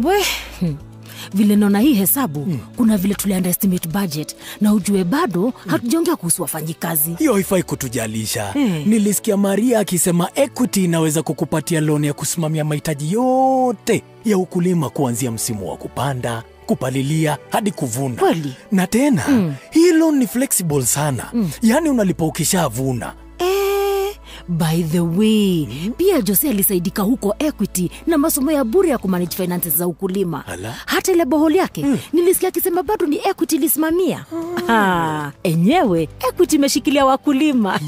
We, vile naona hii hesabu, kuna vile tuli underestimate budget na ujue bado hatujaongea kuhusu wafanyikazi. Hiyo haifai kutujalisha. Nilisikia Maria akisema Equity inaweza kukupatia loan ya kusimamia mahitaji yote ya ukulima kuanzia msimu wa kupanda, kupalilia hadi kuvuna. Kweli? Na tena, hii loan ni flexible sana. Yaani unalipa ukishavuna. By the way, pia Jose alisaidika huko Equity na masomo ya bure ya kumanage finances za ukulima. Ala. Hata ile boholi yake, nilisikia akisema bado ni Equity ilisimamia. Enyewe, Equity imeshikilia wakulima.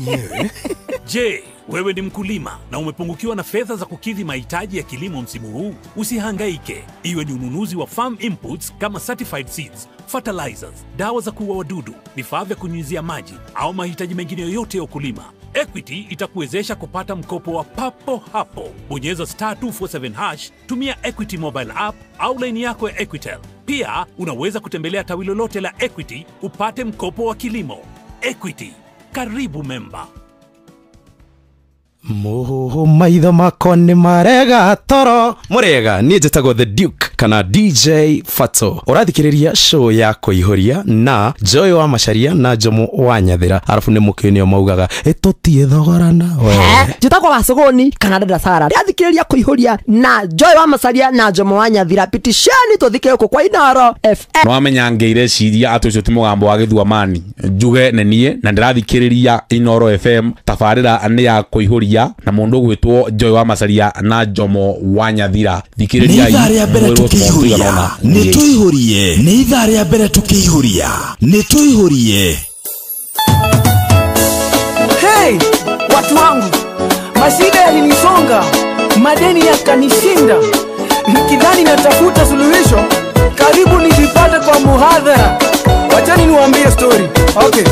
Je, wewe ni mkulima na umepungukiwa na fedha za kukidhi mahitaji ya kilimo msimu huu? Usihangaike. Iwe ni ununuzi wa farm inputs kama certified seeds, fertilizers, dawa za kuua wadudu, vifaa vya kunyunyizia maji au mahitaji mengine yoyote ya ukulima, Equity itakuwezesha kupata mkopo wa papo hapo. Bonyeza *247#, tumia Equity mobile app au line yako ya Equitel. Pia unaweza kutembelea tawi lolote la Equity upate mkopo wa kilimo. Equity, karibu memba. Moho maitho makwa nĩ marega toro mũrega. Niĩ njĩtagwo The Duke kana DJ Fato. Ũrathikĩrĩria show ya kũihũria na Joy wa Macharia na Jomo wa Nyathira, arabu nĩ mũkĩnio maugaga ĩtũtie thogorana. Njĩtagwo Wasogoni kana Dada Sara. Ndĩrathikĩrĩria kũihũria na Joy wa Macharia na Jomo wa Nyathira. Pitisheni tũthike gũkũ kwa Inoro FM. Nwamenya ngeire ciria atĩ ũcio ti mũgambo wa gĩthuamani njuge nĩ niĩ na ndĩrathikĩrĩria Inoro FM. Tabarĩra nĩ ya kũihũria na mundu gwitwo Joy wa Macharia na Jomo wa Nyathira. Thikiriria ithaa rĩa mbere tukiihuria nĩ tuihurie, nĩ ithaa rĩa mbere tukiihuria nĩ tuihurie. Hey, watu wangu, mashida yalinisonga, madeni yakanishinda, nikidhani natafuta suluhisho, karibu nijipate kwa muhadhara. Wachani niwaambie story. Okay.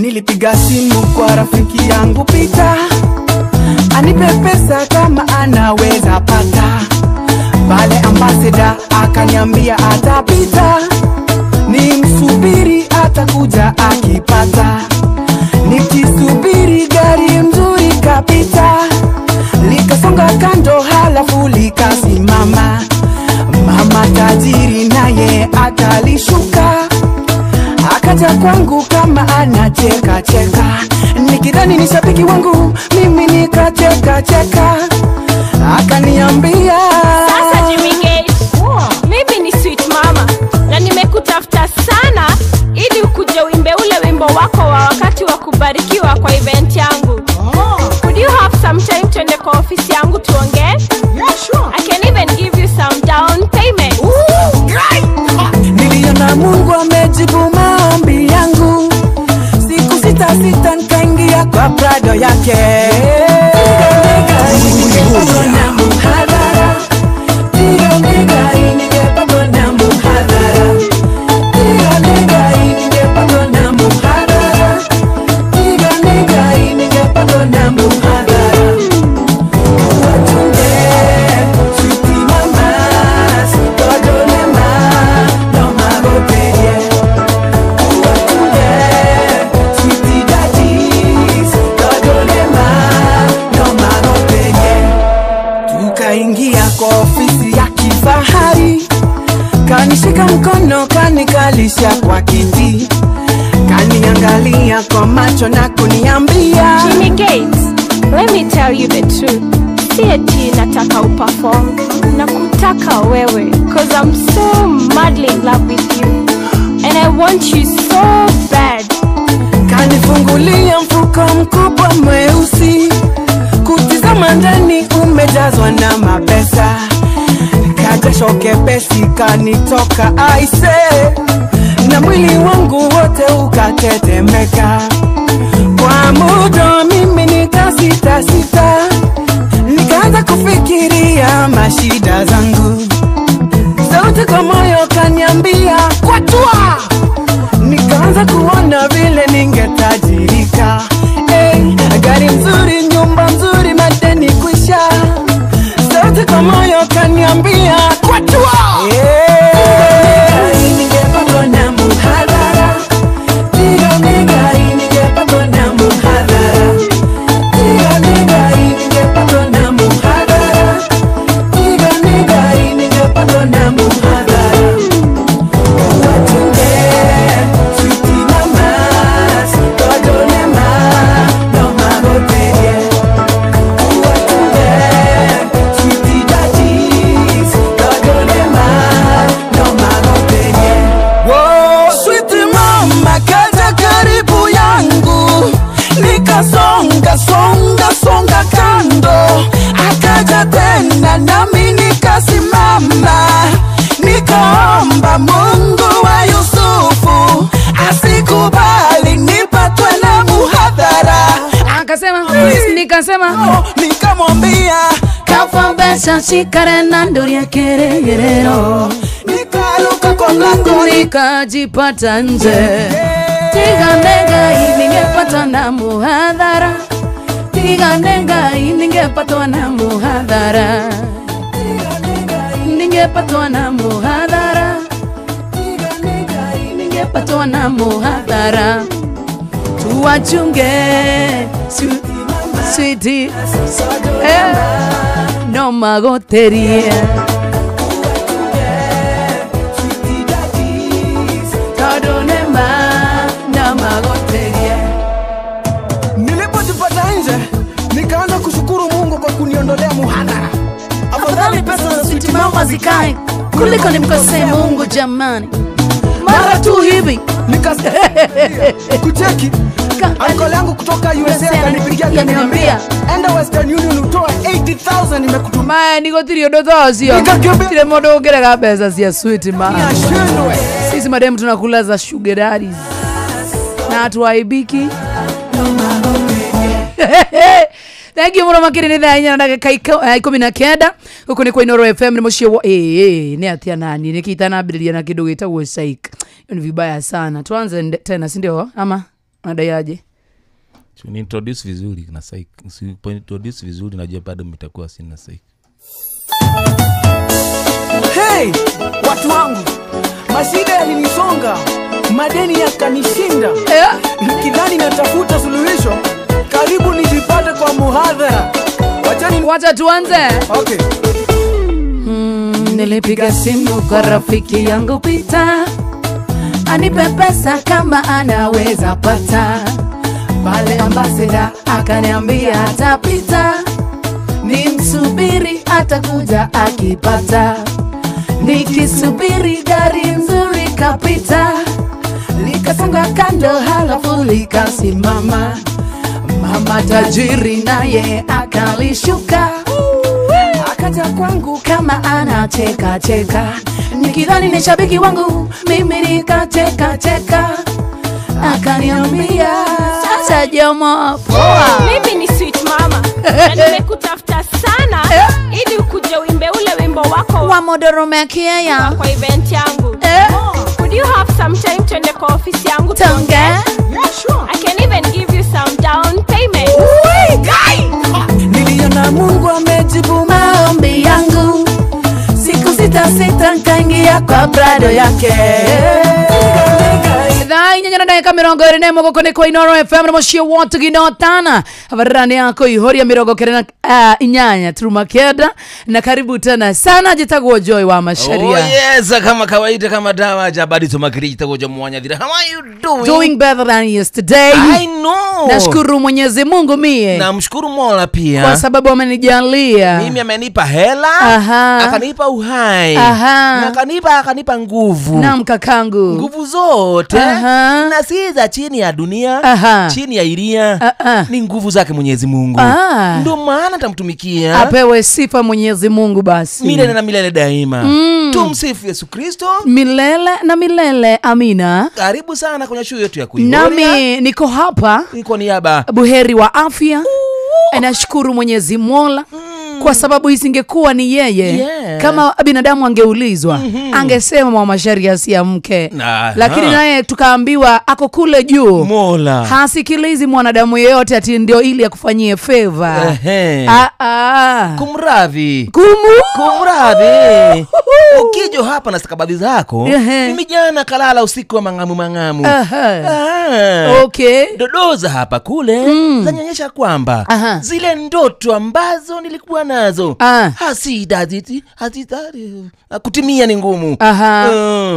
Nilipiga simu kwa rafiki yangu Peter, anipe pesa kama anaweza pata. Pale ambassador akaniambia atapita, nimsubiri atakuja akipata. Nikisubiri gari mzuri kapita, likasonga kando halafu likasimama. Mama tajiri naye akalishuka, akaja kwangu kama anacheka cheka. Nikidhani ni shabiki wangu, mimi nikacheka cheka. Akaniambia, sasa Jimmy Gate, mimi ni sweet mama na nimekutafuta sana ili ukuje uimbe ule wimbo wako wa wakati wa kubarikiwa kwa event yangu. Could you have some time tuende kwa ofisi yangu tuongee? Yeah, sure. I can even give you some down payment. Ooh, great. Niliona Mungu amejibu maombi yangu. Siku sita sita nikaingia kwa Prado yake. Kanishika mkono, kanikalisha kwa kiti, kaniangalia kwa macho na kuniambia, Jimmy Gates, let me tell you the truth. Si eti nataka uperform, nakutaka wewe, cause I'm so madly in love with you and I want you so bad. Kanifungulia mfuko mkubwa mweusi, kutizama ndani umejazwa na mapesa. Kajasho kepesi kanitoka aise, na mwili wangu wote ukatetemeka. Kwa muda mimi nikasita sita, nikaanza kufikiria mashida zangu. Sauti kwa moyo kaniambia kwatua, nikaanza kuona vile ningetajirika. Hey, gari nzuri, nyumba nzuri, madeni kwisha. Sauti kwa moyo kaniambia kwatua. Hey, ningepatwa na muhadhara, ningepatwa na muhadhara, ningepatwa na muhadhara, Akasema nikamwambia kafambesa shikare na ndoria keregerero, nikaruka kwa mlango nikajipata nje. Tiganenga ningepatwa na muhadhara, tiganenga ningepatwa na muhadhara, ningepatwa na muhadhara, ningepatwa na muhadhara. Tuwachunge sweetie, no magoterie. Nilipojipata nje nikaanza kushukuru Mungu kwa kuniondolea muhadhara. Afadhali pesa za sweet mama zikae kuliko nimkosee Mungu jamani. Mara tu hivi kucheki uncle yangu kutoka USA akanipigia akaniambia enda Western Union utoe 80,000 nimekutumia. Niko tirio dothosio. Tire modo ongerega pesa cia sweet mama. Sisi madem tunakula za sugar daddies na hatuaibiki. Thank you muno makiri ni thaa inya na ndagika 19 huku ni kwa Inoro FM ni muciĩ wa ni atia nani niki itanambĩrĩria na kĩndũ gĩtagwo psych. Hiyo ni vibaya sana. Tuanze tena, si ndio ama unadaiaje? Ni introduce vizuri na psych. Usipo introduce vizuri najua bado mtakuwa sina psych. Hey, watu wangu, mashida yalinisonga, madeni yakanishinda. Nikidhani natafuta suluhisho, karibu nijipate kwa muhadhara. Wacha tuanze. Okay. Nilipiga simu kwa rafiki yangu Peter, anipe pesa kama anaweza pata. Pale ambassador akaniambia atapita, nimsubiri atakuja akipata. Nikisubiri gari nzuri kapita, likasonga kando halafu likasimama. Mama tajiri naye akalishuka, akaja kwangu kama anacheka cheka. Nikidhani ni shabiki wangu, mimi nikacheka cheka. Akaniambia sasa Jomo poa. Mimi ni sweet mama na nimekutafuta sana ili ukuje uimbe ule wimbo wako wa Modoromekia ya kwa event yangu. Could you have some time tuende kwa ofisi yangu tuongee? Yeah, sure. I can even give you some down payment. Ui, guy! Niliona Mungu amejibu maombi yangu. Siku sita nikaingia kwa Prado yake. Thaa inya na ndagika 21 guku ni kwa Inoro FM na muciĩ wotu ginotana habarani yako ihoria 98 turuma kenda na karibu tena sana. Jitagwo Joy wa Macharia. Oh yes, kama kawaida kama dawa jabadi tumakiri jitagwo Joy Mwanyathira. How are you doing? Doing better than yesterday. I know. Nashukuru Mwenyezi Mungu mie. Namshukuru Mola pia kwa sababu amenijalia. Mimi amenipa hela. Akanipa uhai. Na akanipa nguvu. Naam kakangu. Nguvu zote. Na si za chini ya dunia. Chini ya iria. Ni nguvu zake Mwenyezi Mungu. Ndio maana tamtumikia. Apewe sifa Mwenyezi Mungu basi. Milele na milele daima. Tumsifu Yesu Kristo. Milele na milele. Amina. Karibu sana kwenye show yetu ya Kuihoria. Nami niko hapa. Niko niaba buheri wa afya. Nashukuru Mwenyezi Mola. Kwa sababu isingekuwa ni yeye. Kama binadamu angeulizwa, angesema Mama Macharia si ya mke. Lakini naye tukaambiwa ako kule juu. Mola hasikilizi mwanadamu yeyote ati ndio ili akufanyie favor. Kumradhi. Kumradhi. Ukijo hapa na stakabadhi zako. Mimi jana kalala usiku wa mangamu mangamu. Okay. Dodoza hapa kule zanyonyesha kwamba zile ndoto ambazo nilikuwa nazo hasida kutimia ni ngumu.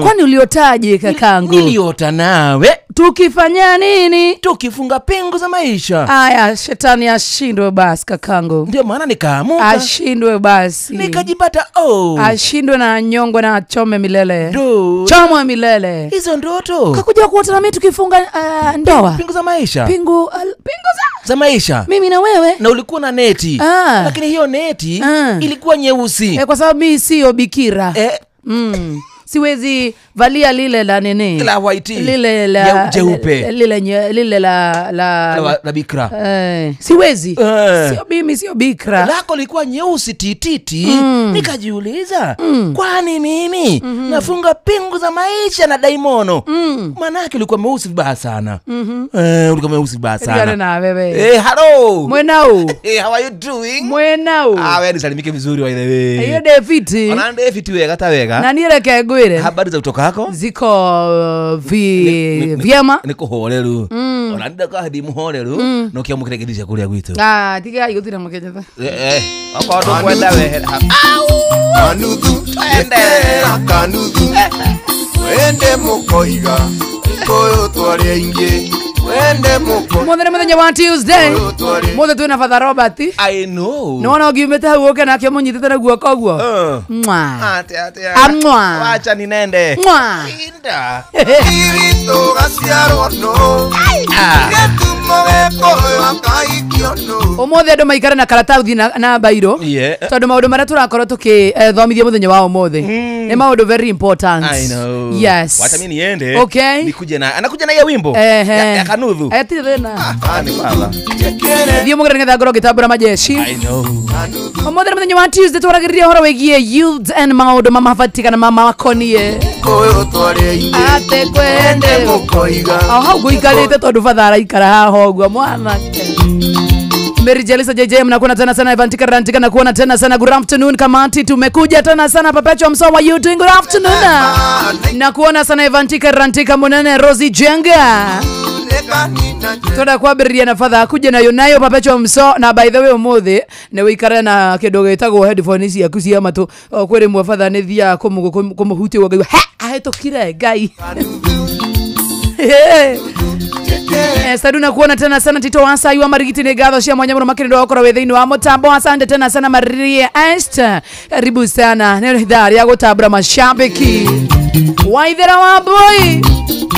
Kwani uliotaje kakangu? Niliota nawe tukifanya nini? Tukifunga pingu za maisha. Aya, shetani ashindwe basi kakangu. Ndio maana nikaamuka. Ashindwe basi. Nikajipata ashindwe na anyongwe na achome milele. Chomwe milele. Hizo ndoto. Kakuja kuota na mimi tukifunga ndoa. Pingu za maisha. Pingu za maisha. Mimi na wewe. Na ulikuwa na neti. Lakini hiyo neti ilikuwa nyeusi. Kwa sababu mimi sio bikira. Siwezi Valia lile la nini? La white. Lile la jeupe. Lile la bikra. Siwezi. Sio mimi, sio bikra. Lako lilikuwa nyeusi tititi. Nikajiuliza, kwani mimi nafunga pingu za maisha na daimono? Manake ulikuwa mweusi vibaya sana. Ulikuwa mweusi vibaya sana. Na wewe. Hello. Mwenao. How are you doing? Mwenao. Wewe nisalimike vizuri by the way. Hiyo David. Ona David wega ta wega. Na nireke ngwire. Habari za kutoka hako? Ziko vyema. Niko horeru. Ona ndaka hadi muhoreru no kia mukiregerisha kuria gwitu. Tiga igutira mukenyetha. Okorwo kwenda wehere. Kanuthu kanuthu. Wende mukoiga koyo twari aingi. Wende muko. Muthenya muthenya wa Tuesday. Mothe twina Father Robert. I know. No ngiumite hau uke nake munyitite na guoko guo. Mwa. Ate ate. Amwa. Wacha ninende. Mwa. Inda. Irito gaciarwo no. Umuthi andu maikare na karatathi na bairo tondu maundu maria turakorwo tukithomithia muthenya wa umuthi ni maundu very important. I know. Yes. Wacha mimi niende. Okay. Nikuje na anakuja na hiyo wimbo ya kanuthu. Ati thina. Ni baba. Thiĩ mũgere nĩgetha ngorwo ngĩtambũra majeshi. I know. Ũmũthĩ nĩ mũthenya wa Tuesday twaragĩrĩria ũhoro wĩgiĩ youth and maũndũ mamabatiĩ kana mamakoniĩ. Atĩ kwende o hau ngũikarĩte tondũ batha araikara haha ũguo mwanake. Mary Jelisa JJ mnakuona tena sana, Evantika Rantika na kuona tena sana. Good afternoon kamati, tumekuja tena sana. Perpetua Msowa, you doing good afternoon. Na kuona sana Evantika Rantika Munene Rosie Jenga. Twenda kwambĩrĩria na Father akuje nayo nayo Perpetua Mso. Na by the way umuthi nĩ wĩikare na kĩndũ gĩtagwo headphone ciaku cia matũ. Kwĩ rĩmwe Father nĩ thiaga kũmũhutia ũguo ngaigua he ahĩtũkire Ngai. Saduna kuona tena sana Tito Wasai wa Marigiti ni ngatho cia mwanya muno makĩria wakorwo wĩ thĩinĩ wa mũtambo. Asante tena sana Maria Esther, karibu sana. Nĩ ithaa rĩa gũtambũra mashabiki Waithera wa boy.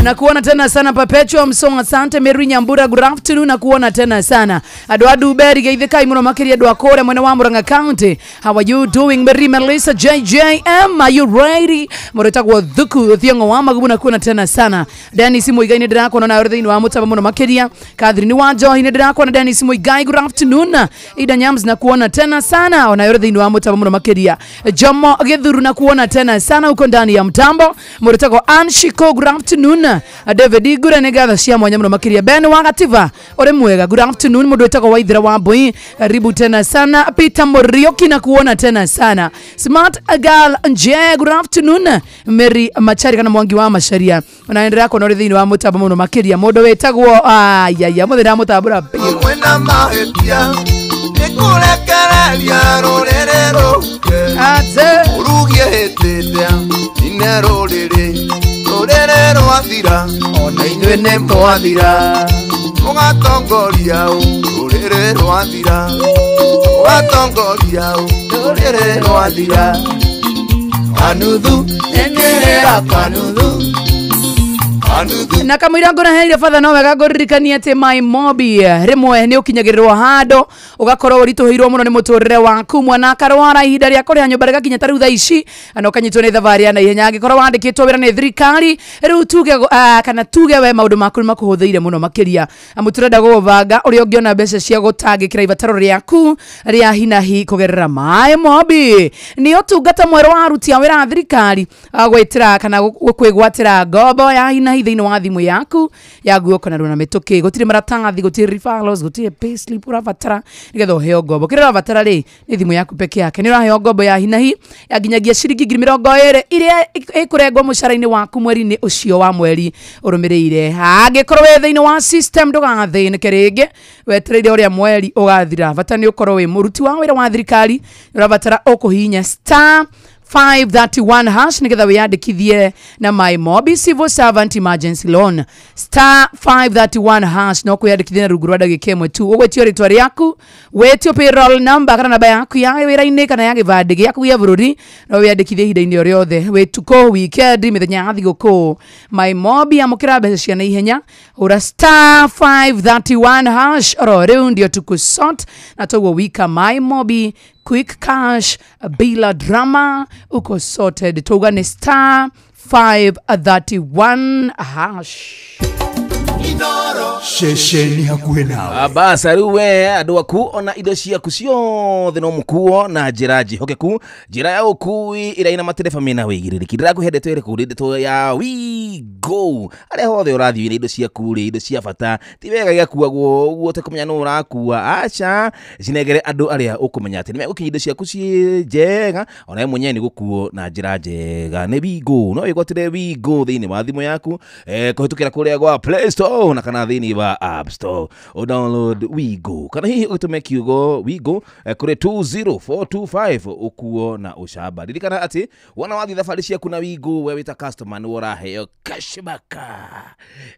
Na kuona tena sana Perpetua Msonga, asante. Mary Nyambura, good afternoon. Na kuona tena sana Adu adu Beri geithĩkai muno makĩria andu akore mwena wa Murang'a County. How are you doing Mary Melissa JJM, are you ready? Mũrĩtagwo Thuku Thiong'o wa Magubu, na kuona tena sana Dennis Muigai nĩ ndĩrakuona nawe thĩinĩ wa mũtambo muno makĩria. Catherine wa Njohi nĩ ndĩrakuona. Dennis Muigai, good afternoon. Ida Nyams, na kuona tena sana ona yore thĩinĩ wa mũtambo muno makĩria. Jomo Githuru, na kuona tena sana uko ndani ya mtambo. Mũrĩtagwo Anshiko, good afternoon. David Igure nĩ ngatho cia mwanya muno makĩria. Ben wa Gativa uri mwega, good afternoon. Mũndũ wĩtagwo Waithira wa Mbui, karibu tena sana. Peter Morioki, na kuona tena sana. Smart Girl Nje, good afternoon. Mary Machari kana Mwangi wa Macharia, unaendelea kuona uri thĩinĩ wa mũtambo muno makĩria. Mũndũ wĩtagwo ayaya mũthĩ ndamũtambũra biũ. Kwĩna mahĩtia nĩkũrekereria rũrĩrĩ rũke ate ũrugie hĩtĩte ine rũrĩrĩ rũrĩrĩ rwathira ona inyuĩ nĩ mwathira mũgatongoria rũrĩrĩ rwathira mũgatongoria rũrĩrĩ rwathira kanuthu ĩkĩrĩra kanuthu. Na kamũira ngũraheire Father no wega ngũririkanie atĩ My Mobi rĩmwe nĩ ũkinyagĩrĩrwo handũ ũgakorwo ũritũhĩirwo mũno nĩ mũtũrĩre waku. Mwana akarwara ihinda rĩa kũrĩha nyũmba rĩgakinya ta rĩu thaa ici na ũkanyitwo nĩ thabarĩ ya naihenya. Angĩkorwo wandĩkĩtwo wĩra nĩ thirikari rĩu tuge kana tuge we maũndũ maku nĩ makũhũthĩire mũno makĩria. Amu tũrenda gũgũbanga ũrĩa ũngĩona mbeca cia gũtangĩkĩra ibataro rĩaku rĩa hinahi kũgerera My Mobi. Nĩ ũtungata mwerũ wa aruti a wĩra a thirikari gwĩtĩra kana kwĩgwatĩra ngombo ya hinahi thĩinĩ wa thimũ yaku ya guoko na runa mĩtũkĩ. Gũtirĩ maratathi, gũtirĩ referrals, gũtirĩ payslip ũrabatara nĩgetha ũheo ngombo. Kĩrĩa ũrabatara rĩ nĩ thimũ yaku peke yake. Nĩ ũraheo ngombo ya hinahi ya nginyagia ciringi 20,000 iria ĩkũrengwo mũcara-inĩ waku mweri-inĩ ũcio wa mweri ũrũmĩrĩire. Angĩkorwo wĩ thĩinĩ wa system ndũgathĩnĩke rĩngĩ, wetereire ũrĩa mweri ũgathira. Bata nĩ ũkorwo wĩ mũruti wa wĩra wa thirikari, ũrabatara ũkũhihinya star 531 hash nĩgetha wĩyandĩkithie na My Mobi Civil Servant Emergency Loan. Star 531 hash no kwĩyandĩkithia na rungu rwa ndagĩka ĩmwe tu. Ũgwĩtio rĩtwa rĩaku, wĩtio payroll number kana namba yaku ya wĩra-inĩ kana ya gĩbandĩ gĩaku gĩa bũrũri, no wĩyandĩkithie ihinda-inĩ o rĩothe, wĩtukũ, weekend, mĩthenya ya thigũkũ. My Mobi amũkĩra mbeca cia naihenya, hũra star 531 hash oro rĩu ndio tũkũsort na toguo wika My Mobi quick cash bila drama uko sorted. Tuga ni star 531 hash. Ceceni hakuhĩ nawe. Abasa rĩu we andũ aku ona indo ciaku ciothe no mũkuo na njĩra njĩhokeku, njĩra ya ũkui ĩrĩa ina matereba mena wĩigĩrĩrĩki. Ndĩrakũhe ndeto ĩrĩkũ? Nĩ ndeto ya WeGo. Arĩa hothe ũrathiĩ na indo ciaku rĩ, indo cia bata ti wega igakuagwo ũguo ũtekũmenya nũ ũrakua. Aca, cinengere andũ arĩa ũkũmenya atĩ nĩmegũkinyia indo ciaku ciĩ njega, ona we mwenyewe nĩ gũkuo na njĩra njega. Nĩ WeGo. No wĩgwatĩre WeGo thĩinĩ wa thimũ yaku kũhĩtũkĩra kũrĩa gwa Play Store na kana thĩinĩ wa App Store. O download WeGo kana hihi ũtũme kiugo WeGo kũrĩ 20425 ũkuo na ũcamba. Ririkana atĩ wona wathiĩ thabarĩ ciaku na WeGo, we wĩta customer nĩ ũraheo cashback.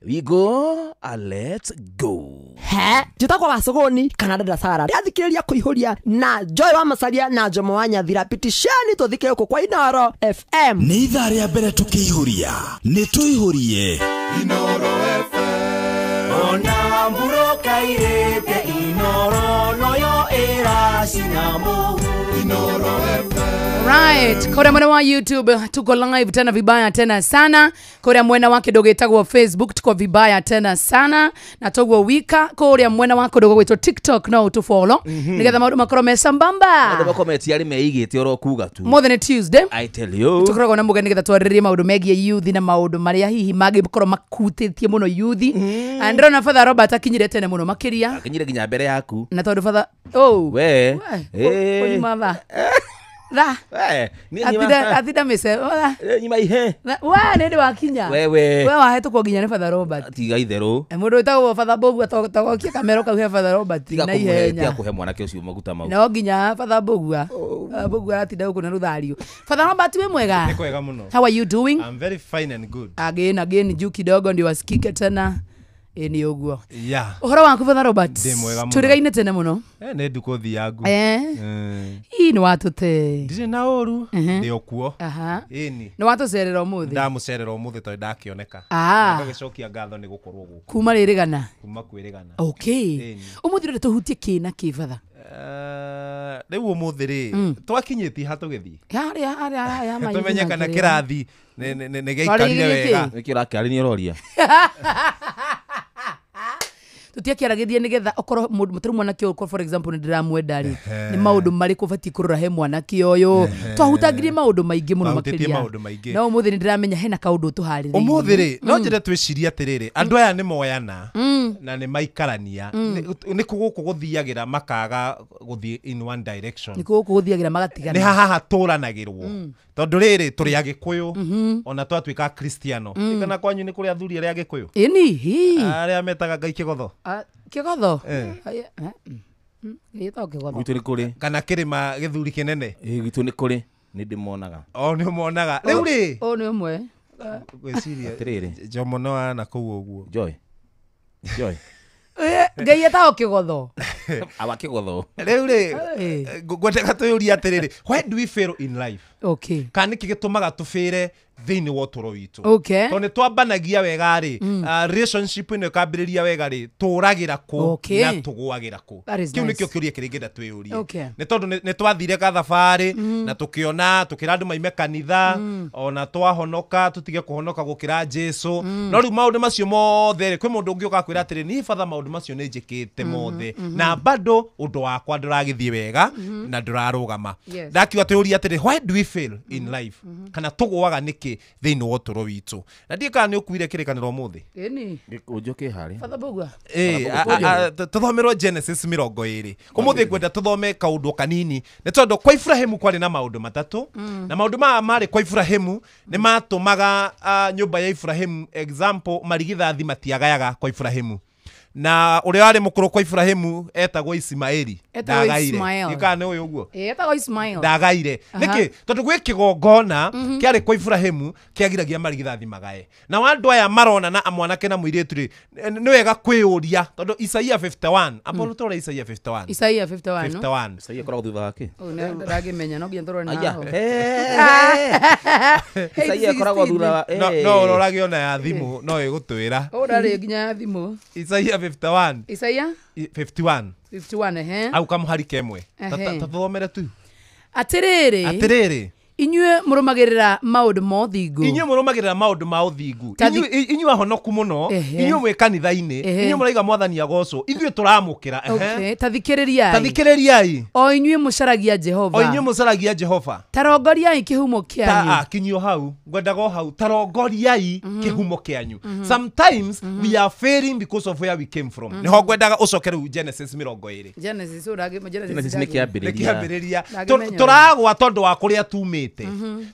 WeGo, let's go. He njĩtagwo Wacogoni kana Dada Sara. Ndĩrathikĩrĩria kũihũria na Joy wa Macaria na Jomo wa Nyathira. Pitisheni tũthike gũkũ kwa Inoro FM. Nĩ ithaa rĩa mbere tũkĩihũria, nĩ tũihũrie. Inoro FM. Ona mburoka irĩte Inoro noyo ĩracina Inoro FM. Right, kũrĩa mwena wa YouTube tuko live tena vibaya tena sana. Kũrĩa mwena wa kĩndũ gĩtagwo Facebook tuko vibaya tena sana. Na toguo wika kũrĩa mwena wa kĩndũ gĩtagwo TikTok no utufollow. Nĩgetha maũndũ makorwo me sambamba. Maũndũ makorwo metiarĩ meigĩte oro kuga tu. More than a Tuesday. I tell you. Tũkoragwo na mũgeni nĩgetha twarĩrĩrie maũndũ megiĩ youth na maũndũ marĩa hihi mangĩkorwo makutĩtie mũno youth. Na ndĩrona Father Robert akinyire tene mũno makĩria. Akinyire nginya mbere yaku. Na tondũ Father oh. We. Kũnyuma tha. Tha. Atinda mĩce. Nyuma ihe. We nĩ ndĩ wakinya. Wewe. We wahetũkwo nginya nĩ Father Robert. Tiga itherũ. Mũndũ wĩtagwo Father Mbũgua togokie kamero kau he Father Robert na ihenya. Tiga kũhe mwanake ũcio maguta mau. No nginya Father Mbũgua. Mbũgua aratinda gũkũ na rũthario. Father Robert wĩ mwega? Nĩ kwega mũno. How are you doing? I'm very fine and good. Again juu kidogo ndio wasikike tena. Nĩ ũguo. Yeah. Ũhoro waku Father Robert? Ndĩ mwega mũno. Tũrĩgaine tene mũno. Nĩ ndukũ thiangu. Ii nĩ watũte. Ndirĩ na ũru. Ndĩ o kuo. Ĩni. Nĩ watũcerera ũmũthĩ? Ndamũcerera ũmũthĩ tondũ ndakĩoneka. Ngagĩcokia ngatho nĩ gũkorwo gũkũ. Kuma rĩrĩgana? Kuma kwĩrĩgana. Okay. Ũmũthĩ ũrenda tũhutie kĩ na kĩ Father? Rĩu ũmũthĩ rĩ, twakinyĩtie ha tũgĩthiĩ? Harĩa Tũmenye kana kĩrathi nĩ gĩaikarire wega. Nĩkĩo ũrakĩarĩ nĩ ũroria. Tutiakĩaragĩria nĩgetha okorwo mũtũrĩ mwanake ũyũ for example nĩ ndĩramwenda rĩ, nĩ maũndũ marĩkũ ũbatiĩ kũrora he mwanake ũyũ. Twahutangirie maũndũ maingĩ mũno makĩria. No ũmũthĩ nĩ ndĩramenya hena kaũndũ tũharĩrĩirie. Ũmũthĩ rĩ, no njĩre twĩcirie atĩrĩrĩ, andũ aya nĩ moyana na nĩ maikarania. Nĩ kũ gũkũ gũthiagĩra makaga gũthiĩ in one direction. Nĩ kũ gũkũ gũthiagĩra magatigana. Nĩ haha hatũranagĩrwo. Tondũ rĩrĩ tũrĩ Agĩkũyũ ona twatuĩka Kristiano. Kana kwanyu nĩ kũrĩ athuri arĩa Agĩkũyũ? Ĩni hi. Arĩa metaga Ngai kĩgotho. Kĩgotho? Gĩtagwo kĩgotho. Gwitũ nĩ kũrĩ. Kana kĩrĩma gĩthuri kĩnene? Ĩĩ gwitũ nĩ kũrĩ. Nĩ ndĩmonaga. O nĩ ũmonaga. Rĩu rĩ. Ũyũ nĩ ũmwe. Ngwĩciria atĩrĩrĩ. Jomo no ana kũu ũguo. Joy. Joy. Ngai etagwo kĩgotho. Awa kĩgotho. Rĩu rĩ, ngwendaga twĩyũrie atĩrĩrĩ, why do we fail in life? Okay. Kana nĩkĩ gĩtũmaga tũbĩre thĩinĩ wa ũtũũro witũ? Okay. Tondũ nĩ twambanagia wega rĩ, relationship ĩno ĩkambĩrĩria wega rĩ, tũragĩra kũ na tũgũagĩra kũ. Kĩu nĩkĩo kĩũria kĩrĩa ingĩenda twĩyũrie. Nĩ tondũ nĩ twathire gathabarĩ na tũkĩona tũkĩra andũ maime kanitha ona twahonoka tũtige kũhonoka gũkĩra Jesu. No rĩu maũndũ macio mothe rĩ, kwĩ mũndũ ũngĩ ũka kwĩra atĩrĩ, niĩ Father maũndũ macio nĩ njĩkĩte mothe na bado ũndũ wakwa ndũragĩthiĩ wega na ndũrarũgama. Ndakiuga twĩyũrie atĩrĩ, why do we fail in life? Kana tũgũaga nĩkĩ thĩinĩ wa ũtũũro witũ? Na ndiĩ kana nĩ ũkuire kĩrĩkanĩro ũmũthĩ. Ĩni. Gĩkũnjo kĩ harĩa. Father Mbũgua. Tũthomerwo Genesis 20. Ũmũthĩ ngwenda tũthome kaũndũ kanini nĩ tondũ kwa Ibrahimu kwarĩ na maũndũ matatũ, na maũndũ maya marĩ kwa Ibrahimu nĩ matũmaga nyũmba ya Ibrahimu, example, marigithathi matiagayaga kwa Ibrahimu. Na ũrĩa warĩ mũkũrũ kwa Ibrahimu etagwo Ismaeli. Ndagaire. Gĩkana nĩ ũyũ ũguo? Etagwo Ismael. Ndagaire. Nĩkĩ? Tondũ gwĩ kĩgongona kĩarĩ kwa Ibrahimu kĩagiragia marigithathi magae. Na andũ aya marona na mwanake na mũirĩtu rĩ, nĩ wega kwĩyũria tondũ Isaia 51. Amba tũrore Isaia 51. Isaia 51. 51. Isaia ĩkoragwo thutha wake. Ndagĩmenya no nginya tũrore naho. Isaia ĩkoragwo thutha wa. No ũrorage ona ya thimũ no ĩgũtwĩra. Ũrarĩ nginya ya thimũ. Isaia 51. Isaia 51. 51 ehe. Au kamuhari kemwe. Tathomere tu. Atĩrĩrĩ. Atĩrĩrĩ. Inyuĩ mũrũmagĩrĩra maũndũ ma ũthingu. Inyuĩ mũrũmagĩrĩra maũndũ ma ũthingu. Inyuĩ ahonoku mũno, inyuĩ mwĩ kanitha-inĩ, inyuĩ mũraiga mwathani agocwo, ithuĩ tũramũkĩra. Okay, tathikĩrĩriai. Tathikĩrĩriai. O inyuĩ mũcaragia Jehova. O inyuĩ mũcaragia Jehova. Tarongoriai kĩhumo kĩanyu. Ta kinyio hau, ngwendaga o hau, tarongoriai kĩhumo kĩanyu. Sometimes we are failing because of where we came from. Nĩho ngwendaga ũcoke rĩu Genesis 20. Genesis ũragĩ Genesis nĩ kĩambĩrĩria. Tũragwa tondũ wa kũrĩa tumĩte.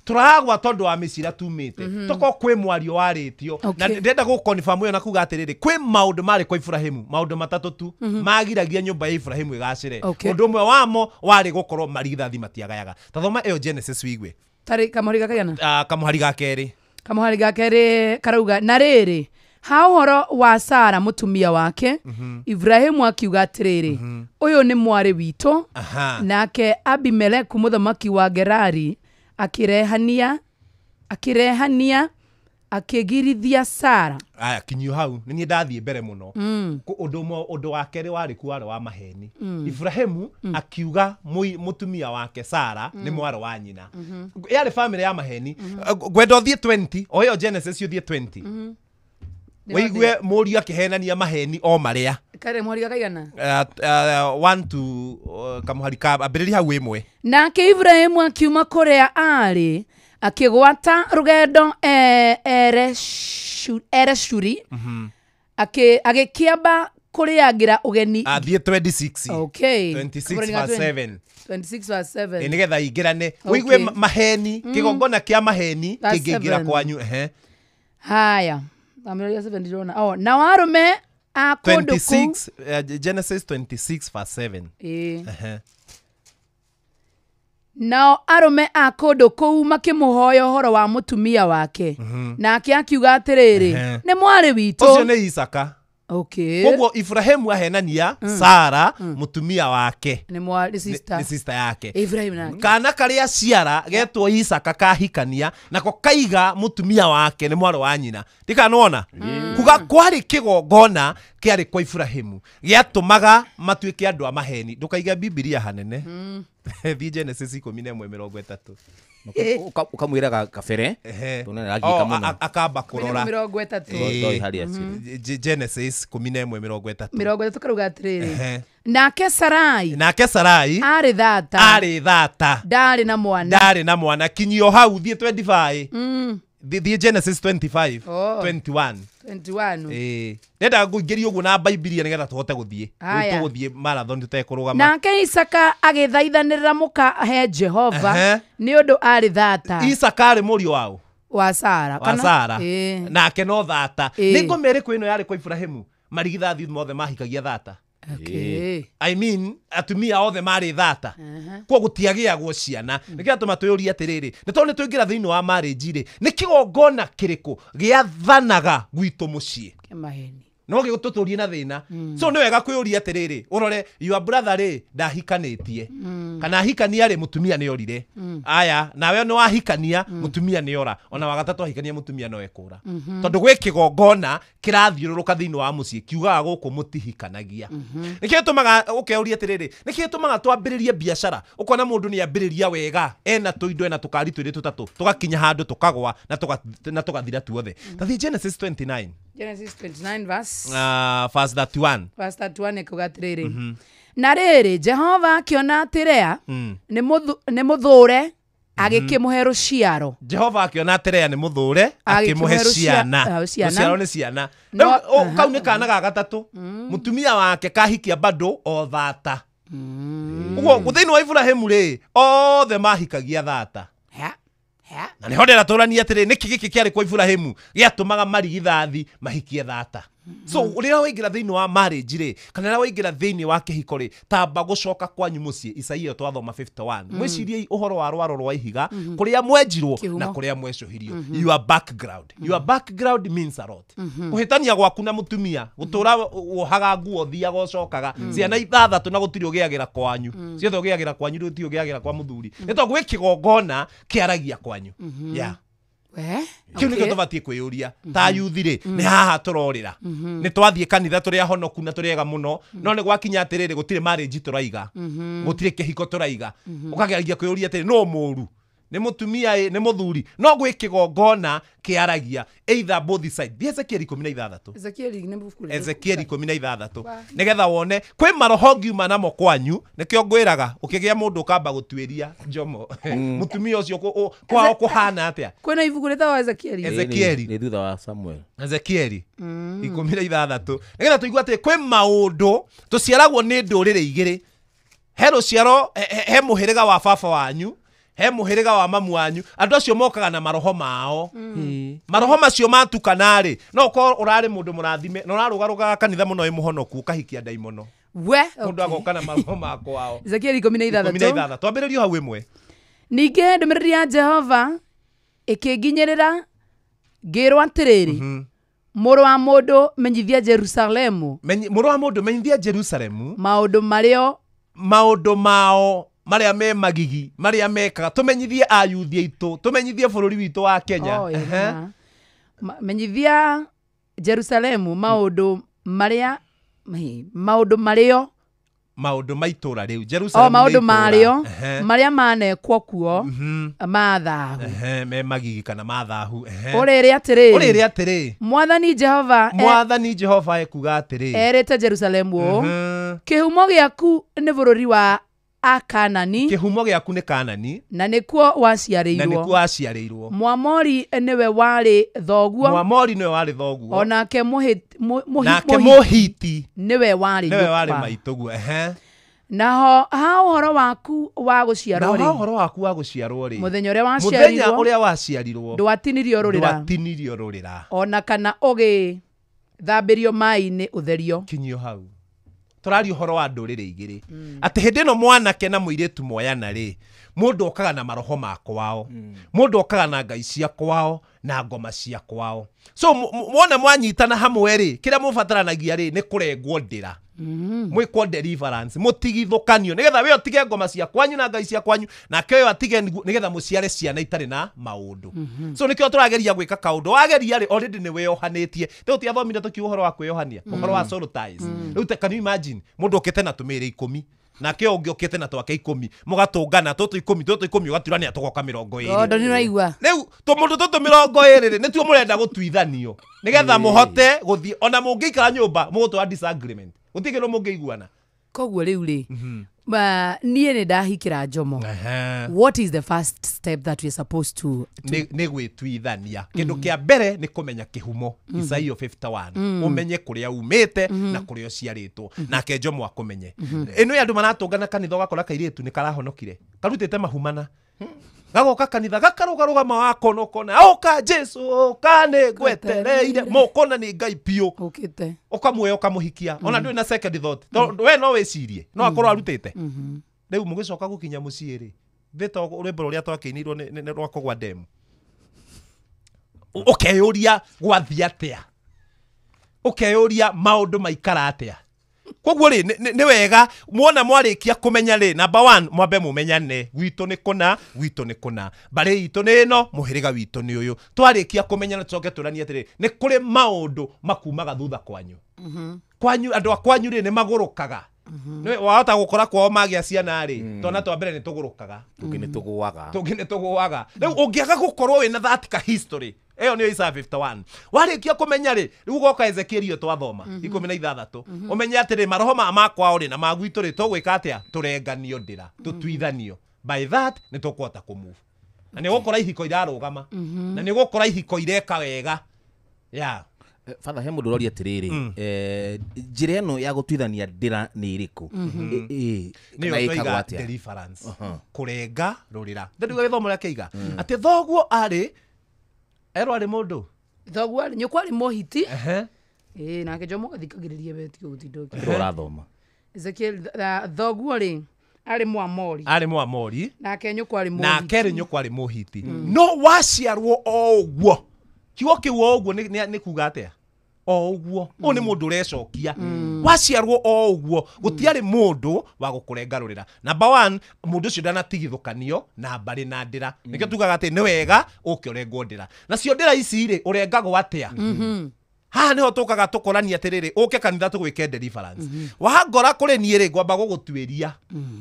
Tũragwa tondũ wa mĩcira tumĩte. Toko kwĩ mwario warĩtio. Na ndĩrenda gũkonfirm ĩyo na kuga atĩrĩrĩ, kwĩ maũndũ marĩ kwa Ibrahimu, maũndũ matatũ tu magiragia nyũmba ya Ibrahimu ĩgacĩre. Ũndũ ũmwe wamo warĩ gũkorwo marigithathi matiagayaga. Tathoma ĩyo Genesis wigue. Tarĩ kamũhari ga kaigana? Kamũhari ga kerĩ. Kamũhari ga kerĩ karauga, na rĩrĩ, ha ũhoro wa Sara mũtumia wake, Ibrahimu akiuga atĩrĩrĩ, ũyũ nĩ mwarĩ witũ. Nake Abimeleku mũthamaki wa Gerari akĩrehania akĩgirithia Sara. Aya kinyio hau nĩ niĩ ndathiĩ mbere mũno. Ũndũ wa kerĩ warĩ ku warĩ wa maheni. Ibrahimu akiuga mũtumia wake Sara nĩ mwarĩ wa nyina. Yarĩ family ya maheni. Ngwenda ũthiĩ 20, o ĩyo Genesis ũthiĩ 20. Wĩigue mũriũ akĩhenania maheni o marĩa. Kare mũhari ga kaigana? 1 to kamũhari ka ambĩrĩria hau ĩmwe. Nake Ibrahimu akiuma kũrĩa aarĩ akĩgwata rũgendo Ereshuri, agĩkĩamba kũrĩagĩra ũgeni. Athiĩ 26. Okay. 26 verse 7. 26 verse 7. Nĩgetha ingĩrane. Wĩigue maheni, kĩgongona kĩa maheni kĩngĩingĩra kwanyu. Haya. Oh, na warume a kũndũ kũu. 26, Genesis 26 verse 7. Nao arũme a kũndũ kũu makĩmũhoya ũhoro wa mũtumia wake. Nake akiuga atĩrĩrĩ, nĩ mwarĩ witũ. Ũcio nĩ Isaka. Okay. Koguo Ibrahimu ahenania Sara mũtumia wake. Nĩ mwarĩ sister. Nĩ sister yake. Ibrahimu nake. Kana karĩa ciara getwo Isaka kahikania nako kaiga mũtumia wake nĩ mwarĩ wa nyina. Ndikanona. Kuga kwarĩ kĩgongona kĩarĩ kwa Ibrahimu gĩatũmaga matuĩke andũ a maheni. Ndũkaiga Bibilia hanene. Thiĩ Genesis 11:30. Ukamwira kabere akamba kũrora 30. Genesis 11:30. 30 karuga atĩrĩrĩ, nake Sarai arĩ thata, ndarĩ na mwana. Kinyio hau thiĩ 25. Thiĩ Genesis 25 21. Ndenda ngũingĩria ũguo na Bibilia nĩgetha tũhote gũthiĩ. Tũgũthiĩ marathon tũtekũrũgama. Nake Isaka agĩthaithanĩrĩra mũka he Jehova nĩ ũndũ arĩ thata. Isaka arĩ mũriũ wao wa Sara. Wa Sara. Nake no thata. Nĩ ngoma ĩrĩkũ ĩno yarĩ kwa Ibrahimu? Marigithathi mothe mahikagia thata. Okay. I mean, atumia othe marĩ thata. Kwa gũtiagĩagwo ciana. Nĩkĩo atũma twĩyũrie atĩrĩrĩ, nĩ tondũ nĩ tũingĩra thĩinĩ wa marriage rĩ, nĩ kĩgongona kĩrĩkũ gĩathanaga gwitũ mũciĩ? Maheni. No gĩgũtũtũrie na thĩna. So nĩ wega kwĩyũria atĩrĩrĩ, ũrore your brother rĩ ndahikanĩtie. Kana ahikania rĩ mũtumia nĩ orire. Aya, nawe nĩ wahikania mũtumia nĩ ora. Ona wa gatatũ ahikania mũtumia no ekũra. Tondũ gwĩ kĩgongona kĩrathiũrũrũka thĩinĩ wa mũciĩ kiugaga gũkũ mũtihikanagia. Nĩkĩo gĩtũmaga ũkeyũria atĩrĩrĩ, nĩkĩo gĩtũmaga twambĩrĩrie biacara? Ũkona mũndũ nĩ ambĩrĩria wega, ena tũindo ena tũkari twĩrĩ tũtatũ, tũgakinya handũ tũkagwa na tũgathira tuothe. Ta thiĩ Genesis 29. Genesis 29 verse verse 31. Verse 31 ekuga atĩrĩrĩ, na rĩrĩ Jehova akĩona atĩ Lea nĩ mũthũre agĩkĩmũhe rũciaro. Jehova akĩona atĩ Lea nĩ mũthũre akĩmũhe ciana. Rũciaro nĩ ciana. Rĩu kau nĩ kana ga gatatũ. Mũtumia wake kahikia bado o thata. Ũguo thĩinĩ wa Ibrahimu rĩ othe mahikagia thata. Na nĩho ndĩratũrania atĩrĩ, nĩkĩ gĩkĩ kĩarĩ kwa Ibrahimu gĩatũmaga marigithathi mahikie thata? So rĩrĩa waingĩra thĩinĩ wa marriage rĩ, kana rĩrĩa waingĩra thĩinĩ wa kĩhiko rĩ, tamba gũcoka kwanyu mũciĩ. Isaia twathoma 51. Mwĩciriei ũhoro wa rwaro rwa ihiga, kũrĩa mwenjirwo na kũrĩa mwecũhirio. Your background. Your background means a lot. Kũhĩtania gwaku na mũtumia, gũtũra wohaga nguo thiaga ũcokaga, ciana ithathatũ na gũtirĩ ũgĩagĩra kwanyu. Ciothe ũgĩagĩra kwanyu, gũtirĩ ũgĩagĩra kwa mũthuri. Nĩ tondũ gwĩ kĩgongona kĩaragia kwanyu. Yeah. Kĩu nĩkĩo tũbatiĩ kwĩyũria ta yuthi rĩ, nĩ haha tũrorĩra. Nĩ twathiĩ kanitha tũrĩ ahonoku na tũrĩ ega mũno, no nĩ gwakinya atĩrĩrĩ, gũtirĩ marriage tũraiga, gũtirĩ kĩhiko tũraiga. Ũkageragia kwĩyũria atĩrĩ, no mũru Nĩ mũtumia ĩ nĩ mũthuri. No gwĩ kĩgongona kĩaragia either both side. Thiĩ Ezekieli 16. Ezekieli nĩ ibuku rĩrĩkũ? Ezekieli 16. Nĩgetha wone kwĩ maroho ngiuma namo kwanyu, nĩkĩo ngwĩraga ũkĩgĩa mũndũ ũkamba gũtuĩria Njomo. Mũtumia ũcio kwao kũhana atĩa? Kwĩna ibuku rĩtagwo Ezekieli. Ezekieli. Nĩ thutha wa Samuel. Ezekieli 16. Nĩgetha tũigue atĩ kwĩ maũndũ tũciaragwo nĩ ndũrĩrĩ igĩrĩ. He rũciaro, he mũhĩrĩga wa baba wanyu, he mũhĩrĩga wa mamu wanyu. Andũ acio mokaga na maroho mao. Maroho macio matukana rĩ, no ũkorwo ũrarĩ mũndũ mũrathime na ũrarũgarũgaga kanitha mũno wĩ mũhonoku ũkahikia ndaimono. We, Mũndũ agoka na maroho ma kwao. Ezekieli 16. 16. Twambĩrĩrie hau ĩmwe. Ningĩ ndũmĩrĩri ya Jehova ĩkĩnginyĩrĩra ngĩrwo atĩrĩrĩ, mũrũ wa mũndũ menyithia Jerusalemu. Mũrũ wa mũndũ menyithia Jerusalemu maũndũ marĩo, maũndũ mao marĩa me magigi, marĩa mekaga. Tũmenyithie ayuthi aitũ, tũmenyithie bũrũri witũ wa Kenya. Menyithia Jerusalemu maũndũ marĩa, maũndũ marĩo, maũndũ ma itũra rĩu. Jerusalemu maũndũ marĩo marĩa manekwo kuo ma thahu. Me magigi kana ma thahu. Ũrĩrĩ atĩrĩrĩ, ũrĩrĩ atĩrĩ, Mwathani Jehova, Mwathani Jehova ekuga atĩrĩ, erĩte Jerusalemu ũũ, kĩhumo gĩaku nĩ bũrũri wa Akanani, kĩhumo gĩaku nĩ Kanani, na nĩkuo waciarĩirwo, na nĩkuo waciarĩirwo. Mwamori nĩwe warĩ thoguo, Mwamori nĩwe warĩ thoguo, o nake Mũhiti nĩwe warĩ nĩwe warĩ maitũguo. Naho ha ũhoro waku wa gũciarwo rĩ, naho ũhoro waku wa gũciarwo rĩ, mũthenya ũrĩa waciarirwo, mũthenya ũrĩa waciarirwo, ndwatinirio rũrĩra, ndwatinirio rũrĩra, ona kana ũgĩthambĩrio maĩ-inĩ ũtherio. Kinyio hau. Tũraria ũhoro wa ndũrĩrĩ igĩrĩ. Atĩ hĩndĩ ĩno mwanake na mũirĩtu moyana rĩ, mũndũ okaga na maroho ma kwao, mũndũ okaga na ngai cia kwao na ngoma cia kwao. So mwona mwanyitana hamwe rĩ, kĩrĩa mũbataranagia rĩ nĩ kũrengwo ndĩra. Mwĩkwo deliverance, mũtigithũkanio nĩgetha we ũtige ngoma cia kwanyu na ngai cia kwanyu, nake ũyũ atige nĩgetha mũciare ciana itarĩ na maũndũ. So nĩkĩo tũrageria gwĩka kaũndũ. Wageria rĩ, already nĩ wĩyohanĩtie. Rĩu tiathomire tũkiuga ũhoro wa kwĩyohania, ũhoro wa soul ties. Rĩu can you imagine mũndũ ũkĩte na tũmĩrĩ 10, nake ũngĩ ũkĩte na twake 10, mũgatũngana tũtũ 10 tũtũ 10 ũgaturania tũgoka 20. Ndo nĩũraigua. Rĩu tũmũndũ tũtũ 20 rĩ, nĩtuo mũrenda gũtuithanio nĩgetha mũhote gũthiĩ. Ona mũngĩikara nyũmba mũgũtwara disagreement, gũtirĩ kĩndũ mũngĩiguana. Koguo rĩu rĩ, niĩ nĩ ndahikĩra Njomo. What is the first step that we are supposed to nĩ gwĩtuithania. Kĩndũ kĩa mbere nĩ kũmenya kĩhumo. Isaia 51. Ũmenye kũrĩa umĩte na kũrĩa ũciarĩtwo, nake Njomo akũmenye. Ĩno ya andũ maratũngana kanitha ũgakora kairĩtu nĩ karahonokire, karutĩte mahumana, gagoka kanitha gakarũgarũgama wakona ũkona ũka Jesu ũka nĩ ngwetereire, mũkona nĩ Ngai biũ, ũkĩte ũkamuoya ũkamũhikia, ona ndũrĩ na second thought, tondũ we no wĩcirie no akorwo arutĩte. Rĩu mũgĩcoka gũkinya mũciĩ rĩ, thĩ to rwĩmbo rũrĩa twakĩinirwo nĩ rwa kũgwa ndemu, ũkeyũria gwathiĩ atĩa, ũkeyũria maũndũ maikara atĩa. Koguo rĩ, nĩ wega muona mwarĩkia kũmenya rĩ, number 1 mwambe mũmenyane, gwitũ nĩ kũna, gwitũ nĩ kũna, mbarĩ itũ nĩ ĩno, mũhĩrĩga witũ nĩ ũyũ. Twarĩkia kũmenyana tũcoke tũranie atĩrĩ, nĩ kũrĩ maũndũ makumaga thutha kwanyu. Kwanyu andũ a kwanyu rĩ nĩ magũrũkaga. Nĩ wahota gũkora kwao magĩa ciana rĩ, twana twa mbere nĩ tũgũrũkaga, tũngĩ nĩ tũgũaga, tũngĩ nĩ tũgũaga. Rĩu ũngĩaga gũkorwo wĩna that ka history ĩyo nĩyo Isaiah 51. Warĩkia kũmenya rĩ, rĩu ũgoka Ezekieli ĩyo twathoma 16, ũmenye atĩrĩ maroho ma kwao rĩ na ma gwitũ rĩ tũgwĩka atĩa, tũrenganio ndĩra, tũtuithanio. By that nĩ tũkũhota kũmove. Na nĩ ũgũkora ihiko irarũgama, na nĩ ũgũkora ihiko ireka wega. Yeah. Father, he mũndũ ũroria atĩrĩrĩ, njĩra ĩno ya gũtuithania ndĩra nĩ ĩrĩkũ? Nĩyo twaiga deliverance, kũrenga rũrĩra. Ndĩruga gĩthomo rĩa kĩiga atĩ thoguo arĩ erwo arĩ mũndũ, thoguo arĩ nyũkwa arĩ Mũhiti. Nake Njomo athikagĩrĩria we tiga gũtinda ũkĩ- Ũrathoma Ezekiel, thoguo rĩ arĩ Mwamori, arĩ Mwamori, nake nyũkwa arĩ Mũhiti, nake rĩ nyũkwa arĩ Mũhiti. No waciarwo o ũguo, kiugo kĩu o ũguo nĩ kuga atĩa? O ũguo, ũyũ nĩ mũndũ ũrecokia. Waciarwo o ũguo, gũtiarĩ mũndũ wa gũkũrenga rũrĩra. Number 1, mũndũ ũcio ndanatigithũkanio na mbarĩ na ndĩra. Nĩkĩo tugaga atĩ nĩ wega ũke ũrengwo ndĩra. Nacio ndĩra ici rĩ, ũrengagwo atĩa? Haha niho tukaga tukorania atiriri uke kanitha tugwike deliverance. Wangora kuri nie ri ngwamba gugutuiria.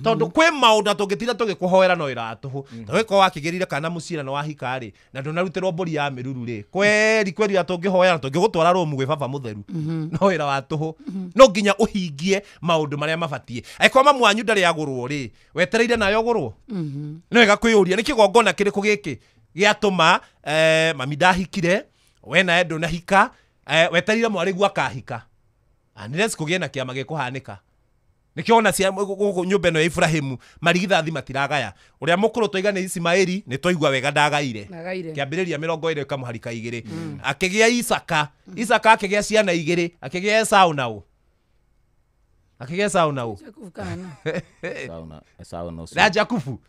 Tondu kwi maundu tungitira tugikuhoera no iratuhu. Tugiko wakigirire kana mucira no wahika ri na ndunarutirwo mburi ya miruru ri. Kweri kweri atungihooya tungigutwara rumu gwi baba mutheru. No wira wa tuhu. No nginya uhingie maundu maria mabatie. Angĩkorwo mamu wanyu ndari agurwo ri wetereire nayo gurwo. No wega kwiyuria ni kigongona kiriku giki giatuma mami ndahikire we nawe ndunahika weterire mwarĩguo akahika unless kũgĩe na kĩama gĩkũhanĩka nĩkĩo ona gũkũ nyũmba ĩno ya Ibrahimu marigithathi matiragaya ũrĩa mũkũrũ twaiga nĩ Ismaili nĩ twaigua wega ndagaire kĩambĩrĩria 20 ĩkamũharika 2 akĩgĩa Isaka Isaka akĩgĩa ciana 2 akĩgĩa Esau nao akĩgĩa Esau nao na Jakubu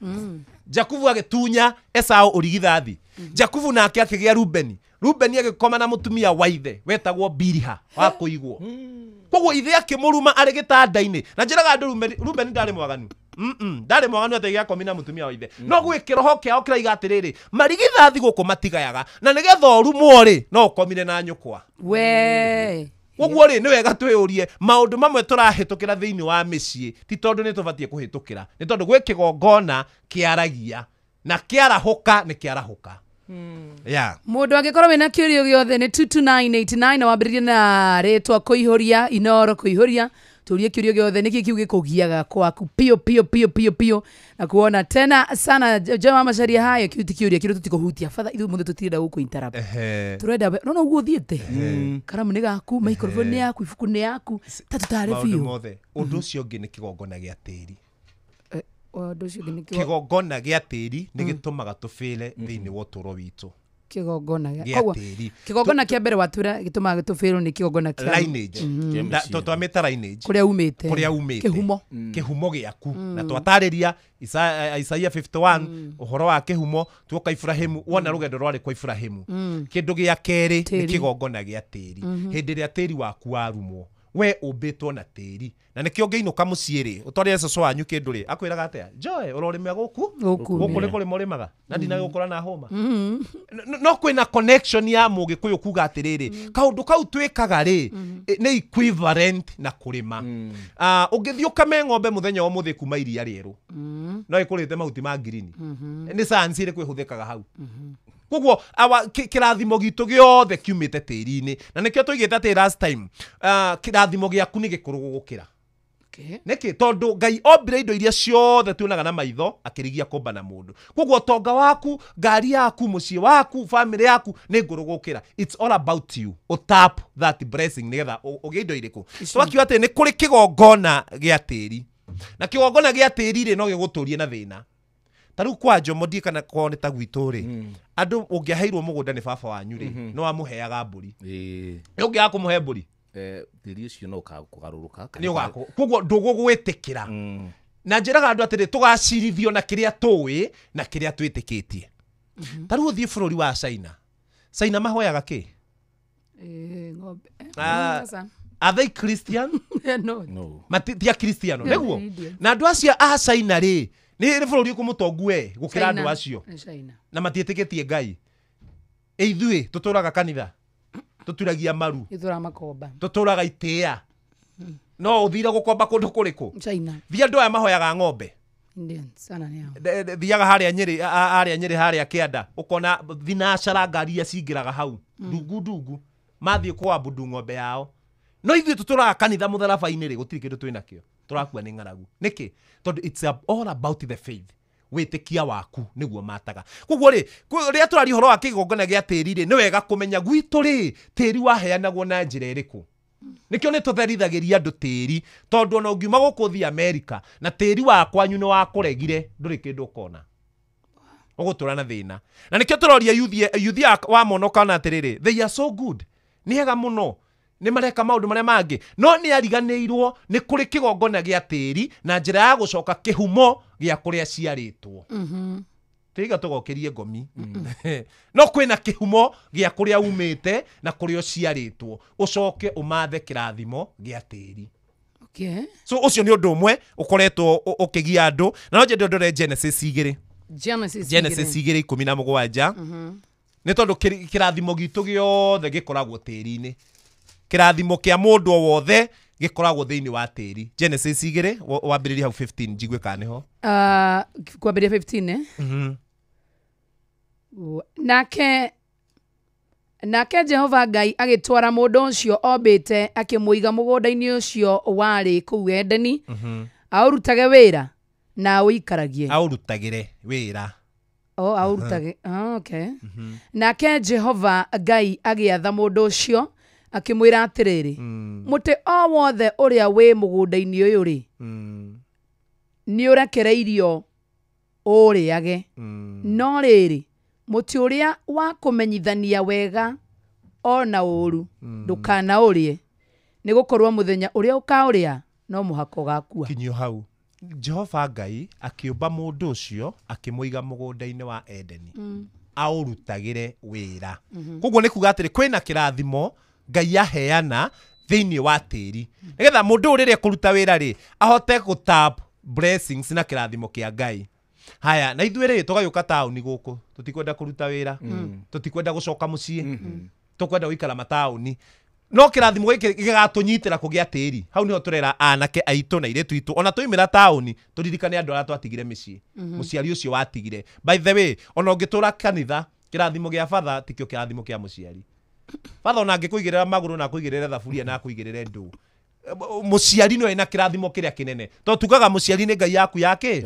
Jakubu agĩtunya Esau ũrigithathi Jakubu nake akĩgĩa Rubeni Rubeni agĩkoma na mũtumia wa ithe wetagwo Biliha wa kũigwo. Koguo ithe akĩmũruma arĩ gĩtanda-inĩ. Na njĩraga andũ Rubeni ndarĩ mwaganu. Ndarĩ mwaganu atĩ gĩakomi na mũtumia wa ithe. No gwĩ kĩroho kĩao kĩraiga atĩrĩrĩ, marigithathi gũkũ matigayaga na nĩgetha ũrumwo rĩ no ũkomire na nyũkwa. We koguo rĩ nĩ wega twĩyũrie maũndũ mamwe tũrahĩtũkĩra thĩinĩ wa mĩciĩ ti tondũ nĩ tũbatiĩ kũhĩtũkĩra nĩ tondũ gwĩ kĩgongona kĩaragia na kĩarahũka nĩ kĩarahũka. Yeah. Mundu angikorwo wina kiurio giothe ni 22989 na wambiririe na ritwa kuihuria Inoro kuihuria turie kiurio giothe niki kiu gikugiaga kwaku pio pio pio pio pio na kuona tena sana Jama Macharia hayo kiu ti kiuria kiu tutikuhutia father ithu mundu tutirenda guku interrupt turenda no no uguo thiete karamu ni gaku microphone ni yaku ibuku ni yaku ta tutare biu mothe undu ucio ungi ni kigongona gia tiri undu ucio ungi ni kigongona gia tiri ni gitumaga tufile thiini wa uturo witu kigongona gia tiri kigongona kia mbere watura gitumaga tufile ni kigongona kia lineage to twamita lineage kuria umite kihumo kihumo giaku na twatariria Isaia 51 uhoro wa kihumo tuoka Ibrahimu wona rugendo rwari kwa Ibrahimu kindu gia keri ni kigongona gia tiri hindi ria tiri waku warumwo we umbitwo na tiri na nikio ngeinuka mucii ri utwarire cucu wanyu kindu ri akwiraga atia Joy urorime guku guku ni kurima urimaga na ndinagukora na homa no kwina connection ya mugikuyu kuga atiriri kaundu kau twikaga ri ni equivalent na kurima ungithii ukame ng'ombe muthenya wa muthi kuma iria rieru no ikurite mahuti ma green ni science iri kwihuthikaga hau koguo awa kirathimo gitu giothe kiumite tiri-ini na nikio tuigite ati last time kirathimo giaku ni gikuru gugukira niki tondu Ngai ombire indo iria ciothe tuonaga na maitho akirigia kumba na mundu koguo tonga waku ngari yaku mucii waku family yaku ni nguru gukira it's all about you utap that blessing nigetha ugie indo iriku twakiuga ati ni kuri kigongona gia tiri na kigongona gia tiri ri no giguturie na thina taru kwa Jomo ndie kana kwao ni ta gwitũ rĩ andũ ũngĩaheirwo mũgũnda nĩ baba wanyu rĩ no amũheaga mbũri ĩ ũngĩaga kũmũhe mbũri tĩri ũcio no ũkagũgarũrũka nĩ ũgakũ koguo ndũgũgwĩtĩkĩra na njĩraga andũ atĩrĩ tũgacirithio na kĩrĩa tũĩ na kĩrĩa twĩtĩkĩtie ta rĩu ũthiĩ bũrũri wa China China mahoyaga kĩ ng'ombe Are they Christian? No. Ti a Christian nĩguo na andũ acio a China rĩ nĩ bũrũri ũkũ mũtongu we gũkĩra andũ acio na matiĩtĩkĩtie Ngai ithuĩ tũtũraga kanitha tũturagia maru tũtũraga itĩĩa no ũthire gũkomba kũndũ kũrĩkũ thiĩ andũ aya mahoyaga ng'ombe thiaga harĩa Nyĩrĩ harĩa Nyĩrĩ harĩa kĩanda ũkona thinacara ngari iria cingĩraga hau ndungu ndungu mathiĩ kũabudu ng'ombe yao no ithuĩ tũtũraga kanitha mũtharaba-inĩ rĩ gũtirĩ kĩndũ twĩnakĩo turakua nĩ ng'aragu nĩkĩ tondũ it's all about the faith wĩtĩkia waku nĩguo mataga koguo rĩ rĩrĩa tũraria ũhoro wa kĩgongona gĩa tĩri rĩ nĩ wega kũmenya gwitũ rĩ tĩri waheanagwo na njĩra ĩrĩkũ nĩkĩo nĩ tũtherithagĩria andũ tĩri tondũ ona ũngiuma gũkũ ũthiĩ Amerika na tĩri wa kwanyu nĩ wakũregire ndũrĩ kĩndũ ũkona ũgũtũra na thĩna na nĩkĩo tũroria yuthi wa mona ũkona atĩrĩrĩ they are so good nĩ ega mũno nĩ mareka maũndũ marĩa mangĩ no nĩ ariganĩirwo nĩ kũrĩ kĩgongona gĩa tĩri na njĩra ya gũcoka kĩhumo gĩa kũrĩa ciarĩtwo tiga tũgokerie ngomi no kwĩna kĩhumo gĩa kũrĩa umĩte na kũrĩa ũciarĩtwo ũcoke ũmathe kĩrathimo gĩa tĩri so ũcio nĩ ũndũ ũmwe ũkoretwo ũkĩgia andũ na no nyende ndore Genesis 2 Genesis 2:17 nĩ tondũ kĩrathimo gitũ gĩothe gĩkoragwo tĩri-inĩ Kĩrathimo kĩa mũndũ o wothe gĩkoragwo thĩinĩ wa tĩri. Genesis 2 wambĩrĩria hau 15 njigue kana nĩho. Kwambĩrĩria 15 eh? Nake Jehova Ngai agĩtwara mũndũ ũcio ombĩte akĩmũiga mũgũnda-inĩ ũcio warĩ kũu Edeni, aũrutage wĩra na aũikaragie. Aũrutagĩre wĩra. Oh, aũrutage. Okay. Nake Jehova Ngai agĩatha mũndũ ũcio akĩmwĩra atĩrĩrĩ, mũtĩ o wothe ũrĩa wĩ mũgũnda-inĩ ũyũ rĩ, nĩ ũrekereirio ũrĩage. No rĩrĩ, mũtĩ ũrĩa wa kũmenyithania wega ona ũũru ndũkanaũrĩe, nĩ gũkorwo mũthenya ũrĩa ũkaũrĩa no mũhaka ũgakua. Kinyio hau. Jehova Ngai akĩũmba mũndũ ũcio akĩmũiga mũgũnda-inĩ wa Edeni, aũrutagĩre wĩra. Koguo nĩ kuga atĩrĩ, kwĩna kĩrathimo Ngai aheana thĩinĩ wa tĩri, nĩgetha mũndũ ũyũ rĩrĩa ekũruta wĩra rĩ, ahote gũtap blessings na kĩrathimo kĩa Ngai. Haya, na ithuĩ rĩ tũgagĩũka taũni gũkũ, tũtikwenda kũruta wĩra, tũtikwenda gũcoka mũciĩ, tũkwenda gũikara mataũni. No kĩrathimo gĩkĩ gĩgatũnyitĩra kũgĩa tĩri. Hau nĩho tũrera anake aitũ na airĩtu aitũ, ona twaumĩra taũni tũririkane andũ arĩa twatigire mĩciĩ, mũciari ũcio watigire. By the way, ona ũngĩtũra kanitha, kĩrathimo gĩa batha tikĩo kĩrathimo kĩa mũciari. Batha ona angĩkũigĩrĩra magũrũ na akũigĩrĩre thaburia na akũigĩrĩre ndũ, mũciari no ena kĩrathimo kĩrĩa kĩnene, tondũ tugaga mũciari nĩ Ngai yaku ya kĩ?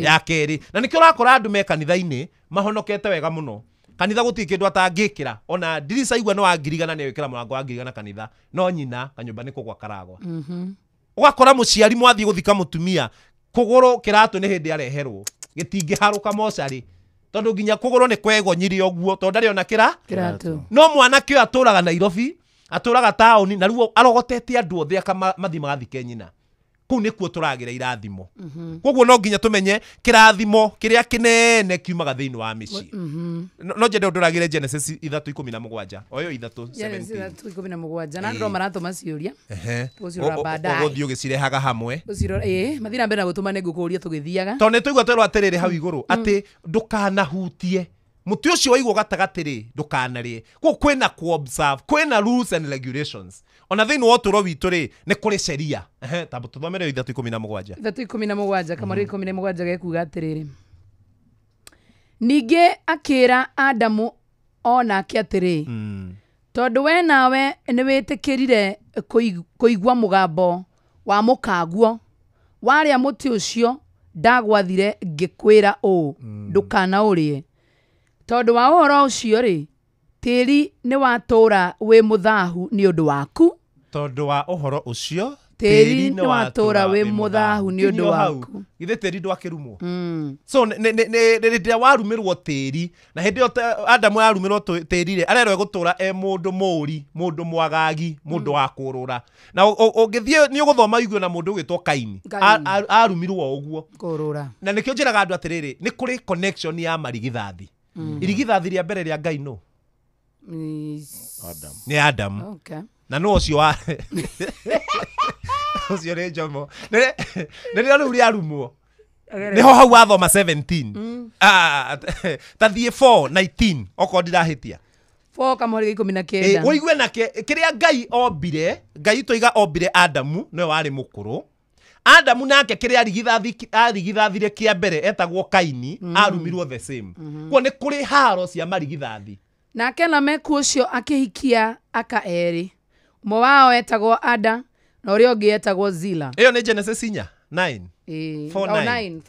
Ya kerĩ. Na nĩkĩo ũrakora andũ me kanitha-inĩ mahonokete wega mũno. Kanitha gũtirĩ kĩndũ atangĩkĩra, ona ndirica igua no angirigana nĩ egwĩkĩra mũrango wa ngirigana kanitha, no nyina kanyũmba nĩ kũgwa karagwa. Ũgakora mũciari mwathiĩ gũthika mũtumia, kũgũrũ kĩratũ nĩ hĩndĩ areherwo, gĩtingĩharũka mocarĩ, tondũ nginya kũgũrũ nĩ kwegonyire ũguo, tondũ ndarĩ ona kĩratũ. No mwanake ũyũ atũraga Nairobi, atũraga taũni, na rĩu arogotete andũ othe akamathiĩ magathike nyina. Kũu nĩkuo tũragĩra irathimo. Koguo no nginya tũmenye kĩrathimo kĩrĩa kĩnene kiumaga thĩinĩ wa mĩciĩ. No njende ũndũragĩre Genesis 3:17. O ĩyo 3:17. 3:17. Na andũ maratũma ciũria. Tũgũcirora baadaye. Ũgũthiĩ ũgĩcirehaga hamwe. Ũcirora, mathiĩ na mbere na gũtũma nĩ ngũkũria tũgĩthiaga. Tondũ nĩ tũigua twerwo atĩrĩrĩ hau igũrũ, atĩ ndũkanahutie mũtĩ ũcio waigwo gatagatĩ rĩ, ndũkanarĩe. Koguo kwĩna ku-observe, kwĩna rules and regulations. Ona thĩinĩ wa ũtũũro witũ rĩ, nĩ kũrĩ sheria. Tamba tũthomere 3:17. 3:17, kamũra 17 gekuga atĩrĩrĩ, ningĩ akĩra Adamu o nake atĩrĩ, tondũ we nawe nĩ wĩtĩkĩrire kũigua mũgambo wa mũkaguo warĩa mũtĩ ũcio ndagwathire ngĩkwĩra ũũ, ndũkanaũrĩe. Tondũ wa ũhoro ũcio rĩ, tĩri nĩ watũũra wĩ mũthahu nĩ ũndũ waku. Tondũ wa ũhoro ũcio tĩri nĩ watũũra wĩ mũthahu nĩ ũndũ waku. Githĩ tĩri ndwakĩrumwo? So hĩndĩ ĩrĩa warumĩrwo tĩri, na hĩndĩ ĩyo Adamu arumĩrwo tĩri rĩ, arerwo egũtũũra e mũndũ mũũri, mũndũ mwagagi, mũndũ wa kũrũra. Na ũngĩthiĩ nĩ ũgũthoma ũigue na mũndũ ũgwĩtwo Kaini, arumirwo ũguo. Kũrũra. Na nĩkĩo njĩraga andũ atĩrĩrĩ, nĩ kũrĩ connection ya marigithathi. Irigithathi rĩa mbere rĩa Ngai nũ? Nĩ Adam. Okay. Na no ũcio wa ũcio nĩ Njomo. Nĩrĩo rĩu rĩarumwo. Nĩho hau wathoma 17. Ta thiĩ 4:19 okorwo ndirahĩtia. 4 kamũhari 19. Ũigue nake kĩrĩa Ngai ombire, Ngai tũiga ombire Adamu nĩwe warĩ mũkũrũ. Adamu nake kĩrĩa arigithathire kĩa mbere etagwo Kaini, arumirwo the same. Kuo nĩ kũrĩ haro cia marigithathi. Nake Lameku ũcio akĩhikia aka erĩ, ũmwe wao etagwo Ada na ũrĩa ũngĩ etagwo Zila. Ĩyo nĩ Genesis 4 9. 4 9.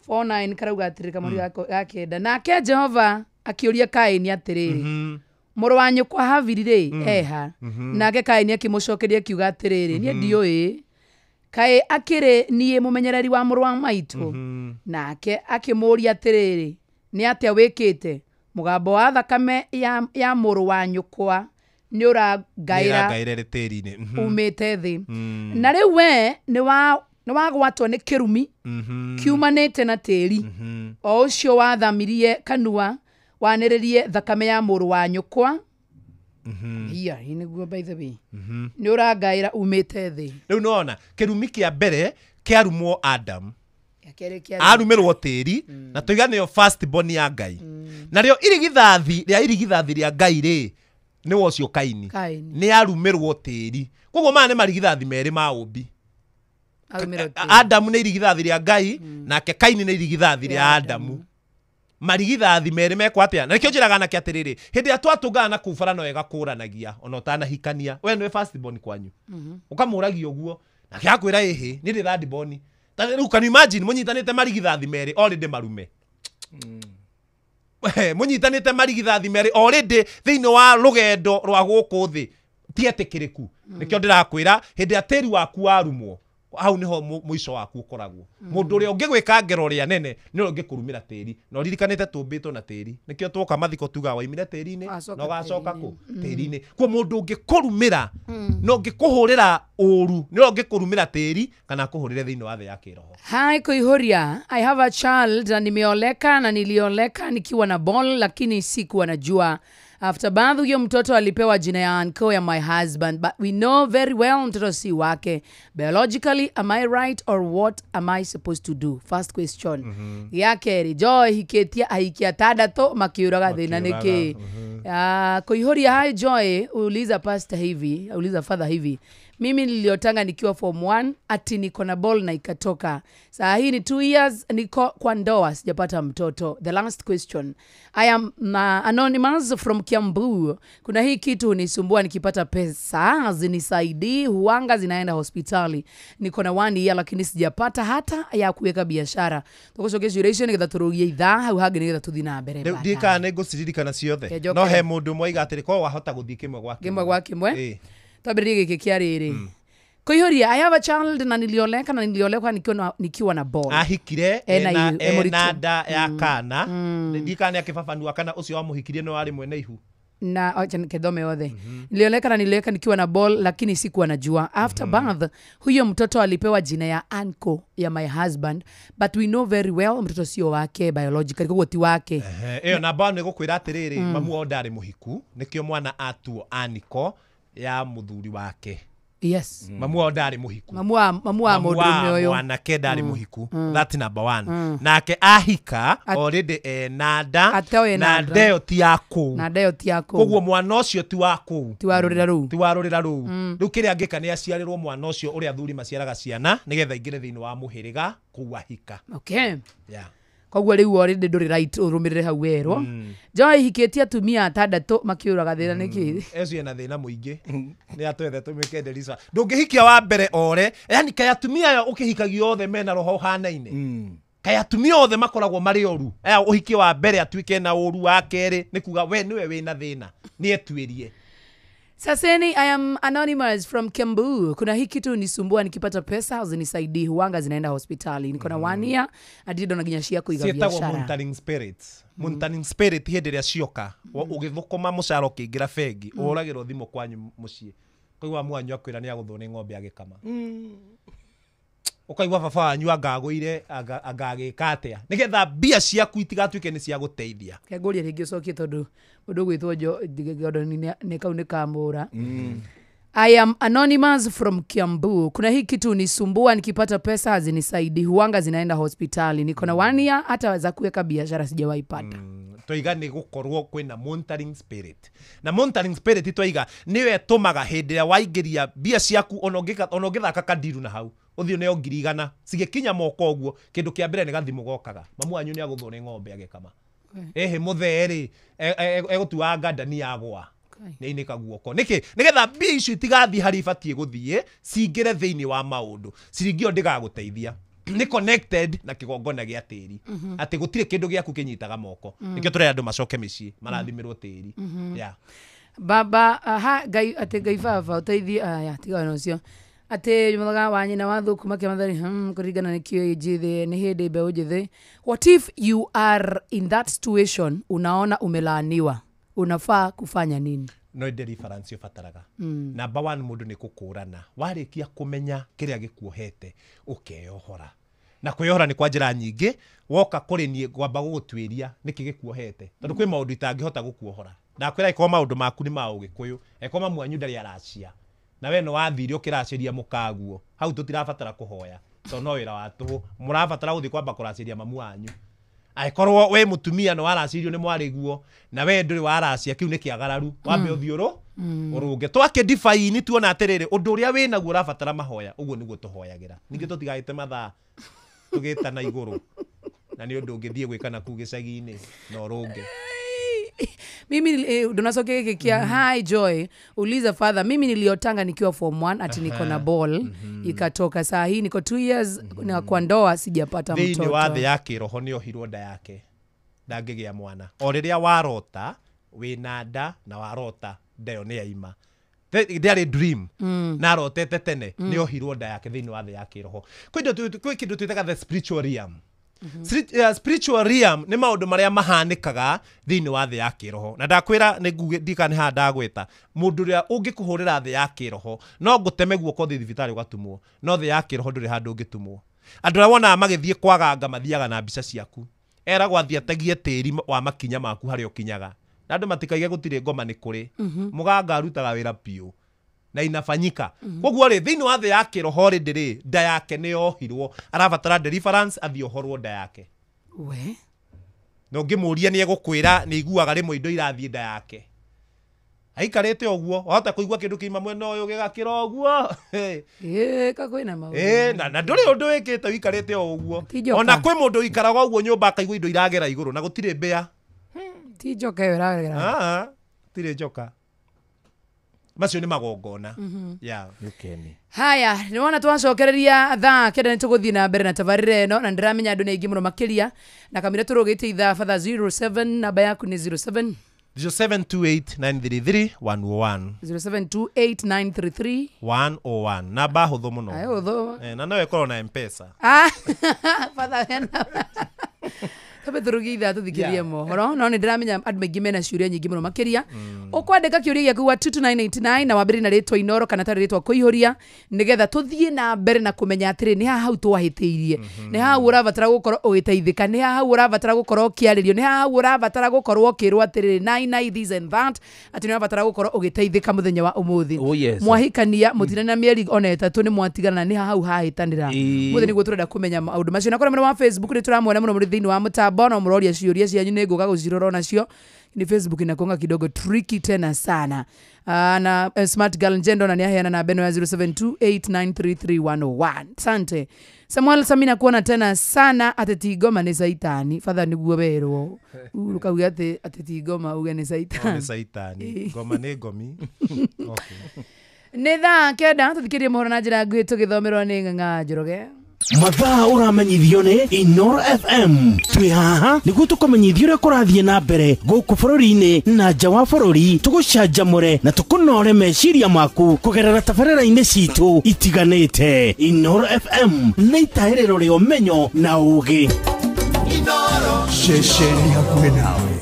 4 9 karauga atĩrĩ kamũhari ga kenda. Nake Jehova akĩũria Kaini atĩrĩrĩ, mũrũ wa nyũkwa Habili rĩ eha? Nake Kaini akĩmũcokeria akiuga atĩrĩrĩ, niĩ ndiũĩ, kaĩ akĩrĩ niĩ mũmenyereri wa mũrũ wa maitũ? Nake akĩmũũria atĩrĩrĩ, nĩ atĩa wĩkĩte? Mũgambo wa thakame ya mũrũ wa nyũkwa nĩ ũrangaĩra umĩte thĩ. Na rĩu we nĩ wagwatwo nĩ kĩrumi kiumanĩte na tĩri, o ũcio wathamirie kanua wanĩrĩrie thakame ya mũrũ wa nyũkwa. Iya, nĩguo by the way. Nĩ ũrangaĩra umĩte thĩ. Rĩu nĩwona kĩrumi kĩa mbere kĩarumwo Adam, arumirwo tĩri, na tũiga nĩyo first born ya Ngai. Narĩo irigithathi rĩa irigithathi rĩa Ngai rĩ, Nĩ ũcio Kaini. Nĩ arumirwo tĩri. Koguo maya nĩ marigithathi merĩ ma ũmbi. Adamu nĩ irigithathi rĩa Ngai nake Kaini nĩ irigithathi rĩa Adamu. Marigithathi merĩ mekwo atĩa? Na nĩkĩo njĩraga anake atĩrĩrĩ, hĩndĩ ĩrĩa twatũngana na kũu bara no ĩgakũranagia ona ũtanahikania. We nĩwe first born kwanyu. Ũkamũragia ũguo nake akwĩra ĩhĩ nĩ ndĩ third born. Ta rĩu can you imagine mũnyitanĩte marigithathi merĩ already marume. Mũnyitanĩte marigithathi merĩ already thĩinĩ wa rũgendo rwa gũkũ thĩ ti etĩkĩrĩku. Nĩkĩo ndĩrakwĩra hĩndĩ ya tĩri waku warumwo hau niho mũico waku ũkoragwo. Mũndũ ũrĩa ũngĩgwĩka ngero rĩa nene nĩ ũrĩa ũngĩkũrumĩra tĩri. Na ũririkanĩte tũmbĩtwo na tĩri. Nĩkĩo twoka mathiko tugaga waimire tĩri-inĩ na ũgacoka kũ tĩri-inĩ. Kwa mũndũ ũngĩkũrumĩra na ũngĩkũhũrĩra ũru nĩ ũrĩa ũngĩkũrumĩra tĩri kana akũhũrĩre thĩinĩ wa thĩ ya kĩroho. Hi Kuihuria, I have a child na nimeoleka na nilioleka nikiwa na ball lakini sikuwa najua. After birth huyo mtoto alipewa jina ya uncle ya my husband, but we know very well mtoto si wake. Biologically, am I right or what am I supposed to do? First question. Ya keri, Joy hiketia ahikia tadato makiuraga thina niki. Kuihuria, hi Joy, uliza pastor hivi, uliza father hivi. Mimi niliotanga nikiwa form 1 ati niko na ball na ikatoka. Saa hii ni 2 years niko kwa ndoa sijapata mtoto. The last question. I am anonymous from Kiambu. Kuna hii kitu hunisumbua nikipata pesa zinisaidii huanga zinaenda hospitali. Niko na 1 year lakini sijapata hata ya kuweka biashara. Tukocoke duration nĩgetha tũrũgie ithaa hau hangĩ nĩgetha tũthiĩ na mbere. Ndika nĩngũciririkana ciothe. No he mũndũ ũmwe oiga atĩrĩ korwo wahota gũthiĩ kĩmwe gwa kĩmwe. Kĩmwe gwa kĩmwe. Twambĩrĩrie gĩkĩ kĩa rĩrĩ. Kuihuria, I have a child na nilioleka na niliolekwa nikiwa na ball. Ahikire ena nda ya kana. Ndikane akĩbabanua kana ũcio wamũhikirie no arĩ mwene ihu. Na acha nikethome yothe. Nilioleka na nilioleka nikiwa na ball lakini sikuwa najua. After birth huyo mtoto alipewa jina ya uncle ya my husband, but we know very well mtoto sio wake biologically, koguo ti wake. Ĩyo namba nĩ gũkwĩra atĩrĩrĩ, mamu wao ndarĩ mũhiku, nĩkĩo mwana atuo aniko ya muthuri wake. Yes. Mamu wao ndarĩ mũhiku. Mamu wa mũndũrũme ũyũ. Mwanake ndarĩ mũhiku. That's number 1. Nake ahika already ena nda na ndeo ti ya kũu. Na ndeo ti ya kũu. Koguo mwana ũcio ti wa kũu. Ti wa rũrĩra rũu. Ti wa rũrĩra rũu. Rĩu kĩrĩa angĩka nĩ aciarĩrwo mwana ũcio ũrĩa athuri maciaraga ciana nĩgetha aingĩre thĩinĩ wa mũhĩrĩga kũu ahika. Okay. Yeah. Koguo rĩu already ndũrĩ right ũrũmĩrĩre hau werwo. Joy hikĩtie atumia atandatũ makiũraga thĩna nĩkĩ? Ecio ena thĩna mũingĩ. Nĩ atwethe tũmĩke Lisa. Ndũngĩhikia wa mbere ore, yani kaĩ atumia aya ũkĩhikagia othe mena roho ũhanaine. Kaĩ atumia othe makoragwo marĩ oru. Aya ũhikie wa mbere atuĩke na ũru wa kerĩ nĩ kuga we nĩwe wĩna thĩna. Nĩ etuĩrie. Saseni, I am anonymous from Kiambu. Kuna hii kitu nisumbua nikipata pesa zinisaidii huanga zinaenda hospitali. Niko na 1 year adido na ginya kuiga biashara. Ciĩtagwo monitoring spirits. Monitoring spirit hĩndĩ ĩrĩa cioka ũgĩthũkũma mũcara ũkĩingĩra bengi ũhũragĩrwo thimũ kwanyu mũciĩ. Ũkaigua mwanyu akwĩra nĩ agũthwo nĩ ng'ombe agĩkama. Ũkaigua baba wanyu angagũire angagĩka atĩa nĩgetha mbia ciaku itigatuĩke nĩ cia gũteithia. Kengũria rĩngĩ ũcokie tondũ mũndũ ũgwĩtwo Gordon nĩ kau nĩ kamũra. I am anonymous from Kiambu. Kuna hii kitu nisumbua nikipata pesa hazinisaidii huanga zinaenda hospitali. Niko na 1 year hata za kuweka biashara sijawahi pata. Twaiga nĩ gũkorwo kwĩna monitoring spirit. Na monitoring spirit twaiga nĩyo ĩtũmaga hĩndĩ ĩrĩa waingĩria mbia ciaku ona ũngĩthaka kandiru na hau ũthiĩ ũneo 100,000 cigĩkinya moko ũguo kĩndũ kĩa mbere nĩ gathimũ gokaga. Mamu wanyu nĩ agũthwo nĩ ng'ombe agĩkama. Ĩhĩ mũthee rĩ egũtua ngandani yagwa. Nĩ guoko. Nĩkĩ? Nĩgetha mbia icio itigathiĩ harĩa ibatiĩ gũthiĩ cingĩre thĩinĩ wa maũndũ. Ciringi ĩyo ndĩgagũteithia. Nĩ connected na kĩgongona gĩa tĩri. Atĩ gũtirĩ kĩndũ gĩaku kĩnyitaga moko. Nĩkĩo tũrera andũ macoke mĩciĩ marathimĩrwo tĩri. Yeah. Baba ha Ngai atĩ Ngai baba ũteithie aya tiga na ũcio. Atĩ mũthanga wa nyina wa thũkũ makĩmathari kũringana nĩ kĩo njĩthĩ nĩ hĩndĩ mbeũ njĩthĩ. What if you are in that situation unaona umelaaniwa? Unafaa kufanya nini? No inde reference ũbataraga. Number 1 mũndũ nĩ gũkũrana. Warĩkia kũmenya kĩrĩa gĩkuohete ũkeyohora. Na kwĩyohora nĩ kwa njĩra nyingĩ, woka kũrĩ niĩ ngwamba gũgũtuĩria nĩkĩ gĩkuohete. Tondũ kwĩ maũndũ itangĩhota gũkuohora. Ndakwĩra ĩkorwo maũndũ maku nĩ ma ũgĩkũyũ, ĩkorwo mamu wanyu ndarĩ aracia. Na we no wathire ũkĩracĩria mũkaguo. Hau tũtirabatara kũhoya. Tondũ no wĩra wa tũhũ. Mũrabatara gũthiĩ kwamba kũracĩria mamu wanyu. Angĩkorwo we mũtumia nĩ waracirio nĩ mwarĩguo na we ndũrĩ waracia kĩu nĩ kĩagararu wambe ũthiĩ ũrũnge twake define tuona atĩrĩrĩ ũndũ ũrĩa wĩnaguo ũrabatara mahoya ũguo nĩguo tũhoyagĩra ningĩ tũtigagĩte mathaa tũgĩtana igũrũ na nĩ ũndũ ũngĩthiĩ gwĩka na kũu gĩcagi-inĩ na ũrũnge. Mimi ndonasoke kiki hi Joy uliza father mimi niliotanga nikiwa form 1 ati niko na ball ikatoka saa hii niko 2 years na kwa ndoa sijapata mtoto. Thĩinĩ wa thĩ ya kĩroho nĩ ohirwo nda yake ndangĩgĩa mwana o rĩrĩa warota wĩna nda na warota nda ĩyo nĩ yaima ndĩarĩ dream na arotete tene nĩ ohirwo nda yake thĩinĩ wa thĩ ya kĩroho. Kwĩ kĩndũ twĩtaga the spiritual realm. Spiritual realm nĩ maũndũ marĩa mahanĩkaga thĩinĩ wa thĩ ya kĩroho na ndakwĩra nĩ nguge ndika nĩ haha ndagwĩta mũndũ ũrĩa ũngĩkũhũrĩra thĩ ya kĩroho no ngũteme guoko thĩ thibitarĩ ũgatumwo no thĩ ya kĩroho ndũrĩ handũ ũngĩtumwo. Andũ arĩa wonaga magĩthiĩ kwaganga mathiaga na mbica ciaku eragwo athiĩ ategie tĩri wa makinya maku harĩa ũkinyaga na andũ matikaige gũtirĩ ngoma nĩ kũrĩ mũganga arutaga wĩra biũ na inafanyika. Koguo rĩ thĩinĩ wa thĩ ya kĩroho rĩ ndĩrĩ nda yake nĩ yohirwo arabatara deliverance athiĩ ohorwo nda yake. We na ũngĩmũria nĩ egũkwĩra nĩ iguaga rĩmwe indo irathiĩ nda yake aikarĩte ũguo wahota kũigua kĩndũ kĩima mwena ũyũ gĩgakĩra ũguo ka kwĩna maũndũ na ndũrĩ ũndũ wĩkĩte ũikarĩte o ũguo ona kwĩ mũndũ ũikaraga ũguo nyũmba akaigua indo iragera igũrũ na gũtirĩ mbĩa ti njoka ĩyo ĩragera tirĩ njoka macio nĩ magongona. Yeah. Haya nĩwona twacokereria thaa 9 nĩ tũgũthiĩ na mbere na tabarĩra ĩno na ndĩramenya andũ nĩ aingĩ mũno makĩria na kamĩra tũrũgĩte ithaa batha 07 namba yaku nĩ 07 0728 933 101 0728 933 101 namba hũthũ mũno na no ĩkorwo na M-Pesa batha hena Kabe turugi ithaa tuthikirie mohoro no nĩ ndĩramenya andũ maingĩ mena ciũria nyingĩ mũno makĩria ũkwandĩka kĩũria gĩaku gwa 22989 na wambĩrĩrie na rĩtwa Inoro kana tarĩ rĩtwa kũihũria nĩgetha tũthiĩ na mbere na kũmenya atĩrĩ nĩ haha hau twahĩtĩirie nĩ haha hau ũrabatara gũkorwo ũgĩteithĩka nĩ haha hau ũrabatara gũkorwo ũkĩarĩrio nĩ haha hau ũrabatara gũkorwo ũkĩrwo atĩrĩrĩ nai nai this and that atĩ nĩ ũrabatara gũkorwo ũgĩteithĩka mũthenya wa ũmũthĩ mwahikania mũtirĩ na mĩeri ona ĩtatũ nĩ mwatigana na nĩ haha hau hahĩtanĩra mũthĩ nĩguo tũrenda kũmenya maũndũ macio na kũrĩa mwena wa Facebook nĩ tũramuona mũno mũrĩ thĩinĩ wa mũtambo na mũroria ciũria cianyu nĩ ngũka gũcirora onacio ni Facebook inakuanga kidogo tricky tena sana. Na Smart Girl Njendo na niaheana na beno ya 0728933101. Asante. Samuel Samina kuona tena sana ateti goma ni saitani. Father niguo berwo. Urukauga ati ateti goma uge ni saitani. Ni saitani. Goma ni gomi. Okay. Nĩ thaa 9 tũthikĩrie mohoro na njĩra nguhĩ tũgĩthomerwo nĩ Ng'ang'a Njoroge. Mathaa ũramenyithio nĩ Inoro FM twĩ haha nĩguo tũkũmenyithia ũrĩa kũrathiĩ na mbere gũkũ bũrũri-inĩ na nja wa bũrũri tũgũcanjamũre na tũkũnore meciria maku kũgerera tabarĩra-inĩ citũ itiganĩte. Inoro FM nĩ itahĩrĩro rĩa ũmenyo na ũũgĩ. Ceceni hakuhĩ nawe.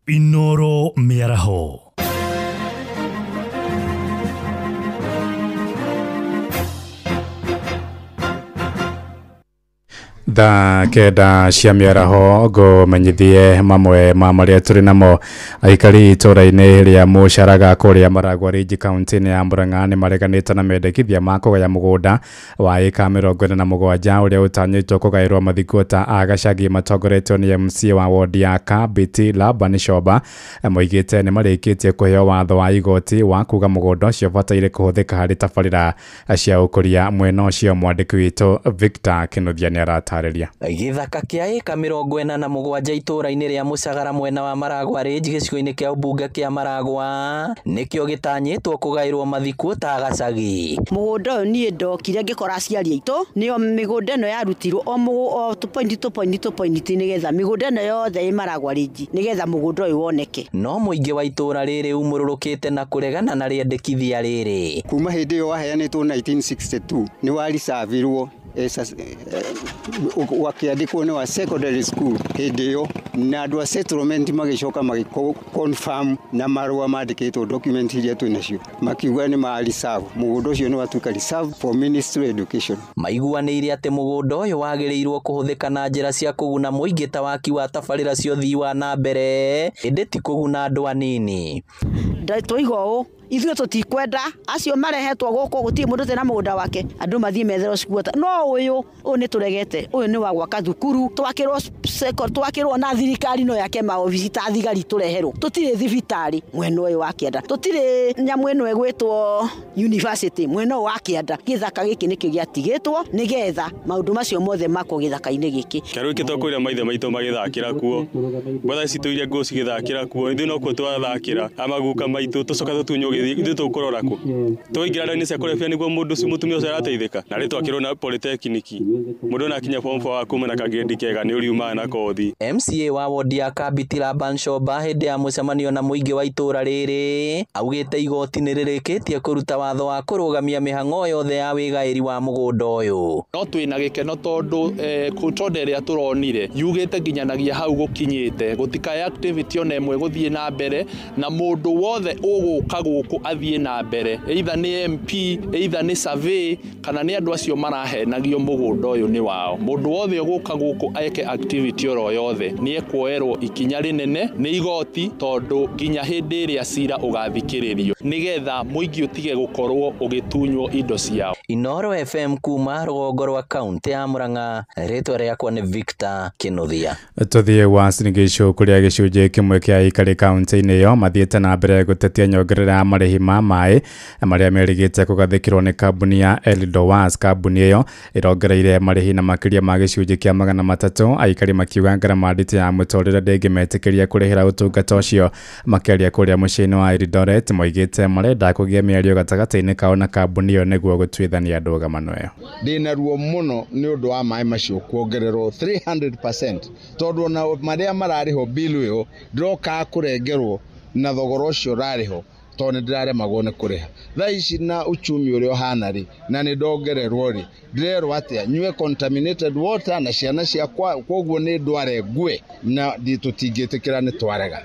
Inoro Mĩaraho. Thaa 9 cia mĩaraho ngũmenyithie mamwe ma marĩa tũrĩ namo. Aikari itũra-inĩ rĩa Mũcaraga kũrĩa Maragwa Ridge kaunti-inĩ ya Murang'a nĩ mareganĩte na mendekithia ma kũgaya mũgũnda wa ĩka 47 ũrĩa ũtanyĩtwo kũgaĩrwo mathikũta a gacagi matongoretio nĩ MC wa wodi ya Kabiti Laban Shoba moigĩte nĩ marĩkĩtie kũheo watho wa igoti wa kuga mũgũnda ũcio ũbataire kũhũthĩka harĩ tabarĩra cia ũkũria mwena ũcio. Mwandĩki witũ Victor Kinuthia nĩ aratarĩria. Gĩthaka kĩa ĩka 47 itũra-inĩ rĩa Mũcagara mwena wa Maragwa Ridge gĩcigo-inĩ kĩa ũmbunge kĩa Maragwa nĩkĩo gĩtanyĩtwo kũgaĩrwo mathikũ ta gacagi. Mũgũnda ũyũ niĩ ndokire ngĩkora aciari aitũ nĩo mĩgũnda ĩno yarutirwo o 2.2.2 nĩgetha mĩgũnda ĩno yothe ĩ Maragwa Ridge nĩgetha mũgũnda ũyũ woneke. No mũingĩ wa itũra rĩrĩ umũrũrũkĩte na kũregana na rĩendekithia rĩrĩ. Kuma hĩndĩ ĩyo waheanĩtwo 1962 nĩ waricavirwo wakiandikwo nĩ wa secondary school hĩndĩ ĩyo na andũ a settlement magĩcoka magĩ-confirm na marũa mandĩkĩtwo document iria twĩ nacio makiuga nĩ ma reserve mũgũnda ũcio nĩ watuĩka reserve for ministry education. Maiguanĩire atĩ mũgũnda ũyũ wagĩrĩirwo kũhũthĩka na njĩra cia kũguna mũingĩ ta waki wa tabarĩra cia ũthii wa na mbere ĩndĩ ti kũguna andũ anini. Twoiga ũũ ithuĩ tũtikwenda acio marehetwo gũkũ gũtirĩ mũndũ ũtarĩ na mũgũnda wake andũ mathiĩ metherwo squatter no ũyũ nĩ tũregete ũyũ nĩ wa gwaka thukuru twakĩrwo na thirikari no yake maobici ta thigari tũreherwo tũtirĩ thibitarĩ mwena ũyũ wa kĩanda tũtirĩ nyamũ ĩno ĩgwĩtwo university mwena ũyũ wa kĩanda gĩthaka gĩkĩ nĩkĩo gĩatigĩtwo nĩgetha maũndũ macio mothe makwo gĩthaka-inĩ gĩkĩ. Kĩarũ gĩkĩ twakwĩra maithe maitũ magĩthakĩra kuo mbatha citũ iria ngũũ cigĩthakĩra kuo ithuĩ nokuo twathakĩra amaguka maitũ tũcoka tũtunywo ithuĩ tũkũrora kũ twaingĩra raini cia kũrebia nĩguo mũndũ ũcio mũtumia ũcio arateithĩka na rĩ twakĩrwo na polytechnic mũndũ ona akinya form 4 wa kuma na kangiredi kega nĩ ũriumaga na kothi. MCA wa wodi ya Kabiti Laban Shoba hĩndĩ ya mũcemanio na mũingĩ wa itũra rĩrĩ augĩte igoti nĩ rĩrĩkĩtie kũruta watho wa kũrũgamia mĩhang'o yothe ya wĩgaĩri wa mũgũnda ũyũ. No twĩna gĩkeno tondũ court order ĩrĩa tũronire yugĩte nginyanagia hau gũkinyĩte gũtikae activity ona ĩmwe gũthiĩ na mbere na mũndũ wothe ũgũka gũkũ athiĩ na mbere either nĩ MP either nĩ survey kana nĩ andũ acio marahenagio mũgũnda ũyũ nĩ wao. Mũndũ wothe ũgũka gũkũ eke activity oro yothe nĩ ekuoerwo ikinya rĩnene nĩ igoti tondũ nginya hĩndĩ ĩrĩa cira ũgathikĩrĩrio nĩgetha mũingĩ ũtige gũkorwo ũgĩtunywo indo ciao. Inoro FM kuma rũgongo rwa kaunti ya Murang'a, rĩtwa rĩakwa nĩ Victor Kinuthia. Tũthiĩ Uasin Gishu kũrĩa gĩcunjĩ kĩmwe kĩa aikari kaunti-inĩ ĩyo mathiĩte na mbere gũtetia nyongerera ya marĩhi ma maĩ marĩa merĩgĩte kũgathĩkĩrwo nĩ kambuni ya Eldowas. Kambuni ĩyo ĩrongereire marĩhi na makĩria ma gĩcunjĩ kĩa 300 aikari makiuga ngarama nditũ ya mũtũrĩre ndĩngĩmetĩkĩria kũrĩhĩra ũtungata ũcio. Makĩaria kũrĩa mũciĩ-inĩ wa Eldoret moigĩte marenda kũgĩa mĩario gatagatĩ-inĩ kao na kambuni ĩyo nĩguo gũtuithania ndũgamano ĩyo. Ndĩna ruo mũno nĩ ũndũ wa maĩ macio kuongererwo 300% tondũ ona marĩa mararĩhwo bill ĩyo ndĩrokaga kũrengerwo na thogora ũcio ũrarĩhwo tondũ nĩ ndĩraremagwo nĩ kũrĩha. Thaa ici na uchumi ũrĩa ũhana rĩ na nĩ ndongererwo rĩ ndĩrerwo atĩa nyue contaminated water na ciana ciakwa koguo nĩ ndware ngue na tũtingĩtĩkĩra nĩ twarega.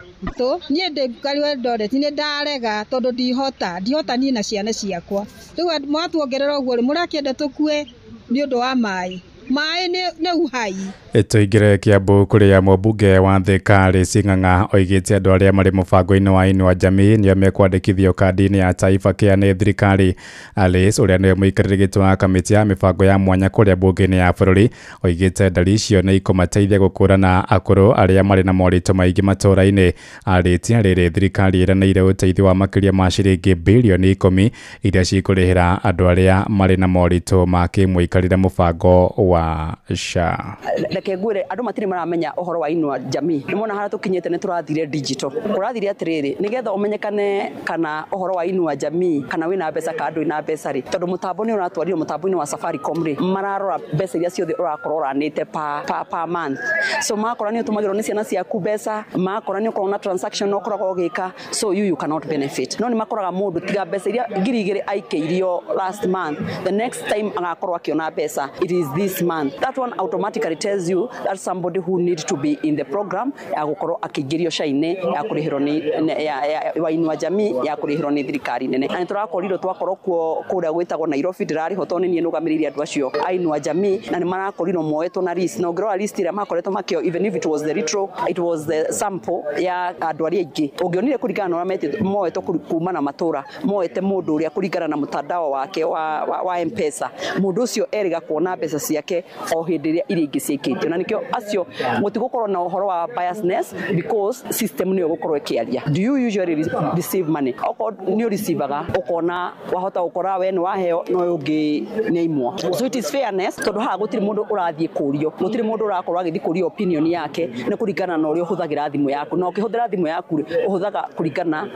Niĩ ndĩ mũikari wa Eldoret nĩ ndarega tondũ ndihota niĩ na ciana ciakwa rĩu mwatuongerera ũguo rĩ mũrakĩenda tũkue nĩ ũndũ wa maĩ. Maĩ nĩ uhai. Tũingĩre Kiambu kũrĩa mũmbunge wa Thika Alice Ng'ang'a oigĩte andũ arĩa marĩ mũbango-inĩ wa Inua Jamii nĩo mekwandĩkithio kandi-inĩ ya Taifa Care nĩ thirikari. Alice ũrĩa nĩwe mũikarĩri gĩtĩ wa kamĩtĩ ya mĩbango ya mwanya kũrĩa mbunge-inĩ ya bũrũri oigĩte ndari icio nĩ ikũmateithia gũkũrana akũrũ arĩa marĩ na moritũ maingĩ matũũra-inĩ. Arĩtie rĩrĩ thirikari ĩranĩire ũteithio wa makĩria ma ciringi bilioni 10 iria cikũrĩhĩra andũ arĩa marĩ na moritũ ma kĩmũikarĩre mũbango wa SHA. Reke ngwire andu matire maramenya uhoro wa Inua Jamii ni mona haria tukinyite ni turathire digital kurathire atiriri nigetha umenyekane kana uhoro wa Inua Jamii kana wina mbeca ka andu ina mbeca ri tondu mutambo ni uratwarire mutambo-ini wa Safaricom ri mararora mbeca iria ciothe urakorwo uranite pa month so makora ni utumagirwo ni ciana ciaku mbeca makora ni ukorwo na transaction no ukoragwo ugika so you cannot benefit no ni makoraga mundu tiga mbeca iria 2000 aikeirio last month the next time agakorwo akiona mbeca it is this month that one automatically tells you that somebody who needs to be in the program ya gukorwo akĩingĩrio SHA-inĩ ya kũrĩhĩrwo nĩ wa Inua Jamii ya kũrĩhĩrwo nĩ thirikari nene na nĩtũrakorirwo twakorwo kuo kũrĩa gwĩtagwo Nairobi ndĩrarĩho tondũ nĩ niĩ nũgamĩrĩire andũ acio a Inua Jamii na nĩ marakorirwo moetwo na list na ũngĩrora list ĩrĩa makoretwo makĩo even if it was the retro it was the sample ya andũ arĩa aingĩ ũngĩonire kũringana na ũrĩa moetwo kuma na matũra moete mũndũ ũrĩa kũringana na mtandao wake wa M-Pesa mũndũ ũcio erĩga kuona mbeca ciake o hĩndĩ ĩrĩa iria ingĩ ciĩkĩtio na nikio acio gũtigũkorwo na ũhoro wa biasness because system nĩyo gũkorwo ĩkĩaria. Do you usually receive money? Okorwo nĩ ũreceivaga ũkona wahota gũkora we nĩ waheo no ũyũ ũngĩ nĩ aimwo. So it is fairness tondũ haha gũtirĩ mũndũ ũrathiĩ kũrio gũtirĩ mũndũ ũrakorwo agĩthiĩ kũrio opinion yake nĩ kũringana na ũrĩa ũhũthagĩra thimũ yaku na ũkĩhũthĩra thimũ yaku rĩ ũhũthaga kũringana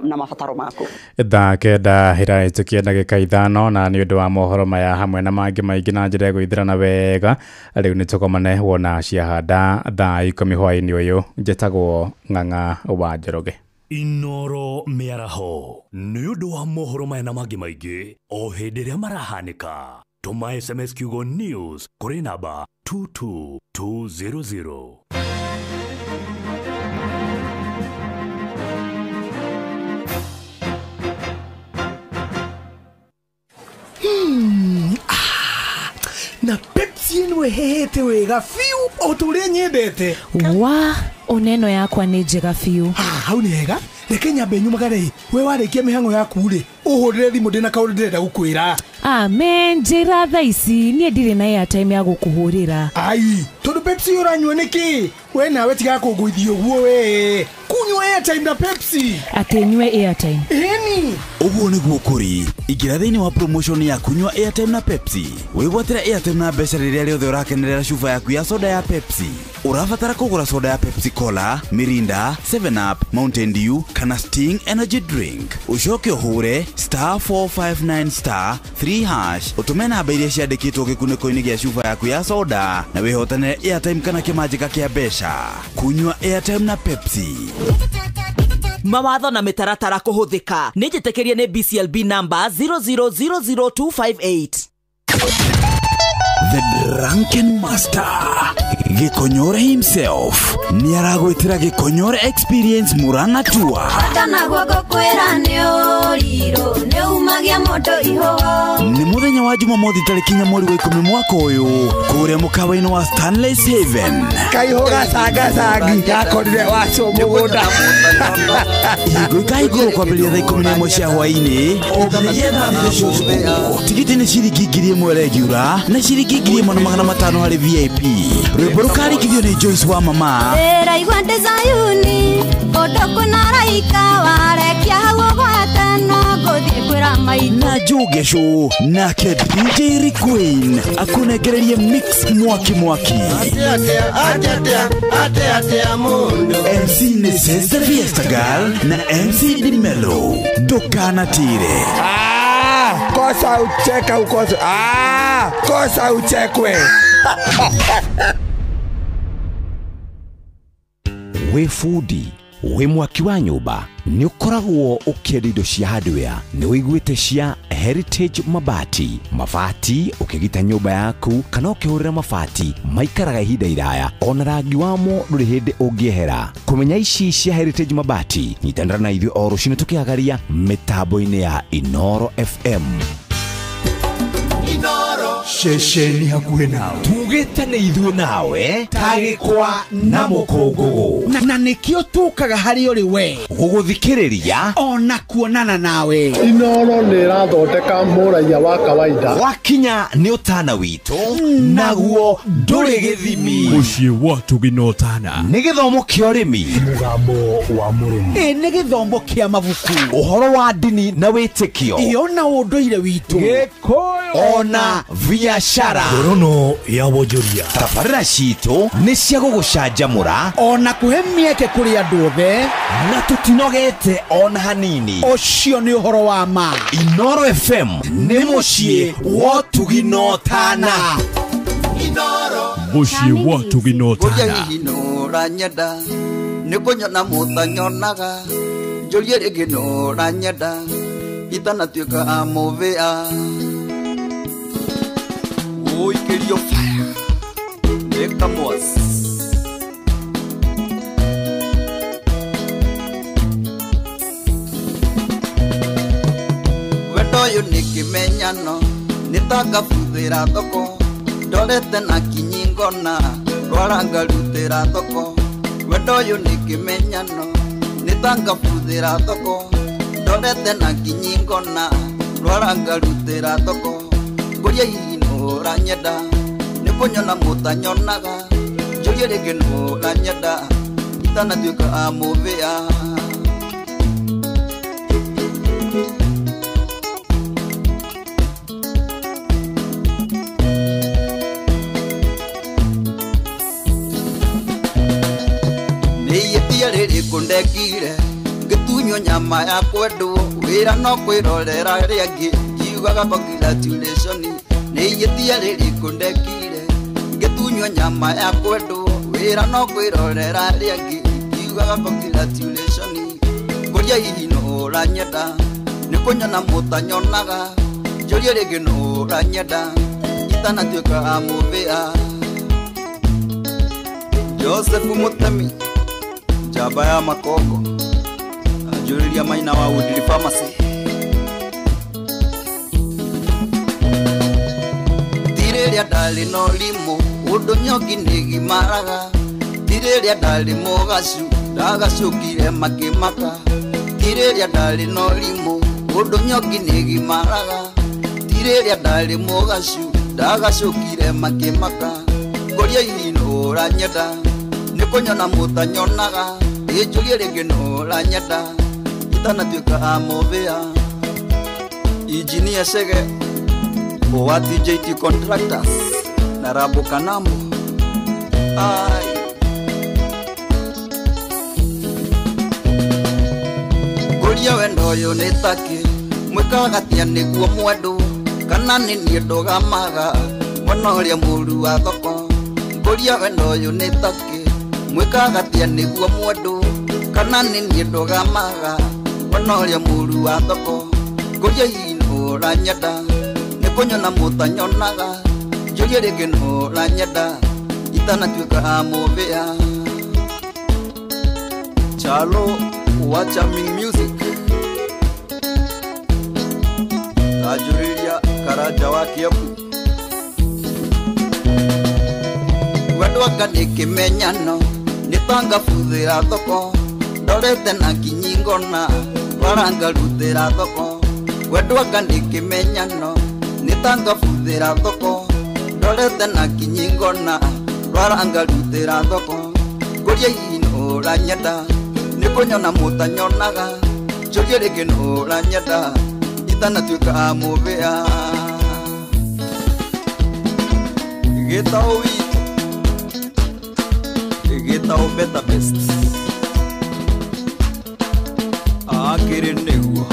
na mabataro maku. Thaa 9 ĩrahĩtũkia ndagĩka 5 na nĩ ũndũ wa mohoro maya hamwe na mangĩ maingĩ na njĩra ya gwĩthirana wega rĩu nĩ tũkomane wona ciahanda thaa 10 hwaĩ-inĩ ũyũ. Njĩtagwo Ng'ang'a wa Njoroge. Inoro mĩaraho nĩ ũndũ wa mohoro maya na mangĩ maingĩ o hĩndĩ ĩrĩa marahanĩka tũma SMS kiugo news kũrĩ namba 22200. Na Pepsi ĩno ĩhehete wega biũ o ta ũrĩa nyendete. Wa oneno yakwa nĩ njega biũ. Hau nĩ hega. Reke nyambe nyumagare we warĩkia mĩhang'o yaku rĩ ũhũrĩre thimũ ndĩna kaũndũ ndĩrenda gũkwĩra. Amen njĩra thaa ici niĩ ndirĩ na airtime ya gũkũhũrĩra. Ai tondũ Pepsi ũranyua nĩkĩ? We nawe tiga kũngũithia ũguo we. Kunyua airtime na Pepsi. Atĩ nyue airtime. Ĩni. Ũguo nĩguo kũrĩ. Ingĩra thĩinĩ wa promotion ya kunyua airtime na Pepsi. Wĩgwatĩre airtime na mbeca rĩrĩa rĩothe ũrakenerera cuba yaku ya soda ya Pepsi. Ũrabatara kũgũra soda ya Pepsi Cola, Mirinda, 7 Up, Mountain Dew kana Sting Energy Drink. Ũcoke ũhũre *459*3# ũtũme namba iria ciandĩkĩtwo gĩkunĩko-inĩ gĩa cuba yaku ya soda na wĩhotanĩre airtime kana kĩmanjĩka kĩa mbeca. Kunyua airtime na Pepsi. Mawatho na mĩtaratara kũhũthĩka nĩ njĩtĩkĩrie nĩ BCLB number 0000258. The Drunken Master Gikonyore himself nĩ aragwĩtĩra Gikonyore Experience Murang'a Tour. Nĩ mũthenya wa Jumamothi tarĩki 4 mweri wa 10 mwaka ũyũ kũrĩa mũkawa-inĩ wa Stanley's Haven. Kaihũra cangacangi gakorire wacu mũgũnda. Ihingo ikahingũrwo kwambĩrĩria thaa 11 cia hwaĩ-inĩ nginyagia thaa 3 cia ũtukũ. Tigiti nĩ ciringi 1000 regular na ciringi 1500 harĩ VIP. Rwĩmbo rũkarĩkithio nĩ Joyce wa mama. Ndĩraigua ndĩ Zayuni kũndũ kwĩna araika warekia hau ũgwatana ngũthiĩ kwĩra maitũ. Na Njoge nake DJ Rick Queen akũnengererie mix mwaki mwaki. MC nĩ Sister Fiesta Girl na MC Dimelo. Ndũkanatire. Kosa ucheka ukosa. Kosa uchekwe. Wĩ fundi wĩ mwaki wa nyũmba nĩ ũkoragwo ũkĩenda indo cia hardware nĩ ũiguĩte cia Heritage Mabati. Mabati ũkĩgita nyũmba yaku kana ũkĩhũrĩra mabati maikaraga ihinda iraya ona rangi wamo ndũrĩ hĩndĩ ũngĩehera. Kũmenya ici cia Heritage Mabati nyitanĩra na ithuĩ o rũcinĩ tũkĩhagaria mĩtambo-inĩ ya Inoro FM. Ceceni hakuhĩ nawe tugĩte nĩ ithuĩ nawe tagĩkwa na mũkũngũgũ na nĩkĩo tũkaga harĩ ũrĩ we gũgũthikĩrĩria ona kuonana nawe. Inoro nĩ ĩrathondeka mũraiya wa kawaida. Wakinya nĩ ũtana witũ naguo ndũrĩ gĩthimi. Mũciĩ wa tũginotana nĩ gĩthomo kĩa ũrĩmi, mũgambo wa mũrĩmi, nĩ gĩthomo kĩa mabuku, ũhoro wa ndini na wĩtĩkio, ĩyo na ũndũire witũ, Gĩkũyũ ona biashara. Ngorono ya wonjoria. Tabarĩra citũ nĩ cia gũgũcanjamũra ona kũhe mĩeke kũrĩ andũ othe na tũtinogete ona hanini. Ũcio nĩ ũhoro wa ma. Inoro FM nĩ mũciĩ wa tũginotana. Mũciĩ wa tũginotana. Nũranyenda nĩ kũnyona mũtanyonaga njũrie rĩngĩ nũranyenda itanatuĩka amũvĩa. Uikilio fire Neka Mwas. Wendo ũyũ nĩ kĩmenyano nĩtangabuthĩra thoko ndorete na kinyingona rwara ngarutĩra thoko. Wendo ũyũ nĩ kĩmenyano nĩtangabuthĩra thoko ndorete na kinyingona rwara ngarutĩra thoko. Ngũria hihi nũranyenda nĩ kũnyona mũtanyonaga njũrie rĩngĩ nũranyenda itanatuĩka amũvĩa. Nĩ ihĩtia rĩrĩkũ ndekire ngĩtunywo nyama ya kwendwo wĩra no kwĩrorera rĩangĩ ngiugaga congratulation. Nĩ ihĩtia rĩrĩkũ ndekire ngĩtunywo nyama ya kwendwo wĩra no kwĩrorera rĩangĩ ngiugaga congratulation. Ngũria hihi nũranyenda nĩ kũnyona mũtanyonaga njũrie rĩngĩ nũranyenda itanatuĩka amũvĩa. Joseph Mutemi njamba ya makongo anjũrĩria maina wa Woodley Pharmacy. Rĩrĩa ndarĩ na ũrimũ ũndũ nyongi nĩgimaraga, ti rĩrĩa ndarĩ mũgacu ndagacũkire makĩmaka, Tirĩrĩa ndarĩ na ũrimũ ũndũ nyoki nĩgimaraga. Tirĩrĩa ndarĩ mũgacu ndagacũkire makĩmaka. Ngũria hihi nũ ũranyenda nĩ kũnyona mũtanyonaga. Ĩnjũrie rĩngĩ nũ ũranyenda itanatuĩka amũthĩa. Injinia Chege wa TJT Contractors na Rabo Kanambo. Ai Ngũria wendo ũyũ nĩ takĩ mwĩkaga atĩa nĩguo mwendwo kana nĩ niĩ ndũgamaga mwana ũrĩa mũru wa thoko. Ngũria wendo ũyũ nĩ takĩ mwĩkaga atĩa nĩguo mwendwo kana nĩ niĩ ndũgamaga mwana ũrĩa mũru wa thoko. Ngũria hihi nũ ũranyenda nĩ kũnyona mũtanyonaga. Njũrie rĩngĩ nũ ũranyenda itanatuĩka amũthĩa. Chalo wa Charming Music Ajuriria Karanja wa Kiambu. Wendo anga nĩ kĩmenyano nĩ tangabuthĩra thoko ndorete na kinyingona warangarutĩra thoko. Wendo anga nĩ kĩmenyano nĩ tangabuthĩra thoko ndorete na kinyingona warangarutĩra thoko. Ngũria hihi nũ ũranyenda nĩ kũnyona mũtanyonaga. Njũrie rĩngĩ nũ ũranyenda itanatuĩka amũthĩa. Gĩtaũ witũ gĩtaũ better best akĩrĩ nĩguo.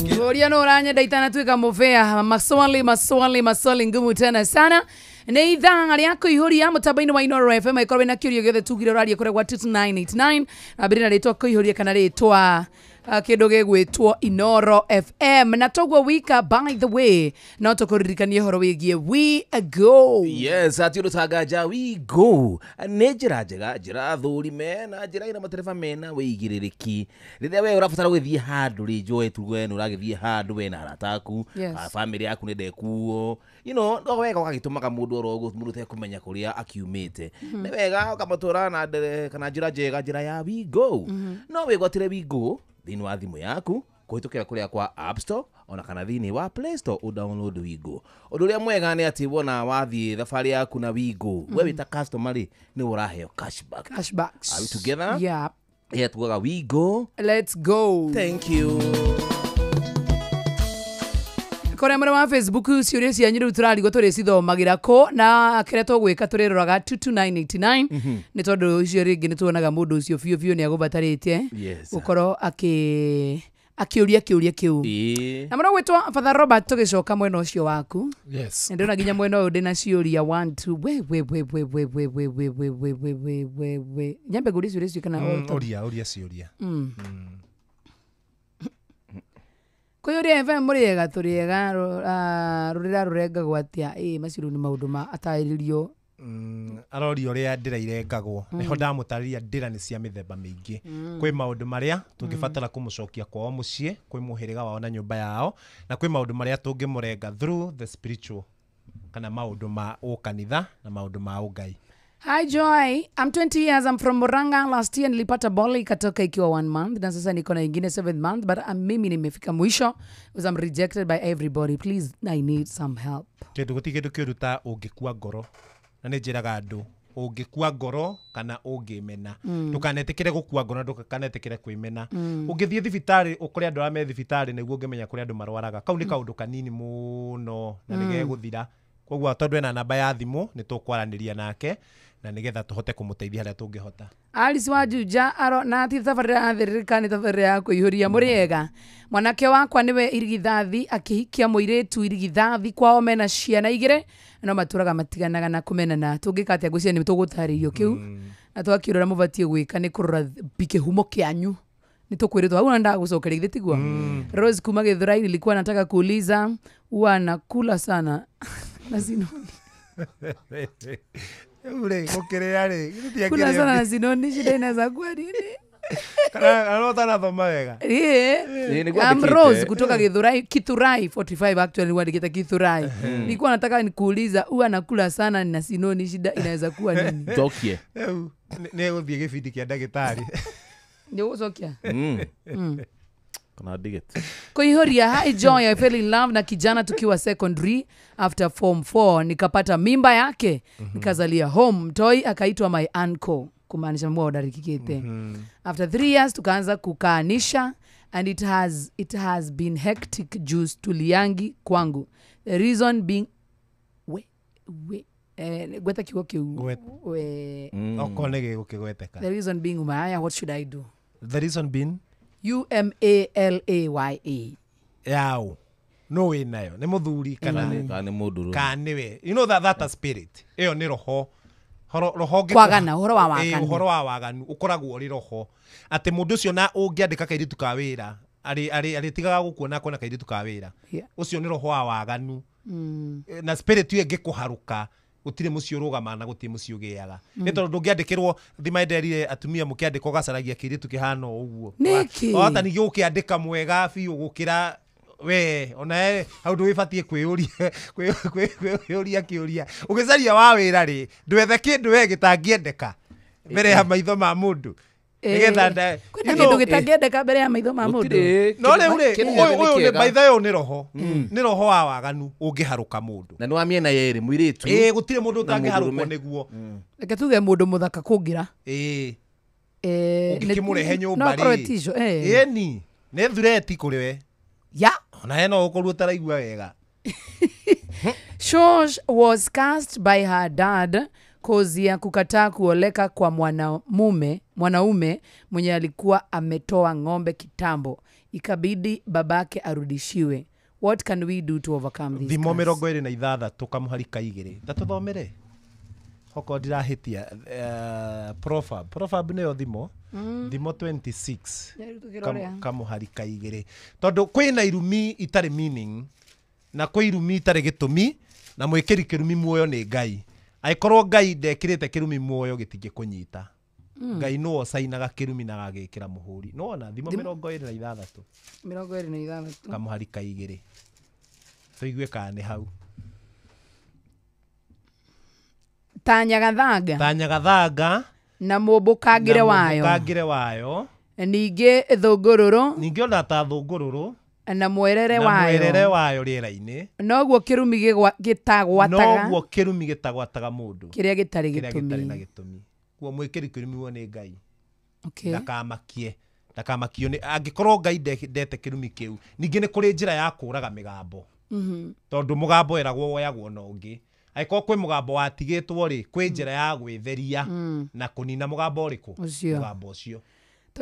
Ngũria nũ ũranyenda itanatuĩka mũthĩa. Maswali maswali maswali ngumu tena sana. Nĩ ithaa rĩa kũihũria mũtambo-inĩ wa Inooro FM ĩkorwo na kĩũria gĩothe tugire ũraria kũrĩa gwa 2989 ambĩrĩria na rĩtwa kũihũria kana rĩtwa kĩndũ gĩgwĩtwo Inooro FM. Na toguo wika, by the way, no tũkũririkanie ũhoro wĩgiĩ We Go. Yes, ati ũndũ tanganja We Go nĩ njĩra njega, njĩra thũrime na njĩra ĩna matereba mena wĩigĩrĩrĩki. Rĩrĩa we ũrabatara gũgĩthiĩ handũ rĩ, njoe tuge nĩ ũragĩthiĩ handũ we na arata aku, bamĩrĩ yaku nĩ ndekuo, you know, no wega ũgagĩtũmaga mũndũ oro ũguo mũndũ ũtekũmenya kũrĩa akiumĩte. Nĩ wega ũkamũtwara na ndere kana njĩra njega, njĩra ya We Go. No wĩgwatĩre We Go thĩinĩ wa thimũ yaku kũhĩtũkĩra kũrĩa kwa App Store ona kana thĩinĩ wa Play Store ũdownload We Go. Ũndũ ũrĩa mwega nĩ atĩ wona wathiĩ thabarĩ yaku na We Go, we wĩ ta customer rĩ nĩ ũraheo cashback. Cashbacks. Are we together? Yeah. Yeah, tugaga We Go. Let's go. Thank you. Kũrĩa mwena wa Facebook ciũria cianyu rĩu tũrarigwo tũrĩcithomagĩra kũ na kĩrĩa tũgwĩka tũrĩroraga 22989 nĩ tondũ icio rĩngĩ nĩ tuonaga mũndũ ũcio biũ biũ nĩ agũbatarĩte gũkorwo akĩũria kĩũria kĩu. Na mũno gwĩtwo Father Robert tũgĩcoka mwena ũcio waku. Yes. Ndĩrona nginya mwena ũyũ ndĩna ciũria 1 2 we we we we we we we we we we we we we we nyambe ngũrie ciũria icio kana ũria ciũria. Kũyũria FM mũrĩega tũrĩega rũrĩra rũrengagwo atĩa? Ĩ macio rĩu nĩ maũndũ ma atarĩrio. Aroria ũrĩa ndĩra irengagwo. Nĩho ndamũtarĩria ndĩra nĩ cia mĩthemba mĩingĩ. Kwĩ maũndũ marĩa tũngĩbatara kũmũcokia kwao mũciĩ, kwĩ mũhĩrĩga wao na nyũmba yao, na kwĩ maũndũ marĩa tũngĩmũrenga through the spiritual kana maũndũ ma ũkanitha na maũndũ ma ũngai. Hi Joy, I'm 20 years, I'm from Murang'a. Last year nilipata boli ikatoka ikiwa 1 month na sasa niko na ingine 7 month, but mimi nimefika mwisho because I'm rejected by everybody. Please, I need some help. Kĩndũ gũtirĩ kĩndũ kĩũru ta ũngĩkua ngoro. Na nĩ njĩraga andũ ũngĩkua ngoro kana ũngĩmena. Ndũkanetĩkĩre gũkua ngoro, ndũkanetĩkĩre kwĩmena. Ũngĩthiĩ thibitarĩ ũkore andũ arĩa me thibitarĩ nĩguo ũngĩmenya kũrĩa andũ marwaraga. Kau nĩ kaũndũ kanini mũno na nĩgegũthira. Koguo tondũ ena namba ya thimũ nĩ tũkwaranĩria nake na nĩgetha tũhote kũmũteithia harĩa tũngĩhota. Alice wa Juja aro na ti thabarĩ athĩrĩrĩka nĩ thabarĩ ya kũihũria mũrĩega. Mwanake wakwa nĩwe irigithathi akĩhikia mũirĩtu irigithathi kwao mena ciana igĩrĩ no matũraga matiganaga na kũmenana. Tũngĩka atĩa ngwĩciria nĩ tũgũtarĩrio kĩu na twakĩrora mũbatiĩ gwĩka nĩ kũrora kĩhumo kĩanyu. Nĩ tũkwĩrĩtwo hau na ndagũcokeria githĩ tiguo. Rose kuma Githurai, nilikuwa nataka kuuliza huwa nakula sana na sinoni. Ule gũkĩrĩa rĩ, kula sana na sinoni shida inaweza kuwa nini? Kana no tanathoma wega. I'm Rose kutoka Githurai, Kithurai 45 actually wandikita Kithurai. Nilikuwa nataka nikuuliza huwa nakula sana na sinoni shida inaweza kuwa nini? Njokie. Nĩ gũthiĩ gĩbindi kĩa ndagĩtarĩ. Nĩ ũgũcokia? Kana ndigete. Kuihoria, hi Joy, I fell in love na kijana tukiwa secondary. After form 4 nikapata mimba yake. Nikazalia home, mtoi akaitwa my uncle, kumaanisha mwa odarikikite. After 3 years tukaanza kukaanisha and it has been hectic juice tuliangi kwangu. The reason being we gweta kiugo kiu we Okorwo nĩ gĩgũkĩgweteka. The reason being umaaya, what should I do? The reason being UMALAYA. Yao no wĩ nayo nĩ mũthuri kana Kana nĩ mũndũrũme. Kana nĩwe. You know that a spirit ĩyo nĩ roho. Roho Kwagana, ũhoro wa waganu. Ũhoro wa waganu ũkoragwo ũrĩ roho atĩ mũndũ ũcio na ũngĩandĩka kairĩtu ka wĩra arĩtigaga gũkuona akona kairĩtu ka wĩra. Ũcio nĩ roho wa waganu. Na spirit ĩyo ĩngĩkũharũka gũtirĩ mũciĩ ũrũgamaga na gũtirĩ mũciĩ ũgĩaga. Nĩ tondũ ndũngĩandĩkĩrwo thima nderire atumia mũkĩandĩka ũgacaragia kĩirĩtu kĩhana o ũguo. Nĩkĩ? Ota ningĩ ũkĩandĩka mwega biũ gũkĩra we ona hau ndũgĩbatiĩ kwĩyũria kwĩyũria kĩũria. Ũgĩcaria wa wĩra rĩ ndwethe kĩndũ we gĩtangĩendeka mbere ya maitho ma mũndũ. Nĩgetha kwĩna kĩndũ gĩtangĩendeka mbere ya maitho ma mũndũ. No rĩu rĩ ũyũ nĩ by the way nĩ roho. Nĩ roho wa waganu ũngĩharũka mũndũ. Na nĩ wa mĩena yerĩ mũirĩtu. Gũtirĩ mũndũ ũtangĩharũkwo nĩguo. Reke tuge mũndũ mũthaka kũngĩra. Ũngĩkĩmũrehe nyũmba rĩ. Ĩni nĩ thureti kũrĩ we. Ya. Ona he no ũkorwo ũtaraigua wega. Shosh was cast by her dad kozi ya kukataa kuoleka kwa mwanaume mwenye alikuwa ametoa ng'ombe kitambo. Ikabidi babake arudishiwe. What can we do to overcome this? Thimo 26 kamuhari ka 2. Tatuthomere. Hoko ndirahĩtia proverb. Proverb nĩyo thimo. Thimo 26 kamuhari ka 2. Tondũ kwĩna irumi itarĩ meaning na kwĩ irumi itarĩ gĩtũmi na mwĩkĩri kĩrumi muoyo nĩ Ngai. Angĩkorwo Ngai ndekĩrĩte kĩrumi muoyo gĩtingĩkũnyita. Ngai nĩwe ũcainaga kĩrumi na agagĩkĩra mũhũri. Nĩwona thimo 26 26 kamuhari ka 2. Tũigue kana nĩ hau. Tanyagathanga. Tanyagathanga na mũmbũkangĩre wayo. Mũmbũkangĩre wayo. Ningĩ thũngũrũrũ. Ningĩ ona ta thũngũrũrũ. Na mwerere wayo. Na mwerere wayo rĩera-inĩ. Noguo kĩrumi gĩtagwataga. Noguo kĩrumi gĩtagwataga mũndũ. Kĩrĩa gĩtarĩ gĩtũmi. Kĩrĩa gĩtarĩ na gĩtũmi. Kuo mwĩkĩri kĩrumi wo nĩ Ngai. Okay. Ndakamakie. Ndakamakio nĩ angĩkorwo Ngai ndete kĩrumi kĩu. Ningĩ nĩ kũrĩ njĩra ya kũraga mĩgambo. Tondũ mũgambo ĩragwo woyagwo na ũngĩ. Angĩkorwo kwĩ mũgambo watigĩtwo rĩ kwĩ njĩra ya gwĩtheria na kũnina mũgambo ũrĩkũ? Mũgambo ũcio.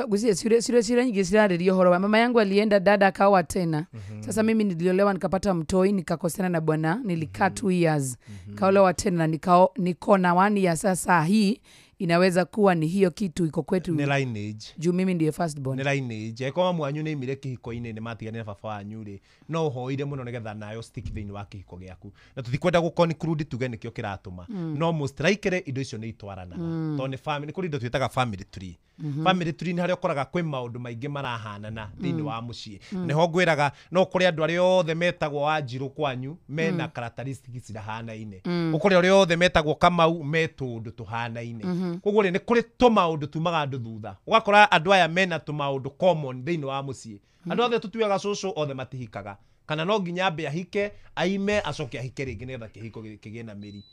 Gusia sura nyingi zirarĩria ũhoro wa mama yangu alienda dada akaoa tena. Sasa mimi niliolewa nikapata mtoi nikakosana na bwana nilikaa 2 years. Kaolewa tena niko na 1 year sasa. Hii inaweza kuwa ni hiyo kitu iko kwetu. Ni lineage. Juu mimi ndiye first born. Ni lineage. Eko mamu wanyu nĩ imire kĩhiko-inĩ nĩ matiganire baba wanyu rĩ no ũhoire mũno nĩgetha nayo stick thĩinĩ wa kĩhiko gĩaku. Na tũtikwenda gũ-conclude tuge nĩkĩo kĩratũma. No most likely indo icio nĩ itwaranaga. Tondũ nĩ family, kũrĩ indo twĩtaga family tree. Family tree nĩ harĩa ũkoraga kwĩ maũndũ maingĩ marahanana thĩinĩ wa mũciĩ. Nĩho ngwĩraga no kũrĩ andũ arĩa othe metagwo Wanjirũ kwanyu mena characteristics cirahanaine. Ũkore arĩa othe metagwo Kamau me tũũndũ tũhanaine. Koguo rĩ nĩ kũrĩ tũmaũndũ tumaga andũ thutha. Ũgakora andũ aya mena tũmaũndũ common thĩinĩ wa mũciĩ. Andũ othe tũtuaga cũcũ othe matihikaga. Kana no nginya ambe ahike, aime acoke ahike rĩngĩ nĩgetha kĩhiko kĩgĩe na mĩri.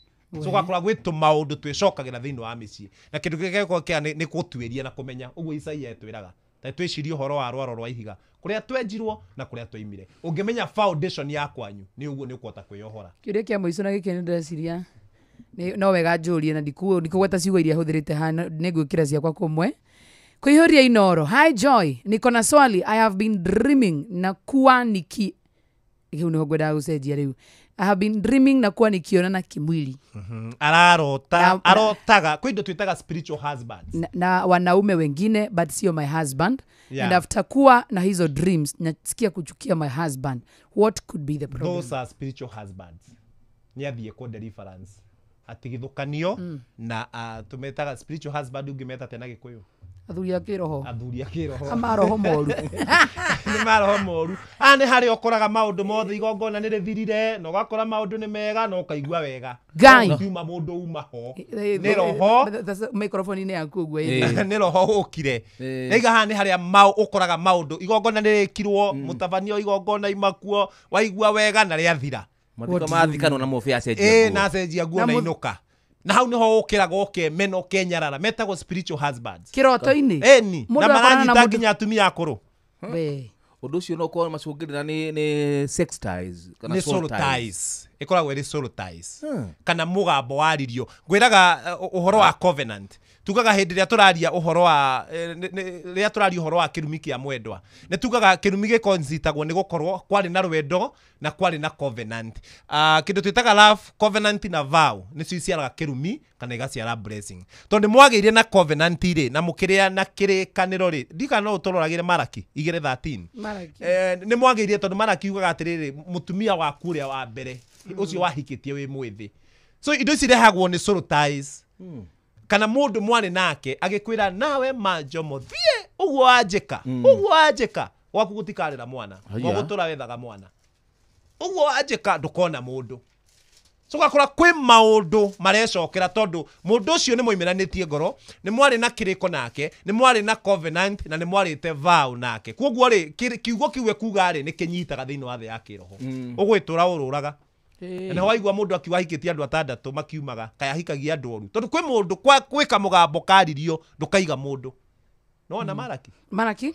So ũgakora gwĩ tũmaũndũ twĩcokagĩra thĩinĩ wa mĩciĩ. Na kĩndũ kĩrĩa gĩkoragwo kĩa nĩ gũtuĩria na kũmenya. Ũguo Isaia etwĩraga. Ta twĩcirie ũhoro wa rwaro rwa ihiga. Kũrĩa twenjirwo na kũrĩa twaimire. Ũngĩmenya foundation ya kwanyu nĩ ũguo nĩ ũkũhota kwĩyohora. Kĩũria kĩa mũico na gĩkĩ nĩ ndĩreciria no wega njũrie na ndikũgweta ciugo iria hũthĩrĩte haha nĩ ngwĩkĩra ciakwa kũmwe. Kuihuria Inoro. Hi Joy, niko na swali. I have been dreaming na kuwa niki rĩu nĩho ngwendaga gũcenjia rĩu. I have been dreaming na kuwa nikionana kimwili. Ararota, arotaga kwĩ indo twĩtaga spiritual husbands. Na wanaume wengine but sio my husband. Yeah. And after kuwa na hizo dreams nasikia kuchukia my husband. What could be the problem? Those are spiritual husbands. Nĩ athiĩ kwa deliverance. Atigithũkanio na tumetaga spiritual husband ũngĩmeta tena Gĩkũyũ. Athuri a kĩroho. Athuri a kĩroho. Amaroho moru. Nĩ maroho moru. Haha nĩ harĩa ũkoraga maũndũ mothe igongona nĩ rĩthirire na ũgakora maũndũ nĩ mega na ũkaigua wega. Ngai. Kiuma mũndũ uma ho. Nĩ roho. Microphone-inĩ yaku ũguo ĩĩ. Nĩ roho ũkire. Nĩiga haha nĩ harĩa ũkoraga maũndũ igongona nĩ rĩkirwo mũtabanio igongona imakuo waigua wega na rĩathira. Mathiko mathikanwo na mũbĩ acenjia nguo. Na acenjia nguo na inũka. Na hau niho ũkĩraga ũkemena ũkenyarara metagwo spiritual husbands. Kĩroto-inĩ. Ĩni na maranyita nginya atumia akũrũ. Ũndũ ũcio no ũkorwo macũngĩrĩra nĩ sex ties kana soul ties. Ĩkoragwo ĩrĩ soul ties. Kana mũgambo waririo. Ngwĩraga ũhoro wa covenant. Tugaga hĩndĩ ĩrĩa tũraria ũhoro wa rĩrĩa tũraria ũhoro wa kĩrumi kĩa mwendwa. Nĩ tugaga kĩrumi gĩkonzitagwo nĩ gũkorwo kwarĩ na rwendo na kwarĩ na covenant. Kĩndũ twĩtaga love, covenant na vow nĩcio iciaraga kĩrumi kana igaciara blessing. Tondũ mwagĩire na covenant rĩ na mũkĩrĩa na kĩrĩkanĩro rĩ, ndika no ũtũroragĩre Maraki 2:13. Nĩ mwagĩire tondũ Maraki yugaga atĩrĩrĩ mũtumia waku ũrĩa wa mbere ũcio wahikĩtie wĩ mwĩthĩ. So indo ici irehagwo nĩ soul ties. Kana mũndũ mwarĩ nake agĩkwĩra nawe manjomo thiĩ ũguo wanjĩka ũguo wanjĩka gwaku gũtikarĩra mwana gwagũtũra wethaga mwana ũguo wanjĩka ndũkona mũndũ. So ũgakora kwĩ maũndũ marecokera tondũ mũndũ ũcio nĩ moimĩranĩtie ngoro, nĩ mwarĩ na kĩrĩko nake, nĩ mwarĩ na covenant na nĩ mwarĩte vow nake. Kwoguo rĩ kiugo kĩu ekuga rĩ nĩ kĩnyitaga thĩinĩ wa thĩ ya kĩroho. Ũgwĩtũra ũrũraga. Na waigua mũndũ akiuga ahikĩtie andũ atandatũ makiumaga kaya ahikagia andũ oru tondũ kwĩ mũndũ gwĩka mũgambo karirio ndũkaiga mũndũ. Nĩwona Maraki? Maraki?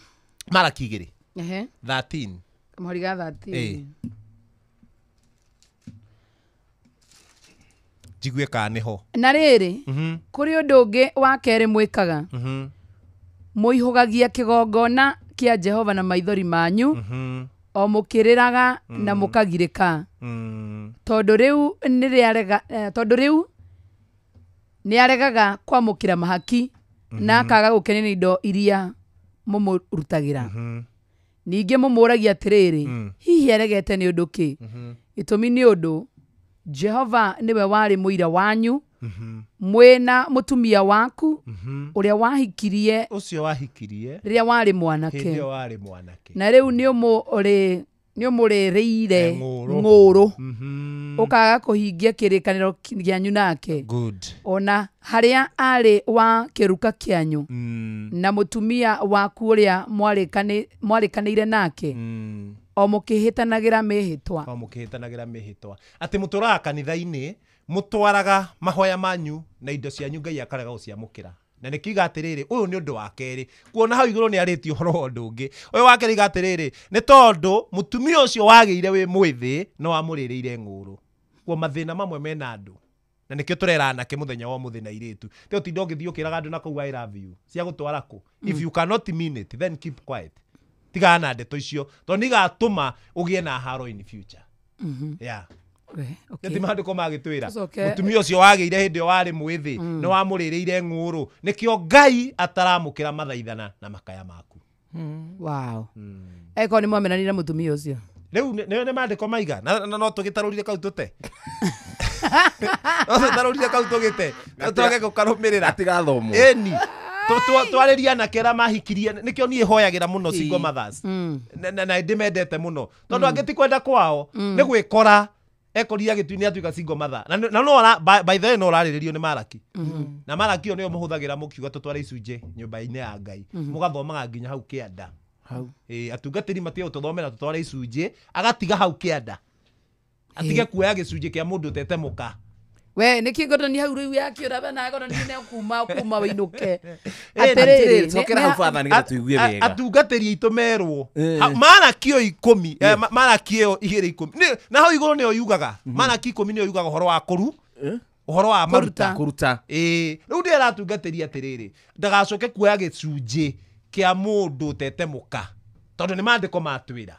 Maraki 2. 13. Mũhari ga 13. Njigue kana nĩho. Na rĩrĩ kũrĩ ũndũ ũngĩ wa kerĩ mwĩkaga. Mũihũgagia kĩgongona kĩa Jehova na maithori manyu o mũkĩrĩraga na mũkagirĩka. Tondũ rĩu nĩaregaga kwamũkĩra mahaki na akaga gũkenio nĩ indo iria mũmũrutagĩra. Ningĩ mũmũũragia atĩrĩrĩ, hihi aregete nĩ ũndũ kĩ? Gĩtũmi nĩ ũndũ Jehova nĩwe warĩ mũira wanyu mwĩna mũtumia waku ũrĩa wahikirie ũcio wahikirie rĩrĩa warĩ mwanake. Hĩndĩ ĩyo warĩ mwanake. Na rĩu nĩũmũrĩrĩire ng'ũũrũ ũkaga kũhingia kĩrĩkanĩro kĩanyu nake. Good. Ona harĩa arĩ wa kĩruka kĩanyu na mũtumia waku ũrĩa mwarĩkanĩire nake o mũkĩhĩtanagĩra mĩhĩtwa. O mũkĩhĩtanagĩra mĩhĩtwa. Atĩ mũtũraga kanitha-inĩ mũtwaraga mahoya manyu na indo cianyu Ngai akarega gũciamũkĩra. Na nĩkiuga atĩrĩrĩ ũyũ nĩ ũndũ wa kerĩ. Kuona hau igũrũ nĩ arĩtie ũhoro wa ũndũ ũngĩ. Ũyũ wa kerĩ iga atĩrĩrĩ nĩ tondũ mũtumia ũcio wagĩire wĩ mwĩthĩ no amũrĩrĩire ng'ũũrũ. Kuo mathĩna mamwe mena andũ. Na nĩkĩo tũrera anake mũthenya wa ũmũthĩ na airĩtu. Te ũtinda ũgĩthiĩ ũkĩraga andũ na kũu I love you. Cia gũtwara kũ? If you cannot mean it then keep quiet. Tigana na ndeto icio tondũ nĩigatũma ũgĩe na haro in future. Yeah. Okay. Nĩ maandĩko magĩtwĩra mũtumia ũcio wagĩire hĩndĩ ĩyo warĩ mwĩthĩ nĩ wamũrĩrĩire ng'ũũrũ nĩkĩo Ngai ataramũkĩra mathaithana na makaya maku. Wow. Eko nĩ mwamenanire mũtumia ũcio. Rĩu nĩ maandĩko maiga na no tũgĩtarũrire kau tũte. No tũtarũrire kau tũgĩte. Twage gũkarũmĩrĩra. Atigathomwo. Ĩni. Twarĩria anake arĩa mahikirie nĩkĩo niĩ hoyagĩra mũno single mothers. Na ndĩmendete mũno tondũ angĩ ti kwenda kwao nĩ gwĩkora ekoria gĩtui-inĩ atuĩka single mother. Na no by the way no ũrarĩrĩrio nĩ Maraki. Na Maraki ĩyo nĩyo mũhũthagĩra mũkiuga tũtware icunjĩ nyũmba-inĩ ya Ngai. Mũgathomaga nginya hau kĩanda. Atungatĩri matige gũtũthomera tũtware icunjĩ agatiga hau kĩanda. Atige kuoya gĩcunjĩ kĩa mũndũ ũtete mũka. We nĩkĩ ngorani hau rĩu yakĩũra na ngorani nĩ kuma wĩinũke. Atĩrĩrĩ cokera hau father nĩgetha tũigue wega. Atungatĩri aitũ merwo Maraki ĩyo 10 Maraki ĩyo 2:10 na hau igũrũ nĩyo yugaga Maraki 10 nĩyo yugaga ũhoro wa kũru ũhoro wa maruta kũruta. Rĩu ndĩra atungatĩri atĩrĩrĩ ndagacoke kuoya gĩcunjĩ kĩa mũndũ ũtete mũka tondũ nĩ maandĩko matwĩra.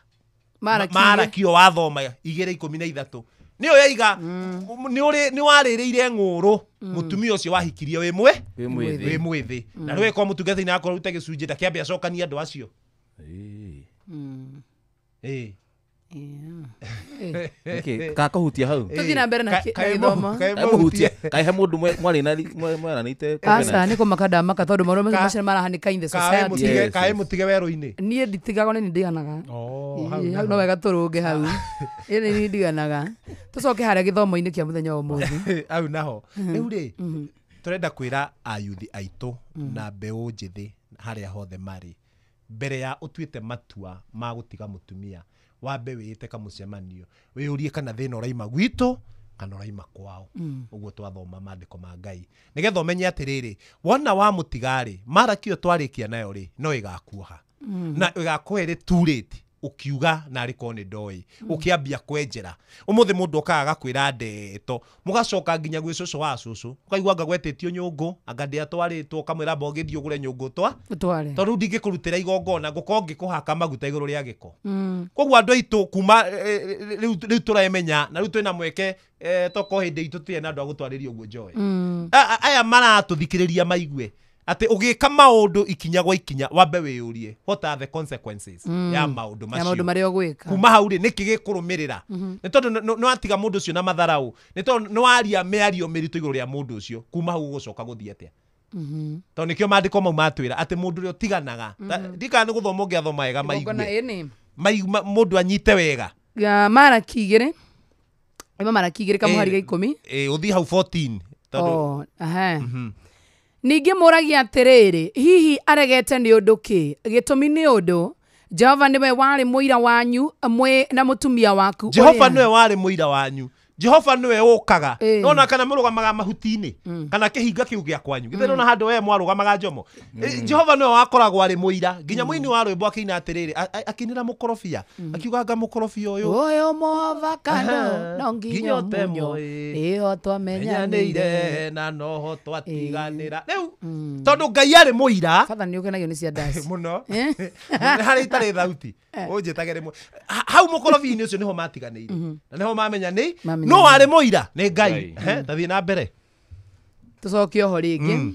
Maraki ĩyo wathoma 2:13 nĩyo yaiga nĩ warĩrĩire ng'ũũrũ mũtumia ũcio wahikirie wĩ mwĩthĩ na rĩu ĩkorwo mũtungatĩri akorwo rute gĩcunjĩ ndakĩambe acokanie andũ acio. Nĩkĩ kakũhutia hau? Tũthiĩ na mbere na gĩthomo. Kaĩmũhutia. Kaĩ he mũndũ mwarĩ na mwaranĩte Aca nĩ kũmaka ndamaka tondũ maũndũ macio marahanĩka in the society. Kaĩ mũtige werũ-inĩ. Niĩ nditigagwo nĩ ndiganaga. Hau no wega tũrũnge hau. Ĩ nĩ ndiganaga. Tũcoke harĩa gĩthomo-inĩ kĩa mũthenya wa ũmũthĩ. Hau naho. Rĩu rĩ tũrenda kwĩra ayuthi aitũ na mbeũ njĩthĩ harĩa hothe marĩ mbere ya ũtuĩte matua ma gũtiga mũtumia wambe wĩĩte kamũcemanio wĩyũrie kana thĩna ũraima gwitũ kana ũraima kwao. Ũguo twathoma maandĩko ma Ngai nĩgetha ũmenye atĩrĩrĩ wona wa mũtigarĩ mara kĩo twarĩkia nayo rĩ no ĩgakuoha na ĩgakuoha ĩrĩ too late ukiuga narĩ korwo nĩ ndoĩ ũkĩambia kwenjera ũmũthĩ mũndũ okaga agakwĩra ndeto mũgacoka nginya gwĩ cũcũ wa cũcũ ũkaigua anga gwetĩtio nyũngũ anga ndĩatwarĩtwo ũkamwĩra amba ũgĩthiĩ ũgũre nyũngũ ũtware tondũ ndingĩkũrutĩra igongona ngũkorwo ngĩkũhaka maguta igũrũ rĩa gĩko. Koguo andũ aitũ kuma rĩu tũremenya na rĩu twĩna mweke toko hĩndĩ itũ tũtirĩ na andũ a gũtwarĩria ũguo njoe. Aya maratũthikĩrĩria maigue atĩ ũgĩka maũndũ ikinya gwa ikinya wambe wĩyũrie what are the consequences ya maũndũ macio ya maũndũ marĩa ũgwĩka kuma hau rĩ nĩkĩ gĩkũrũmĩrĩra nĩ tondũ nĩ watiga mũndũ ũcio na matharaũ nĩ tondũ nĩ waria mĩario mĩritũ igũrũ rĩa mũndũ ũcio kuma hau ũgũcoka gũthiĩ atĩa tondũ nĩkĩo maandĩko mau matwĩra atĩ mũndũ ũrĩa ũtiganaga ndikana nĩ gũthoma ũngĩathoma wega maigue mũndũ anyite wega. Maraki igĩrĩ ĩma Maraki igĩrĩ kamũhari ga 10 ũthiĩ hau 14 tondũ Ningĩ mũragia atĩrĩrĩ hihi aregete nĩ ũndũ kĩ gĩtũmi nĩ ũndũ Jehova nĩwe warĩ mũira wanyu mwĩ na mũtumia waku. Jehova nĩwe warĩ mũira wanyu. Jehova nĩwe ũkaga nona kana mũrũgamaga mahuti-inĩ kana kĩhinga kĩu gĩa kwanyu githĩ nona handũ we mwarũgamaga njomo. Jehova nĩwe wakoragwo arĩ mũira nginya mũini wa rwĩmbo akĩina atĩrĩrĩ akĩinĩra mũkorobia akiuga anga mũkorobia ũyũ mũavakado no nginya ũtemwo ĩho twamenyanĩire na noho twatiganĩra rĩu tondũ Ngai arĩ mũira. Father nĩ ũkenagio nĩ cia ndaci mũno harĩ itarĩ thauti ũnjĩtage rĩmwe hau mũkorobia-inĩ ũcio nĩho matiganĩire na nĩho mamenya nĩ no arĩ mũira nĩ Ngai. Tathiĩ na mbere tũcoke oho rĩngĩ.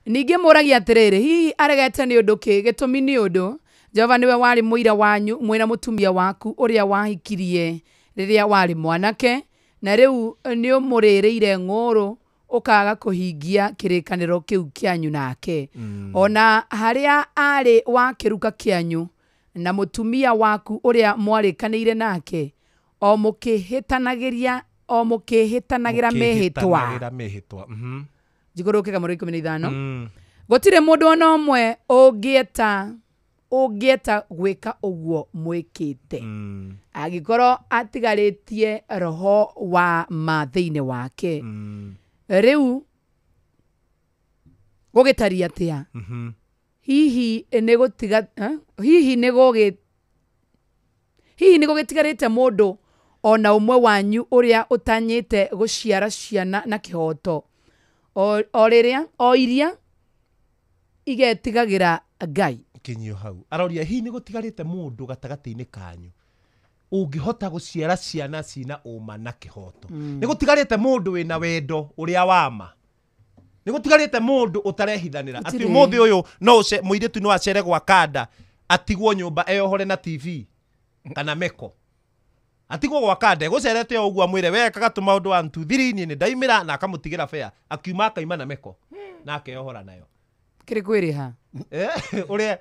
Ningĩ mũragia atĩrĩrĩ hihi aregete nĩ ũndũ kĩ gĩtũmi nĩ ũndũ Jehova nĩwe warĩ mũira wanyu mwĩ na mũtumia waku ũrĩa wahikirie rĩrĩa warĩ mwanake na rĩu nĩ ũmũrĩrĩire ng'ũrũ ũkaga kũhingia kĩrĩkanĩro kĩu kĩanyu nake ona harĩa arĩ wa kĩruka kĩanyu na mũtumia waku ũrĩa mwarĩkanĩire nake o mũkĩhĩtanagĩra mĩhĩtwa njikũrũke kamũro 15 gũtirĩ mũndũ ona ũmwe ũngĩeta gwĩka ũguo mwĩkĩte angĩkorwo atigarĩtie roho wa ma thĩinĩ wake rĩu gũgĩtaria atĩa hihi nĩ gũgĩtigarĩte mũndũ ona ũmwe wanyu ũrĩa ũtanyĩte gũciara ciana na kĩhoto o iria igetigagĩra Ngai. Kinyio hau aroria hihi nĩ gũtigarĩte mũndũ gatagatĩ-inĩ kanyu ũngĩhota gũciara ciana cina ũma na kĩhoto nĩ gũtigarĩte mũndũ wĩna wendo ũrĩa wama nĩ gũtigarĩte mũndũ ũtarehithanĩra atĩ ũmũthĩ ũyũ no mũirĩtu no acere gwa kanda atigwo nyũmba eyohore na TV kana meko atigwo gwa kanda gũcerete o ũguo amwĩre we kaga tũmaũndũ 1 2 3 niĩ nĩ ndaimĩra na akamũtigĩra bea akiuma akaima na meko na akeyohora nayo kĩrĩ kwĩrĩha ũrĩa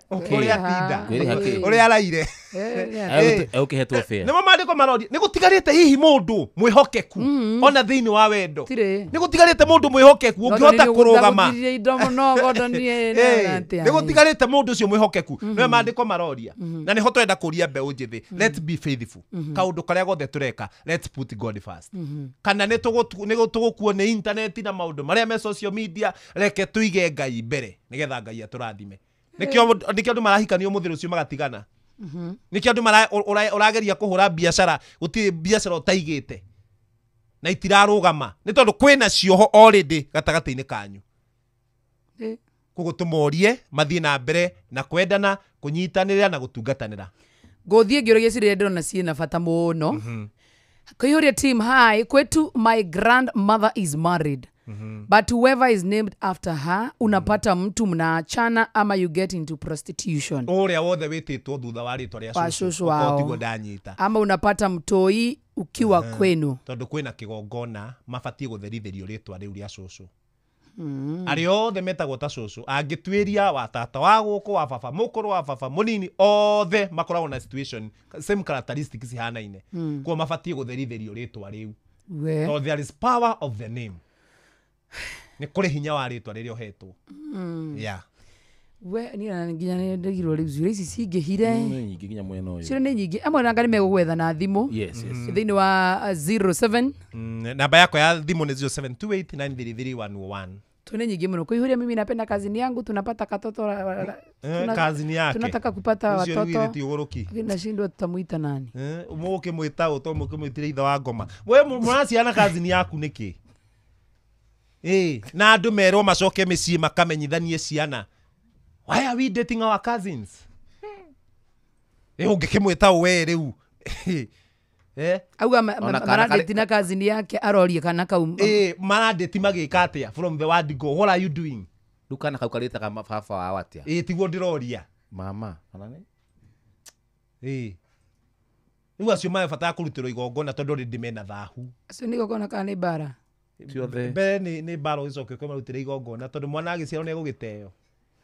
atinda ũrĩa araire ũkĩhetwo bea nĩmo maandĩko maroria nĩ gũtigarĩte hihi mũndũ mwĩhokeku ona thĩinĩ wa wendo nĩ gũtigarĩte mũndũ mwĩhokeku ũngĩhota kũrũgama nĩ gũtigarĩte mũndũ ũcio mwĩhokeku nĩwe maandĩko maroria na nĩho twenda kũria mbeũ njĩthĩ let's be faithful kaũndũ karĩa gothe tũreka let's put God first kana nĩ tũgũkuo nĩ intaneti na maũndũ marĩa me social media reke tũige Ngai mbere nĩgetha Ngai atũrathime nĩkĩo andũ marahikanio ũmũthĩ rũciũ magatigana nĩkĩo andũ ũrageria kũhũra biacara gũtirĩ biacara ũtaigĩte na itirarũgama nĩ tondũ kwĩna cioho already gatagatĩ-inĩ kanyu koguo tũmorie mathiĩ na mbere na kwendana kũnyitanĩra na gũtungatanĩra. Ngũthiĩ ngĩũragia ciũria ndĩrona ciĩna bata mũno. Kũihũria team hi kwetu my grandmother is married. But whoever is named after her, unapata mtu mnaachana ama you get into prostitution. Ũrĩa wothe wĩtĩtwo thutha wa rĩtwa rĩa Wa cũcũ, cũcũ okorwo wao. tiguo ndanyita. Ama unapata mtoi ukiwa kwenu. Tondũ kwĩna kĩgongona mabatiĩ gũtherithĩrio rĩtwa rĩu rĩa cũcũ. Arĩa othe metagwo ta cũcũ angĩtuĩria wa tata wa gũkũ wa baba mũkũrũ wa baba mũnini othe makoragwo na situation same characteristics cihanaine. Koguo mabatiĩ gũtherithĩrio rĩtwa rĩu. Tondũ there is power of the name. Nĩ kũrĩ hinya wa rĩtwa rĩrĩa ũhetwo. Yeah. We niĩ nginya nĩ ndigirwo rĩu ciũria ici cingĩhire. Nĩ nyingĩ nginya mwena ũyũ. Ciũria nĩ nyingĩ. Amwe nanga nĩ megũgwetha na thimũ. Yes, yes. Thĩinĩ wa 07. Namba yakwa ya thimũ nĩ 0728933101. Tuna nyingi mno. Kuihuria mimi napenda kazini yangu tunapata katoto kazini yake. Tunataka kupata watoto. Lakini nashindwa tutamuita nani? Mũkĩmwĩta ũ to mũkĩmwĩtire ithe wa ngoma. We mũraciana kazini yaku nĩkĩ? Na andũ merwo macoke mĩciĩ makamenyithanie ciana. Why are we dating our cousins? Ũngĩkĩmwĩta ũ we rĩu? Auga maradeti na kazini yake arorie kana kau. Maradeti magĩka atĩa from the word go? What are you doing? Rĩu kana kau karĩtaga baba wao atĩa? Tiguo ndĩroria. Mama, kana nĩ? Rĩu acio marebatara kũrutĩrwo igongona tondũ already mena thahu. Acio nĩ igongona kana nĩ mbara? Ciothe. Mbere nĩ mbara ũgĩcoke ũkĩmarutĩra igongona tondũ mwana agĩciarwo nĩ egũgĩteo.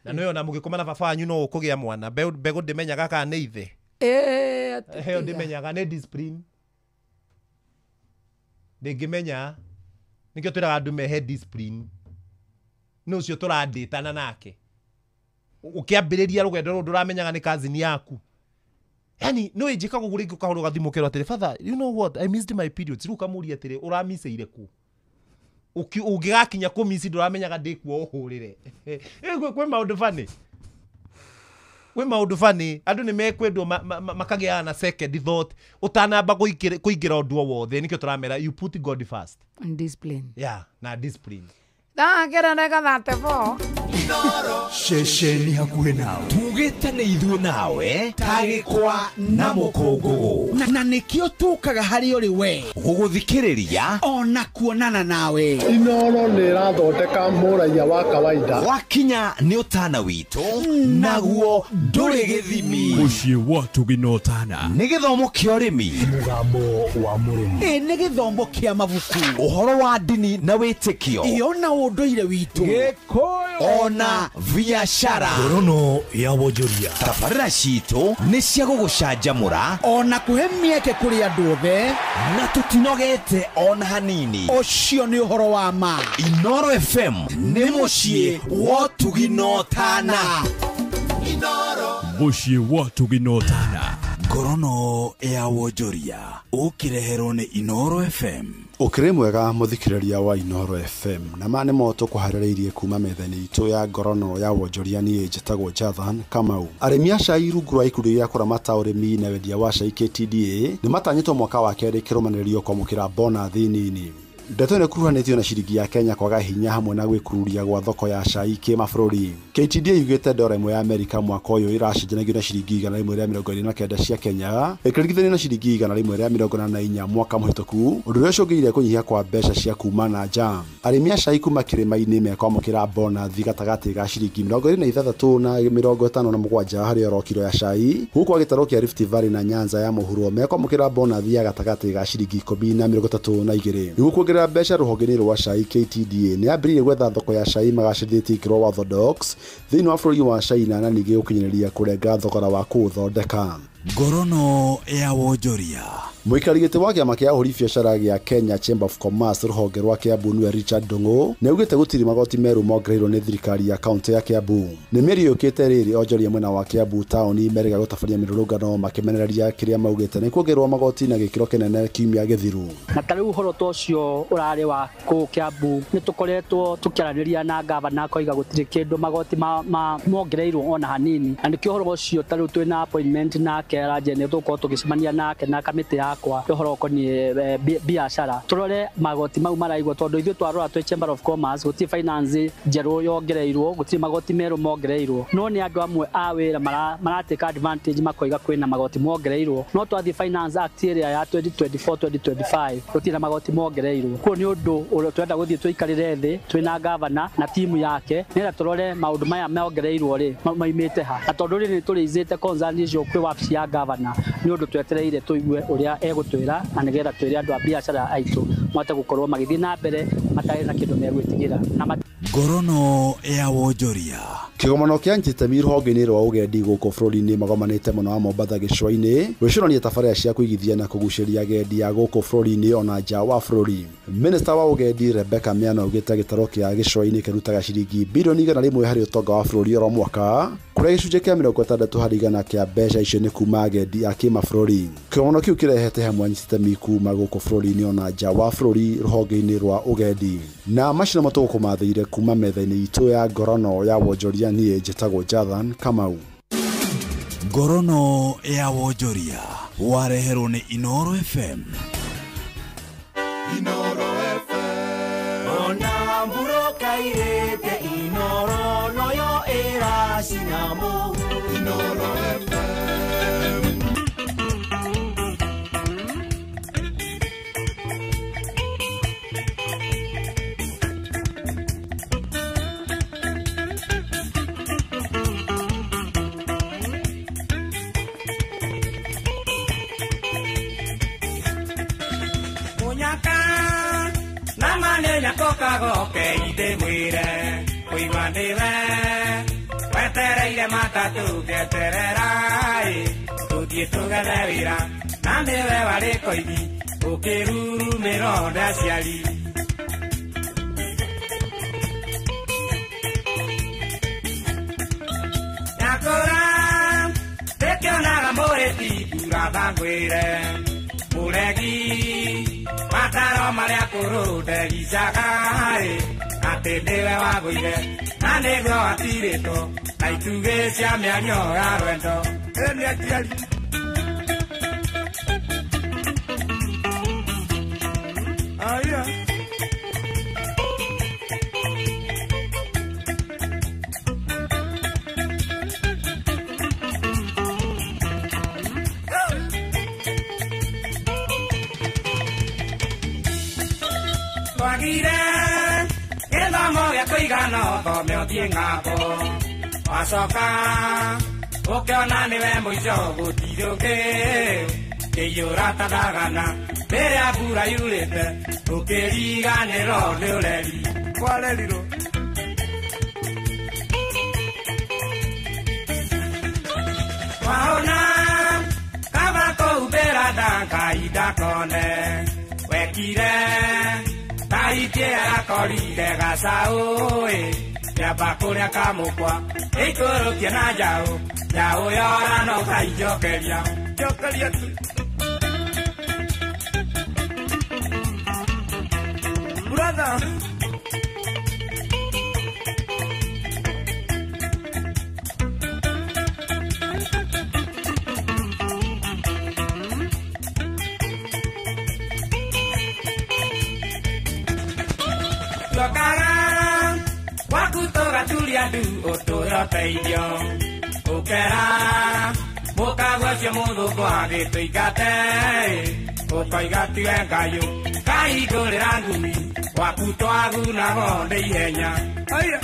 Na nĩwe ona mũgĩkoma na baba wanyu no ũkũgĩa mwana. Mbegũ ndĩmenyaga kana nĩ ithe. Heo ndimenyaga nĩ discipline. Ndĩngĩmenya nĩkĩo twĩraga andũ mehe discipline. Nĩ ũcio tũrandĩtana nake. Ũkĩambĩrĩria rũgendo rũrũ ndũramenyaga nĩ kazini yaku. Yani no ĩnjĩkaga ũguo rĩngĩ ũkahũrwo gathimũ ũkerwo atĩrĩ, father, you know what, I missed my periods. Rĩu ũkamũria atĩrĩ, ũramicĩire kũ? Ũngĩgakinya kũmici ndũramenyaga ndĩkuo ũhũrĩre. Kwĩ maũndũ funny. Kwĩ maũndũ funny, andũ nĩ mekwendwo makagĩa na second thought ũtanamba kũingĩra ũndũ o wothe. Nĩkĩo tũramera you put God first. And discipline. Yeah, na discipline. Ndakĩra ndagĩka 34. Ceceni hakuhĩ nawe tugĩte nĩ ithuĩ nawe tagĩkwa na mũkũngũgũ na nĩkĩo tũkaga harĩ ũrĩ we gũgũthikĩrĩria ona kuonana nawe. Inoro nĩ ĩrathondeka mũraiya wa kawaida. Wakinya nĩ ũtana witũ naguo ndũrĩ gĩthimi. Mũciĩ wa Ũtugi na Ũtana nĩ gĩthomo kĩa ũrĩmi, mũgambo wa mũrĩmi, nĩ gĩthomo kĩa mabuku, ũhoro wa ndini na wĩtĩkio, ĩyo na ũndũire witũ, Gĩkũyũ ona biashara. Ngorono ya wonjoria. Tabarĩra citũ nĩ cia gũgũcanjamũra ona kũhe mĩeke kũrĩ andũ othe, na tũtinogete ona hanini. Ũcio nĩ ũhoro wa ma. Inoro FM nĩ mũciĩ wa Ũtugi na Ũtana. Mũciĩ wa Ũtugi na Ũtana. Ngorono ya wonjoria ũkĩreherwo nĩ Inoro FM. Ũkĩrĩ mwega mũthikĩrĩria wa Inoro FM na ma nĩ mo tũkũharĩrĩirie kuma metha-inĩ itũ ya ngorono ya wonjoria. Niĩ njĩtagwo Jathan Kamau. Arĩmi a cai rungu rwa ikundi gĩa kũramata ũrĩmi na wendia wa cai KTDA nĩ matanyĩtwo mwaka wa kerĩ kĩrũmanĩrĩrio kwamũkĩra bonathi nini. Ndeto ĩno ĩkuruhanĩtio na ciringi ya Kenya kwaga hinya hamwe na gwĩkururia gwa thoko ya cai kĩmabũrũri. KTDA yugĩte dora ĩmwe ya Amerika mwaka ũyũ ĩracenjanagio na ciringi 129 cia Kenya ĩkĩringithanio na ciringi 184 mwaka mũhĩtũku, ũndũ ũrĩa ũcũngĩrĩirie kũnyihia kwa mbeca cia kuma na nja. Arĩmi a cai kuma kĩrĩma-inĩ mekwamũkĩra bonathi gatagatĩ ga ciringi 26 na 57 harĩ oro kiro ya cai, gũkũ gwa gĩtarũ kĩa Rift Valley na Nyanza ya mũhuro mekwamũkĩra bonathi ya gatagatĩ ga ciringi 10 na 32. Nĩguo kuongerera mbeca rũhonge-inĩ rwa cai, KTDA nĩ yambĩrĩirie gwetha thoko ya cai magacĩrithĩtie ikĩro wa orthodox thĩinĩ wa bũrũri wa China na ningĩ gũkinyanĩria kũrenga thogora wa kũũthondeka. Ngorono ya wonjoria. Mũikari gĩtĩ wa kĩama kĩa ahũri biacara gĩa Kenya Chamber of Commerce rũhonge rwa Kiambu nĩwe Richard Ndung'u nĩaugĩte gũtirĩ magoti merũ mongereirwo nĩ thirikari ya kaũntĩ ya Kiambu. Nĩ mĩario yũkĩte rĩrĩ onjoria mwena wa Kiambu taũni merĩga gũtabania mĩrũrũngano makĩmenereria kĩrĩa maugĩte nĩ kuongererwo magoti na gĩkĩro kĩnene kiumia gĩthiru. Na ta rĩu ũhoro ta ũcio ũrarĩ wa kũu Kiambu nĩ tũkoretwo tũkĩaranĩria na gavana akoiga gũtirĩ kĩndũ magoti mongereirwo ona hanini, na nĩkĩo ũhoro ũcio ta rĩu twĩna appointment nake yake Aranje nĩ tũgũkorwo tũgĩcemania nake na kamĩtĩ yakwa ũhoro ũkoniĩ biacara tũrore magoti mau maraigwo tondũ ithuĩ twarora twĩ Chamber of Commerce gũtirĩ finance njerũ yongereirwo gũtirĩ magoti merũ mongereirwo no nĩ andũ amwe a wĩra maratake advantage makoiga kwĩna magoti mongereirwo no twathiĩ Finance Act ĩrĩa ya 2024 2025 gũtirĩ na magoti mongereirwo koguo nĩ ũndũ ũrĩa twenda gũthiĩ tũikarĩre thĩ twĩna gavana na timu yake nĩgetha tũrore maũndũ maya mongereirwo rĩ maimĩte ha na tondũ rĩrĩ nĩtũrĩizĩte concern icio kwĩ wabici ya gavana nĩ ũndũ twetereire tũigue ũrĩa egũtwĩra na nĩgetha twĩre andũ a biacara aitũ mahote gũkorwo magĩthiĩ na mbere matarĩ na kĩndũ megwĩtigĩra. Ngorono ya wonjoria. Kĩgomano kĩa Njitemi rũhonge-inĩ rwa ũgendi gũkũ bũrũri-inĩ magomanĩte mũno wa Mombatha gĩcũa-inĩ gwĩcũrania tabarĩra cia kũigithia na kũgucĩrĩria agendi a gũkũ bũrũri-inĩ ona nja wa bũrũri. Minista wa ũgendi Rebecca Miano augĩte gĩtarũ kĩa gĩcũa-inĩ kĩrutaga ciringi birioni 100 harĩ ũtonga wa bũrũri oro mwaka kũrĩa gĩcunjĩ kĩa 60% kĩa mbeca icio nĩ kuma agendi a kĩmabũrũri. Kĩgomano kĩu kĩrehete hamwe Njitemi kuma gũkũ bũrũri-inĩ ona nja wa bũrũri rũhonge-inĩ rwa ũgendi. Na macio nĩmo tũgũkũmathĩire kuma metha-inĩ itũ ya ngorono ya wonjoria. Niĩ njĩtagwo Jathan Kamau. Ngorono ya wonjoria wareherwo nĩ Inoro FM. Inoro FM. Ona mburoka irete Inoro noyo ĩracinamo. Inoro FM. Kagoke inde mwire kuigua ndiwe wetereire matatu ngetererai tuthiĩ tũgethe wĩra na nĩwe warĩ koigi ũkĩrurumĩrwo nĩ aciari. Nyakũra ndĩkĩonaga mũrĩti mbura ngwĩre mũregi mataro marĩa kũrũ ndericaga rĩ atĩ nĩwe wagũire na nĩguo watirĩtwo na itugĩ cia mĩario ya rwendo. Nĩ aciari. Aya. Twagire gĩthomo gĩa kũigana ũthome ũthiĩ ng'ambo wacoka ũkĩona nĩwe mũico gũtirĩ ũngĩ kĩiyũra ta thagana rĩrĩa mbura yurĩte ũkĩriganĩrwo nĩ ũreri kwarerirwo. Wahona kaba kũhumbĩra nda Ngai ndakone wekire Taitie akorire gacaũ kĩamba kũrĩa kamũkwa ĩikũrũkie na njaũ njaũ yora no kainjokeria njokeria tu. Brother. Tulia ndu ũtũra ũteithio ũkera mũkaguo ũcio mũthũngũ agĩtũingate ũkoiga tiwe Ngai kahingũrĩra ngumi gwaku twagunagwo nĩ ihenya. Aya.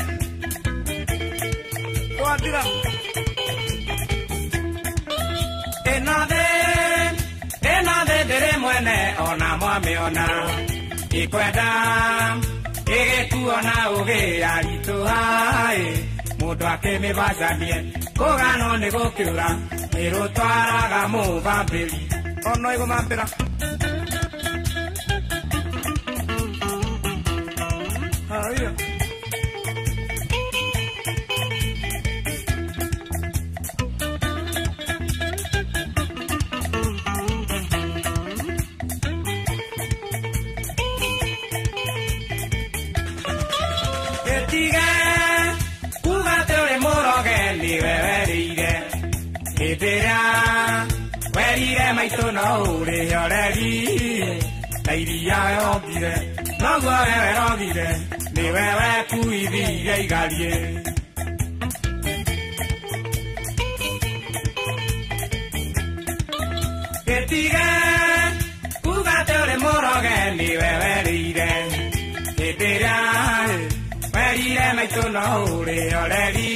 Twathira. Ĩno thĩ ndĩrĩ mwene ona mwamĩona ĩkwenda ĩgĩkuona ũgĩ aritũha-ĩ mũndũ akĩmĩbacanie kũganwo nĩ gũkĩũra nĩrũtwaraga mũthambĩri ono ĩgũthambĩra. Aya. Tige kuga atĩ ũrĩ mũroge nĩwe werĩire hĩndĩ ĩrĩa maitũ no ũrĩhe ũreri na iria yongire noguo we werogire nĩwe wekuithirie igarie. Gĩtige kuga atĩ ũrĩ mũroge nĩwe werĩire hĩndĩ ĩrĩa werire maitũ no ũrĩhe ũreri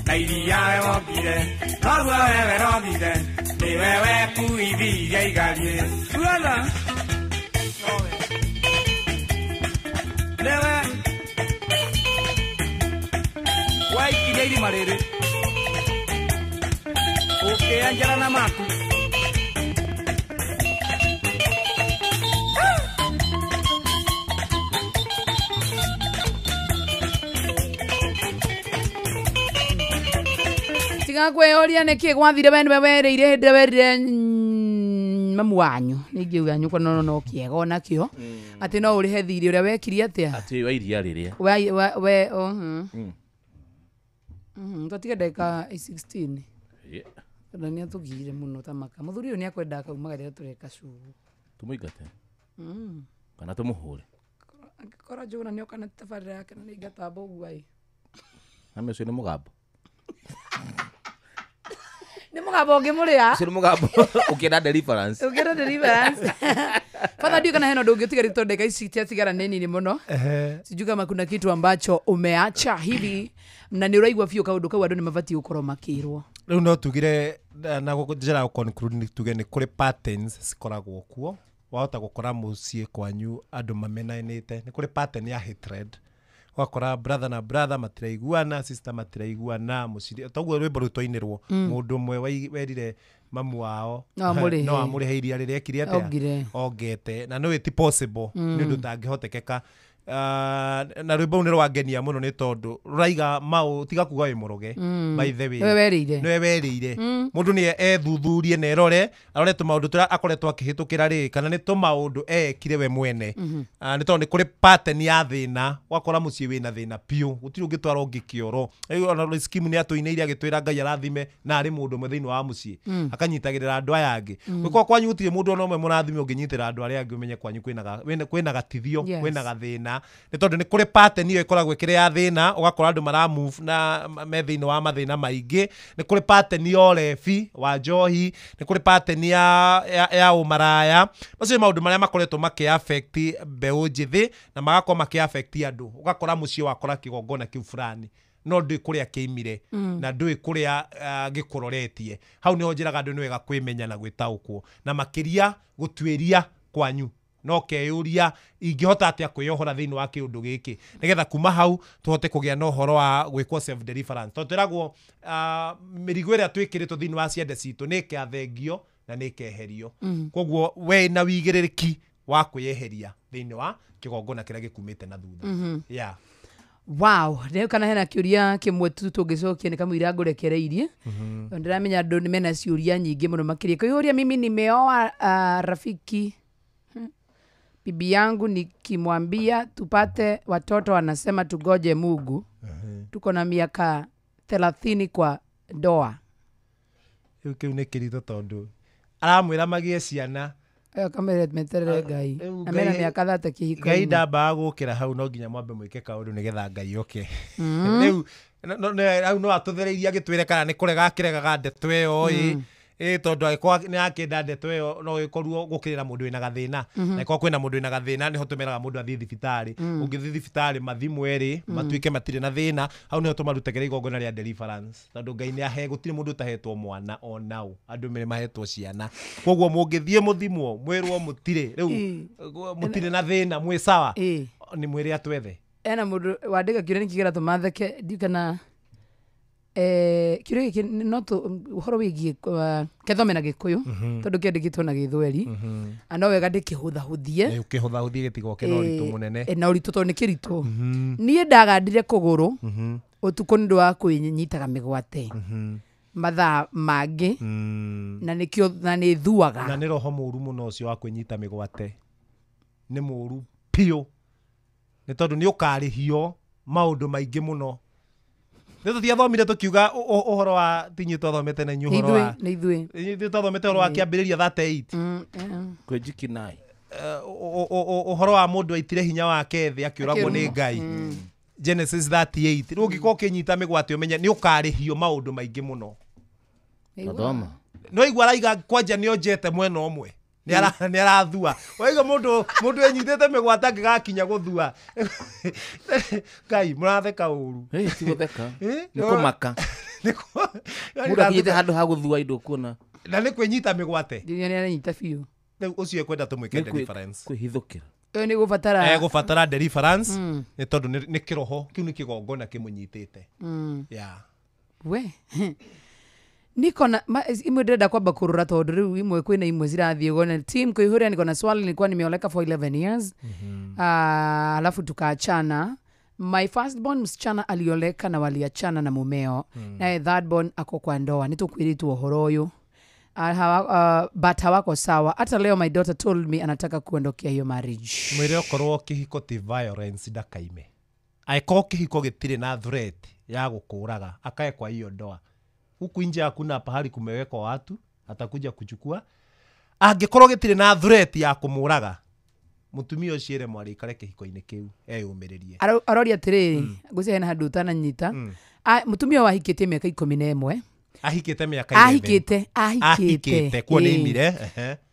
na iria wongire noguo we werogire nĩwe wekuithirie igarie. Tuona nĩwe waikirie irima rĩrĩ ũkĩenjera na maku. Tiga kwĩyũria nĩkĩ gwathire we nĩwe werĩire hĩndĩ ĩrĩa werire mamu wanyu nĩngiuga nyũkwa no no kĩega onakĩo atĩ no ũrĩhe thirĩ ũrĩa wekirie atĩa atĩ wa iria rĩrĩa we twatige ndagĩka 16 na nĩ atũgiire mũno ta maka mũthuri ũyũ nĩ akwendaga kaumaga rĩrĩa tũreka cugu tũmũingate kana tũmũhũre angĩkorwo Njũgũna nĩoka na tabarĩra yake na nĩingatamba ũguo ĩ ame ũcio nĩ mũgambo nĩ mũgambo ũngĩmũrĩa ũcio nĩ mũgambo ũkĩenda deliverance ũkĩenda deliverance. Father, ndiũ kana hena ũndũ ũngĩ ũtigarĩte tondũ ndagĩka ici ciatigara nĩ nini mũno. Sijui kama kuna kitu ambacho umeacha hivi na nĩ ũraigua biũ kaũndũ kau andũ nĩ mabatiĩ gũkorwo makĩrwo. Rĩu no tugire na njĩra ya conclude nĩ tuge nĩ kũrĩ patterns cikoragwo kuo wahota gũkora mũciĩ kwanyu andũ mamenanĩte nĩ kũrĩ pattern ya hatred wakora brother na brother matiraiguana sister matiraiguana mũciri toguo rwĩmbo rũu twainĩrwo mũndũ ũmwe werire mamu wao no amũrĩhe iria rĩrĩa ekire atĩa ongete na no ti possible nĩ ũndũ ũtangĩhotekeka. Na rwĩmbo rũu nĩ rwangenia mũno nĩ tondũ rũraiga mau tiga kuga wĩ mũroge by the way nĩwe werĩire mũndũ nĩ ethuthurie na erore arore tũmaũndũ tũrĩa akoretwo akĩhĩtũkĩra rĩ kana nĩ tũmaũndũ ekire we mwene nĩ tondũ nĩ kũrĩ pattern ya thĩna wakora mũciĩ wĩna thĩna biũ gũtirĩ ũngĩtwara ũngĩ kĩoro ona scheme nĩ atũinĩire agĩtwĩra Ngai arathime na arĩ mũndũ ũmwe thĩinĩ wa mũciĩ akanyitagĩrĩra andũ aya angĩ gwĩkorwo kwanyu gũtirĩ mũndũ ona ũmwe mũrathime ũngĩnyitĩra andũ arĩa angĩ ũmenye kwanyu kwĩna gatithio kwĩna gathĩna nĩ tondũ nĩ kũrĩ pattern ĩyo ĩkoragwo ĩkĩrĩ ya thĩna ũgakora andũ mara move na me thĩinĩ wa mathĩna maingĩ nĩ kũrĩ pattern ya ũrebi wa njohi nĩ kũrĩ pattern ya ũmaraya macio nĩ maũndũ marĩa makoretwo makĩ affect mbeũ njĩthĩ na magakorwo makĩ affect andũ ũgakora mũciĩ wakora kĩgongona kĩu fulani no ndũĩ kũrĩa kĩimire na ndũĩ kũrĩa gĩkũroretie hau nĩho njĩraga andũ nĩ wega kwĩmenya na gwĩtaũkwo na makĩria gũtuĩria kwanyu no keyũria ingĩhota atĩa kwĩyohora thĩinĩ wa kĩũndũ gĩkĩ nĩgetha kuma hau tũhote kũgĩa na ũhoro wa gwĩkwo self deliverance tondũ twĩragwo mĩrigo ĩrĩa twĩkĩrĩtwo thĩinĩ wa ciande citũ nĩ ĩkathengio na nĩ ĩkeherio koguo we na wĩigĩrĩrĩki wa kwĩyeheria thĩinĩ wa kĩgongona kĩrĩa gĩkumĩte na thutha. Yeah. Wow, rĩu kana hena kĩũria kĩmwe tu tũngĩcokia nĩ kamũira ngũrekereirie tondũ ndĩramenya andũ nĩ mena ciũria nyingĩ mũno makĩria kwĩyũria mimi nimeoa rafiki bibi yangu nikimwambia tupate watoto anasema tugoje Mungu. Tuko na miaka 30 kwa ndoa. Kĩu nĩ kĩritũ tondũ aramwĩra magĩe ciana kamere meterere Ngai na mena miaka 30 kĩhiko Ngai ndambaga gũkĩra hau no nginya mwambe mwĩke kaũndũ nĩgetha Ngai oke rĩu hau no atũthereirie agĩtwĩre kana nĩ kũrega akĩregaga ndeto ĩyo ĩ tondũ angĩkorwo nĩ akĩenda ndeto ĩyo no ĩkorwo gũkĩrĩra mũndũ wĩna gathĩna na ĩkorwo kwĩna mũndũ wĩna gathĩna nĩho tũmeraga mũndũ athiĩ thibitarĩ ũngĩthiĩ thibitarĩ mathimwo erĩ matuĩke matirĩ na thĩna hau nĩho tũmarutagĩra igongona rĩa deliverance tondũ Ngai nĩ ahe gũtirĩ mũndũ ũtahetwo mwana onao andũ nĩ mahetwo ciana koguo mũngĩthiĩ mũthimwo mwĩrwo mũtirĩ rĩu mũtirĩ na thĩna mwĩ sawa nĩ mwĩre atwethe ena mũndũ wandĩka kĩũria nĩkĩ kĩratũma theke ndiũ kana kĩũria gĩkĩ no ũhoro wĩgiĩ kethome na Gĩkũyũ tondũ kĩandĩkĩtwo na Gĩthweri no wega ndĩkĩhũthahũthie ũkĩhũthahũthie gĩtigoke na ũritũ mũnene na ũritũ tondũ nĩ kĩritũ niĩ ndagandire kũgũrũ ũtukũ nĩ ũndũ wa kwĩnyitaga mĩgwate mathaa mangĩ na nĩkĩo na nĩ thuaga na nĩ roho mũru mũno ũcio wa kwĩnyita mĩgwate nĩ mũru biũ nĩ tondũ nĩ ũkarĩhio maũndũ maingĩ mũno Nĩ tũtiathomire tũkiuga ũhoro wa tinyu twathomete na inyuĩ ũhoro wa nĩ ithuĩ ithuĩ twathomete ũhoro wa kĩambĩrĩria 38 Kwĩnjikinai. Ũhoro wa mũndũ aitire hinya wake thĩ akĩũragwo nĩ Ngai. Genesis 38. Rĩu ũngĩkorwo ũkĩnyita mĩgwate ũmenye nĩ ũkarĩhio maũndũ maingĩ mũno. Mathoma. No igua araiga kwanja nĩ onjete mwena ũmwe. Nĩ arathua. Waiga mũndũ enyitĩte mĩgwate angĩgakinya gũthua. Ngai mũratheka ũru. Ti gũtheka. Nĩ kũmaka. Mũndũ akinyĩte handũ ha gũthua indo kuona. Na nĩ kwĩnyita mĩgwate. Nĩ aranyita biũ. Rĩu ũcio ekwenda tũmwĩke deliverance. Kwĩhithũkĩra. Ũyũ nĩ gũbatara. Egũbatara deliverance nĩ tondũ nĩ kĩroho kĩu nĩ kĩgongona kĩmũnyitĩte. Yeah. We. Niko na imwe ndĩrenda kwamba kũrora tondũ rĩu imwe kwĩna imwe zirathiĩ gona team kuihuria niko na swali nilikuwa nimeoleka for 11 years. Alafu tukaachana. My firstborn msichana alioleka na waliachana na mumeo. Naye thirdborn ako kwa ndoa. Nĩtũkwĩrĩtwo ũhoro ũyũ. But hawako sawa. Hata leo my daughter told me anataka kuondokea hiyo marriage. Mwĩre okorwo kĩhiko ti violence ndakaime. Angĩkorwo kĩhiko gĩtirĩ na threat ya gũkũraga akae kwa hiyo ndoa. Huku nje hakuna pahali kumewekwa watu atakuja kuchukua. Angĩkorwo gĩtirĩ na threat ya kũmũraga mũtumia ũcio ere mwarĩ ikare kĩhiko-inĩ kĩu eyũmĩrĩrie. Aroria atĩrĩrĩ ngwĩciria hena handũ ũtananyita. Mũtumia wahikĩtie mĩaka 11. Ahikĩte mĩaka 11. Ahikĩte kuo nĩ imire.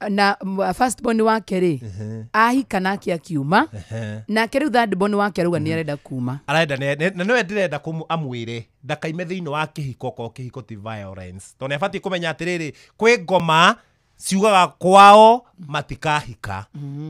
Na first born wake rĩ ahika nake akiuma. Nake rĩu third born wake arauga nĩ arenda kuma. Arenda na nĩwe ndĩrenda amwĩre ndakaime thĩinĩ wa kĩhiko ko kĩhiko ti violence. Tondũ nĩ abatiĩ kũmenya atĩrĩrĩ kwĩ ngoma ciugaga kwao matikahika.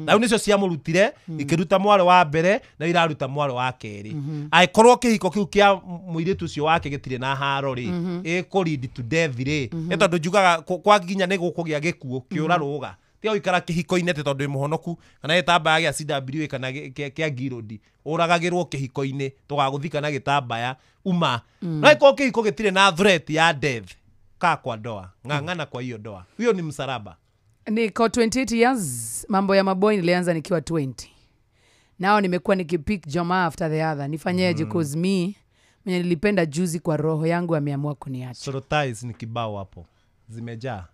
Na rĩu nĩcio ciamũrutire ikĩruta mwarĩ wa mbere na iraruta mwarĩ wa kerĩ. Angĩkorwo kĩhiko kĩu kĩa mũirĩtu ũcio wake gĩtirĩ na haro rĩ ĩkũ lead to death rĩ nĩ tondũ njugaga kwa nginya nĩ gũkũgĩa gĩkuũ kĩũra rũga. Tiga gũikara kĩhiko-inĩ atĩ tondũ wĩ mũhonoku kana gĩtambaya gĩa CWA kana kĩa Ngirũndi ũragagĩrwo kĩhiko-inĩ tũgagũthika na gĩtambaya uma. No angĩkorwo kĩhiko gĩtirĩ na threat ya death kaa kwa ndoa ng'ang'ana kwa hiyo ndoa hiyo ni msalaba. Niko 28 years mambo ya maboi nilianza nikiwa 20. Nao nimekuwa nikipick jamaa after the other. Nifanyeje? Cause me mwenye nilipenda juzi kwa roho yangu ameamua kuniacha. Solo ties ni kibao hapo zimejaa.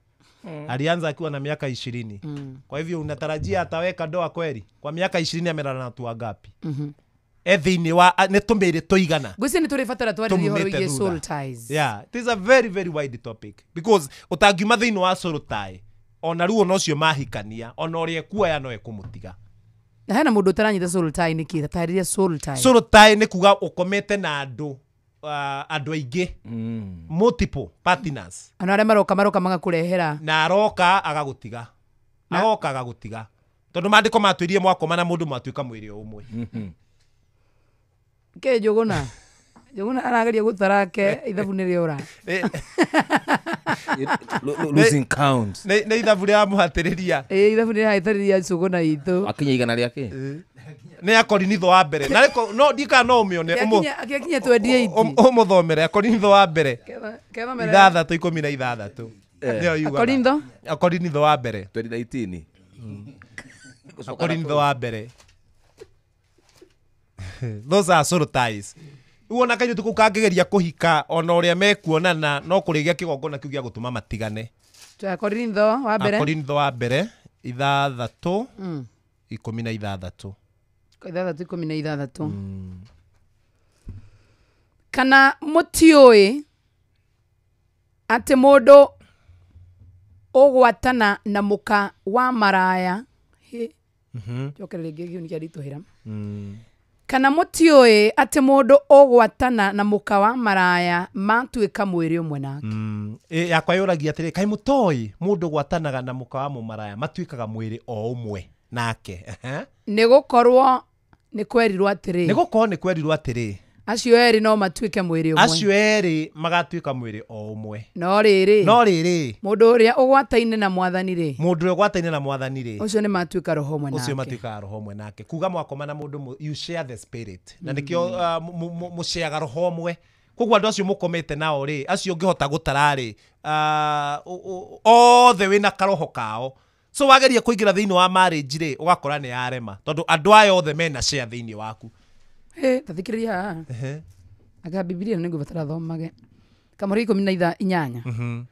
Alianza akiwa na miaka 20. Kwa hivyo unatarajia ataweka ndoa kweli? Kwa miaka 20 amelala na watu wangapi? Ethini wa nĩ tũmĩrĩ tũigana. Ngwĩciria nĩ tũrĩbatara twarĩrie ũhoro wĩgiĩ soul ties. Yeah, it is a very very wide topic because ũtangiuma thĩinĩ wa soul tie ona ruo nocio mahikania ona ũrĩa ekuoya no ekũmũtiga. Na hena mũndũ ũtaranyita soul tie nĩkĩ? Tatarĩria soul tie. Soul tie nĩ kuga ũkomete na andũ andũ aingĩ multiple partners. Andũ arĩa maroka magakũrehera. Na aroka agagũtiga. Agoka agagũtiga. Tondũ maandĩko matwĩrie mwakoma na mũndũ mwatuĩka mwĩrĩ o ũmwe. Ke Njũgũna arageria gũtarake ithabu nĩ rĩora. Losing count. Nĩ ithabu rĩa mũhatĩrĩria. Ithabu nĩ rĩrahatĩrĩria Njũgũna itũ. Akinya igana rĩake. Nĩ Akorinitho wa mbere. Na no ndika no ũmĩone. Akinya 28. Ũmũthomere Akorinitho wa mbere. 6:16. Nĩyo yugaga. Akorinitho? Akorinitho wa mbere. 2019. Akorinitho wa mbere. Those are soul ties. Uona kairĩtu kau kangĩgeria kũhika ona ũrĩa mekuonana no kũrĩgia kĩgongona kĩu gĩa gũtũma matigane. Akorintho wa mbere. Akorintho wa mbere 6 16. 6:16. Kana mũtiũĩ atĩ mũndũ ũgwatana na mũka wa maraya. Njokere rĩngĩ kĩu nĩkĩaritũhĩra. Kana mũtiũĩ atĩ mũndũ ũgwatana na mũka wa maraya matuĩka mwĩrĩ ũmwe nake. Yakwa yũragia atĩrĩ kaĩ mũtoĩ mũndũ ũgwatanaga na mũka wa mũmaraya matuĩkaga mwĩrĩ o ũmwe nake. Nĩ gũkorwo nĩ kwerirwo atĩrĩ. Nĩ gũkorwo nĩ kwerirwo atĩrĩ. Acio erĩ no matuĩke mwĩrĩ ũmwe. Acio erĩ magatuĩka mwĩrĩ o ũmwe. No rĩrĩ. No rĩrĩ. Mũndũ ũrĩa ũgwataine na mwathani rĩ. Mũndũ ũrĩa ũgwataine na mwathani rĩ. Ũcio nĩ matuĩka roho ũmwe nake. Ũcio matuĩkaga roho ũmwe nake. Kuga mwakoma na mũndũ you share the spirit. Na nĩkĩo mũshareaga roho ũmwe. Koguo andũ acio mũkomete nao rĩ, acio ũngĩhota gũtara rĩ, othe wĩna karoho kao. So wageria kũingĩra thĩinĩ wa marriage rĩ, ũgakora nĩ yarema. Tondũ andũ aya othe mena share thĩinĩ waku. Tathikĩrĩria haha. Anga Biblia nĩ ngũbatara thomage. Kamũhari 18.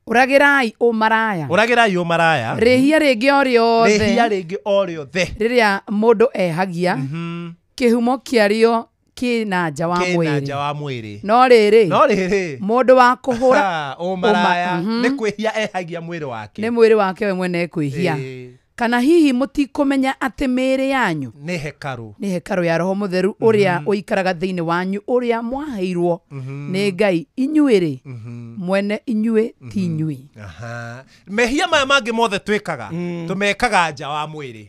Ũragĩrai ũmaraya. Ũragĩrai ũmaraya. Rĩhia rĩngĩ o rĩothe. Rĩhia rĩngĩ o rĩothe. Rĩrĩa mũndũ ehagia. Kĩhumo kĩarĩo kĩna nja wa mwĩrĩ. Kĩna nja wa mwĩrĩ. No rĩrĩ. No rĩrĩ. Mũndũ wa kũhũra ũmaraya nĩ kwĩhia ehagia mwĩrĩ wake. Nĩ mwĩrĩ wake we mwene ekwĩhia. Kana hihi mũtikũmenya atĩ mĩĩrĩ yanyu nĩ hekarũ. Nĩ hekarũ ya Roho Mũtheru ũrĩa ũikaraga thĩinĩ wanyu ũrĩa mwaheirwo nĩ Ngai inyuĩ rĩ mwene inyuĩ ti inyuĩ. Mehia maya mangĩ mothe twĩkaga tũmekaga nja wa mwĩrĩ.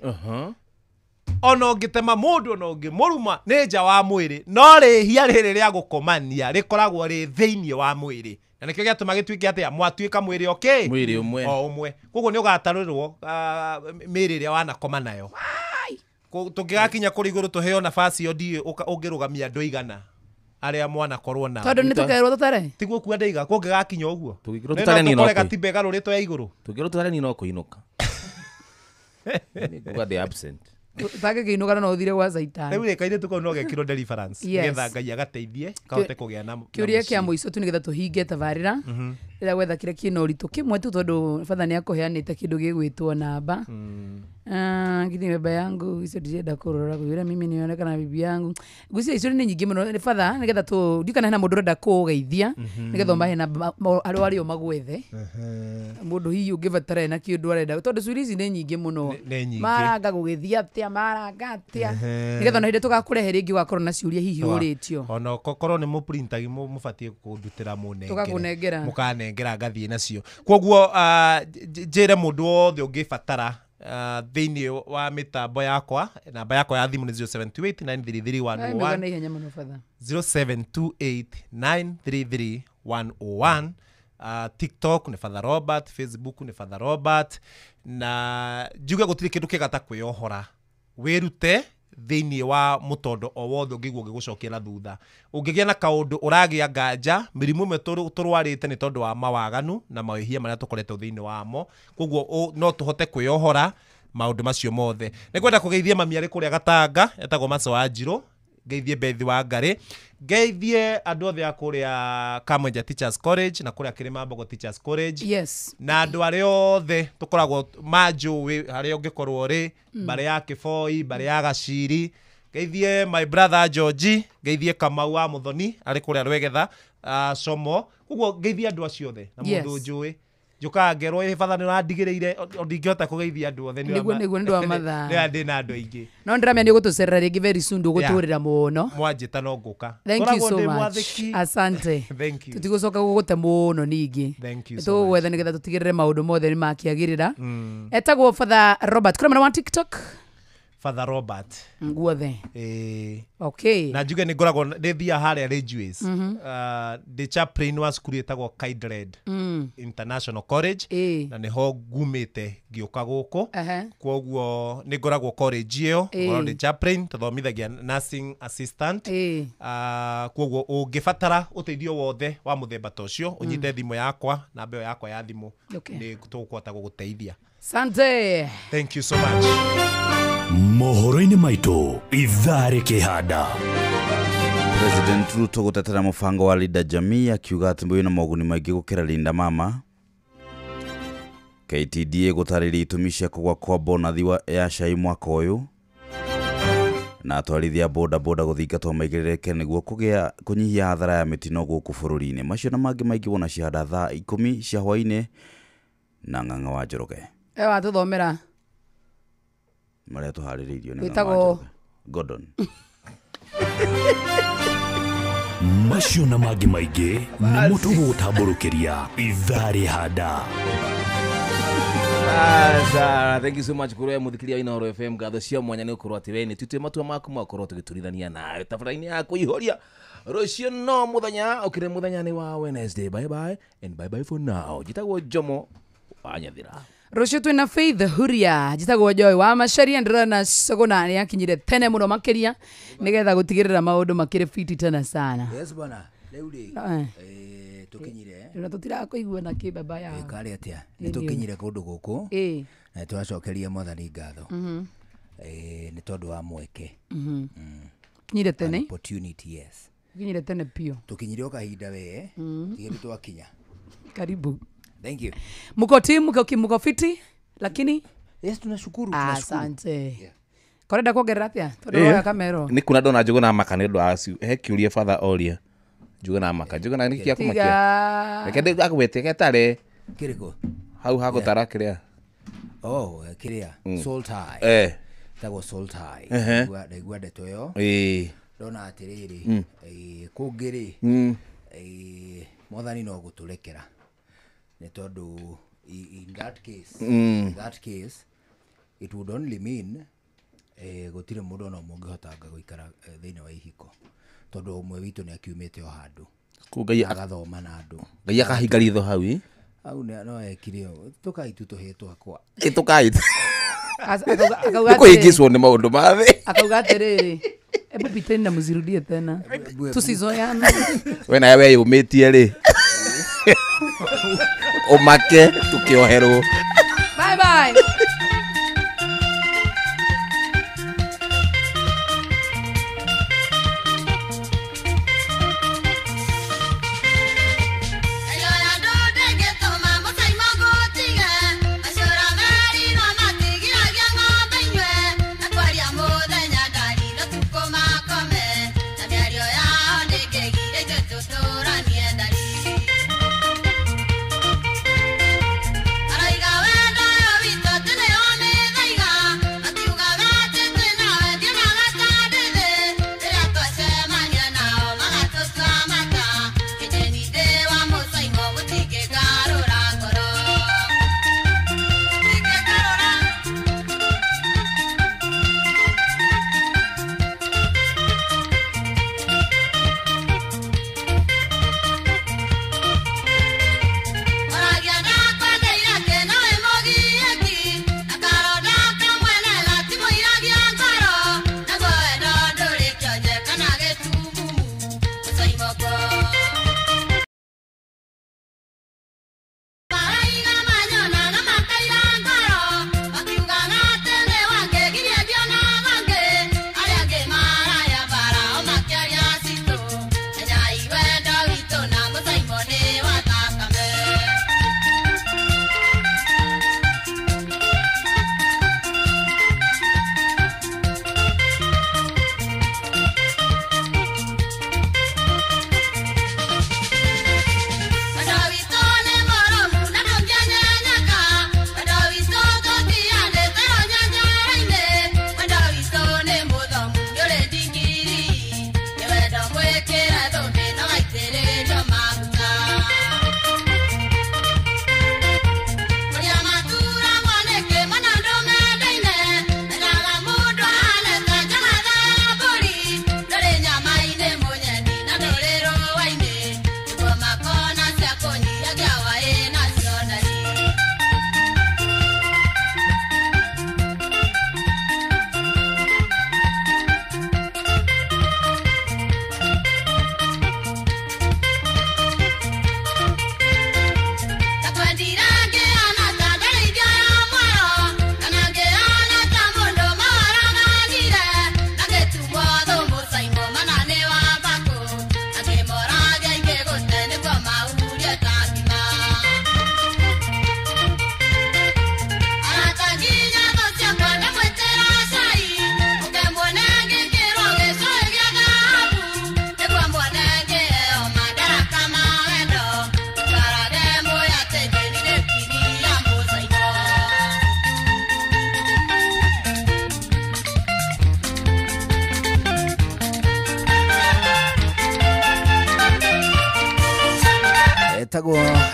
Ona ũngĩtema mũndũ ona ũngĩmũruma nĩ nja wa mwĩrĩ, no rĩhia rĩrĩ rĩa gũkomania rĩkoragwo rĩ thĩinĩ wa mwĩrĩ. Na nĩkĩo gĩatũma gĩtuĩke atĩa mwatuĩka mwĩrĩ okay? Mwĩrĩ ũmwe. O ũmwe. Koguo nĩ ũgatarũrwo mĩĩrĩ ĩrĩa wanakoma nayo. Tũngĩgakinya kũrĩ igũrũ tũheo nafasi ĩyo ndiũĩ ũngĩrũgamia andũ aigana arĩa mwanakorwo nao. Tondũ nĩ tũkerwo tũtare? Tiguo kuga ndaiga kũngĩgakinya ũguo. Tũngĩkerwo tũtare niĩ no kũrega gatiba ĩgarũrĩtwo ya igũrũ. Tũngĩkerwo tũtare niĩ no kũinũka. Nĩ nguga ndĩ absent. Ũtangĩkĩinũka no ũthire gwa Caitani. Rĩu rĩ kairĩtu kau no gekirwo deliverance nĩgetha Ngai agateithie kahote kũgĩa na kĩũria kĩa mũico tu nĩgetha tũhinge tabarĩra. Rĩrĩa gwetha kĩrĩa kĩna ũritũ kĩmwe tu tondũ batha nĩ akũheanĩte kĩndũ gĩgwĩtwo namba. Ngithi baba yangu icio ndirenda kũrora kwĩra mimi nionekana na bibi yangu. Ngwĩciria icio nĩ nyingĩ mũno nĩ batha nĩgetha tũ ndikana hena mũndũ ũrenda kũgeithia nĩgetha ũmahe namba arĩa arĩa magwethe. Mũndũ hihi ũngĩbatara ena kĩũndũ arenda tondũ ciũria ici nĩ nyingĩ mũno. Maranga gũgĩthiĩ atĩa maranga atĩa nĩgetha ona hĩndĩ tũgakũrehe rĩngĩ ũgakorwo na ciũria hihi ũrĩtio. Ona korwo nĩ mũprintagi mũbatiĩ kũndutĩra mũnengere. Tũgakũnengera. Mũkanengera ngathiĩ nacio. Koguo njĩre mũndũ wothe ũngĩbatara thĩinĩ wa mĩtambo yakwa, namba yakwa ya thimũ nĩ 0728933101. 0728933101. TikTok nĩ Father Robert, Facebook nĩ Father Robert, na njuge gũtirĩ kĩndũ kĩega ta kwĩyohora. Wĩrute thĩinĩ wa mũtondo o wothe ũngĩigua ũgĩgũcokia na thutha. Ũngĩgĩa na kaũndũ ũragĩa nganja, mĩrimũ ĩmwe tũrwarĩte nĩ tondũ wa mawaganu na mawĩhia marĩa tũkoretwo thĩinĩ wamo. Koguo no tũhote kwĩyohora maũndũ macio mothe. Nĩ ngwenda kũgeithia mami arĩ kũrĩa Gatanga, etagwo Maco wa Njirũ, ngeithie Bethi wa Ngarĩ, ngeithie andũ othe a kũrĩa Kamwenja Teachers College na kũrĩa Kĩrĩma-Mbogo Teachers College. Yes. Na andũ arĩa othe tũkoragwo manjũĩ harĩa ũngĩkorwo ũrĩ, mbarĩ ya Kĩboi, mbarĩ ya Gaciri. Ngeithie my brother George, ngeithie Kamau wa Muthoni arĩ kũrĩa Rwegetha, Como. Koguo ngeithie andũ acio othe na mũndũ njũĩ. Njokaga ngerwo ĩ batha nĩ ũrandigĩrĩire, ndingĩhota kũgeithia andũ othe. Nĩguo nĩguo nĩ ũndũ wa mathaa. Nĩ ndĩ na andũ aingĩ. No ndĩramenya nĩ ũgũtũcerera rĩngĩ very soon ndũgũtũrĩra mũno. Mwanjĩta no ngũka. Thank you so much. Asante. Thank you. Tũtigũcoka gũgũte mũno ningĩ. Thank you so much. Tũgũgwetha nĩgetha tũtigĩrĩre maũndũ mothe nĩ makĩagĩrĩra. Etagwo Father Robert. Kũrĩ mwena wa TikTok? Father Robert. Guothe. Okay. Na njuge nĩ ngoragwo nĩ thiaga harĩa Ridgeways. Ndĩ chaplain wa cukuru ĩtagwo Kindred International College na nĩho ngumĩte ngĩũka gũkũ. Koguo nĩ ngoragwo college ĩyo, ngoragwo ndĩ chaplain, tũthomithagia nursing assistant. Koguo ũngĩbatara ũteithio wothe wa mũthemba ta ũcio, ũnyite thimũ yakwa, namba ĩyo yakwa ya thimũ nĩ tũkũhota gũgũteithia. Asante. Thank you so much. Mohoro-inĩ maitũ ithaa rĩkĩhanda. President Ruto gũtetera mũbango wa Linda Jamii akiuga atĩ wĩna moguni maingĩ gũkĩra Linda Mama. KTDA gũtarĩria itũmi cia kũgwa kwa bonathi ya cai mwaka ũyũ. Na atwarithia boda boda gũthingatwo maigĩrĩrĩke nĩguo kũgĩa kũnyihia hathara ya mĩtino gũkũ bũrũri-inĩ. Macio na mangĩ maingĩ wona cihanda thaa 10 cia hwaĩ-inĩ na Ng'ang'a wa Njoroge. Ewa tũthomera marĩa tũharĩrĩirio nĩ wĩtagwo Gordon. Macio na mangĩ maingĩ nĩmo tũgũgũtambũrũkĩria ithaa rĩhanda. Thank you so much kũrĩa mũthikĩria wa Inooro FM. Ngatho cia mwanya nĩ ũkorwo atĩ we nĩ tũtue matua maku makorwo tũgĩturithania nawe tabarĩra-inĩ ya kũihũria rũciũ no mũthenya ũkĩrĩ mũthenya nĩ wa Wednesday. Bye bye and bye bye for now. Njĩtagwo Jomo wa Nyathira. Rũciũ twĩna Faith Huria, njĩtagwo Joy wa Macharia, ndĩrona Sogona nĩ akinyire tene mũno makĩria nĩgetha gũtigĩrĩra maũndũ makĩrĩ fiti tena sana. Yes bwana, rĩu rĩ tũkinyire na tũtirakũigua na kĩ baba ya karĩ atĩa nĩ tũkinyire kũndũ gũkũ na tũracokeria Mwathani ngatho nĩ tondũ wa mweke. Kinyire tene opportunity, yes. Kinyire tene pio. Tukinyire o kahinda we. Tigä twakinya. Karibu. Thank you. Mko timu mko fiti lakini yes tunashukuru tunashukuru. Asante. Yeah. Korenda kuongerera atia? Tondu wa kamero. Ni kuna ndona Njuguna maka ni ndu acu. He kiurie father oria. Njuguna maka. Njuguna ni kia kumakia. Reke ndi agwete getare. Kiriko. Hau hagutara kiria. Oh, kiria. Soul tie. Eh. Tagwo soul tie. Ndaigua ndeto ĩyo. Eh. Ndona atiriri. Eh kũngĩ rĩ. Eh Mwathani no gũtũrekera. Nĩ tondũ in that case, in that case it would only mean gũtirĩ mũndũ ona ũmwe ũngĩhotanga gũikara thĩinĩ wa ihiko tondũ ũmwe witũ nĩ akiumĩte o handũ Ngai agathoma na andũ Ngai akahinga ritho hau ĩ hau no ekire ũũ tũkai tu tũhĩĩ twakwa tũkai akauga kũhĩngĩcwo nĩ maũndũ ma thĩ akauga atĩrĩrĩ hebu piteni na mzirudie tena tusizoeane we nawe weyũmĩtie rĩ ũmake tukĩoherwo. Bye bye.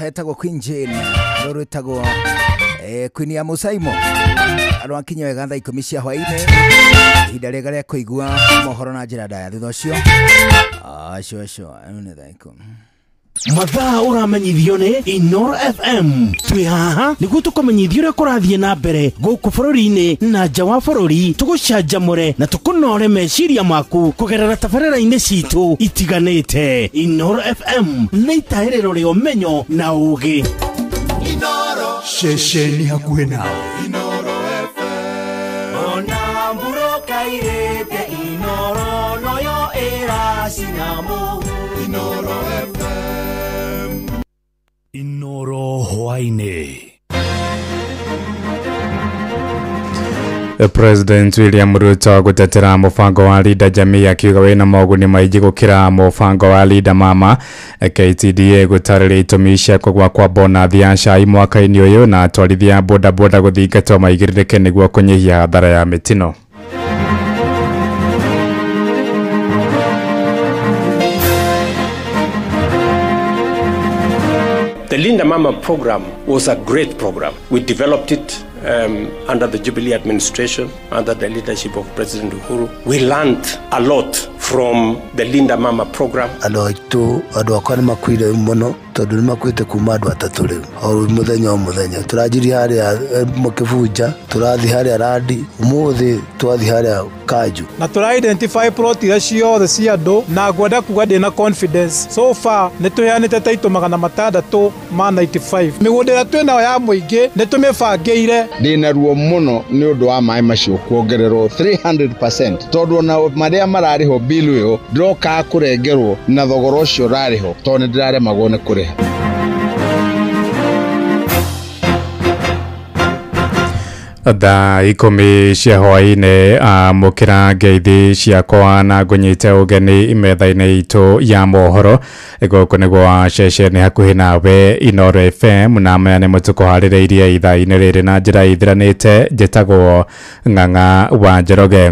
Etagwo Queen Jane rũrũ etagwo Queen ya Musaimo arwakinya wega thaa 10 cia hwainĩ ihinda rĩega rĩa kũigua mohoro na njĩra ndaya thutha ũcio acio acio nĩ thaa 10. Mathaa ũramenyithio nĩ Inoro FM. Twĩ haha nĩguo tũkũmenyithie ũrĩa kũrathiĩ na mbere gũkũ bũrũri-inĩ na nja wa bũrũri, tũgũcanjamũre na tũkũnore meciria maku kũgerera tabarĩra-inĩ citũ itiganĩte. Inoro FM nĩ itahĩrĩro rĩa ũmenyo na ũũgĩ. Inoro ceceni hakuhĩ nawe. Inoro FM. Ona mburokairĩte Inoro noyo ĩracina mũhu. Inoro FM. Inoro hwaĩ-inĩ. President William Ruto gutetera mubango wa Linda Jamii akiuga wina moguni maingi gukira mubango wa Linda Mama. KTDA gutariria itumi cia kugwa kwa bonathi ya cai mwaka-ini uyu na atwarithia boda boda guthingatwo maigĩrĩrĩke nĩguo kũnyihia hathara ya mĩtino. The Linda Mama program was a great program. We developed it under the Jubilee administration, under the leadership of President Uhuru. We learned a lot from the Linda Mama program. Andũ aitũ, andũ akwa nĩ makuire mũno tondũ nĩ makuĩte kuma andũ atatũ rĩu. O mũthenya o mũthenya tũranjirie harĩa Mũkĩbunja, tũrathiĩ harĩa Randi, ũmũthĩ twathiĩ harĩa Kanju. Na tũra identify plot iria ciothe cia andũ na ngwenda kuga ndĩna confidence. So far nĩ tũheanĩte taitũ 695. Mĩgũnda ĩrĩa twĩnayo ya mũingĩ nĩ tũmĩbangĩire. Ndĩna ruo mũno nĩ ũndũ wa maĩ macio kuongererwo 300% tondũ ona marĩa mararĩhwo bill ĩyo ndĩrokaga kũrengerwo na thogora ũcio ũrarĩhwo tondũ nĩ ndĩraremagwo nĩ kũrĩha. Thaa 10 cia hwaĩ-inĩ amũkĩra ngeithi ciakwa na ngũnyite ũgeni metha-inĩ itũ ya mohoro. Gũkũ nĩ gwa ceceni hakuhĩ nawe Inoro FM, na maya nĩmo tũkũharĩrĩirie ithaa-inĩ rĩrĩ na njĩra ithiranĩte. Njĩtagwo Ng'ang'a wa Njoroge.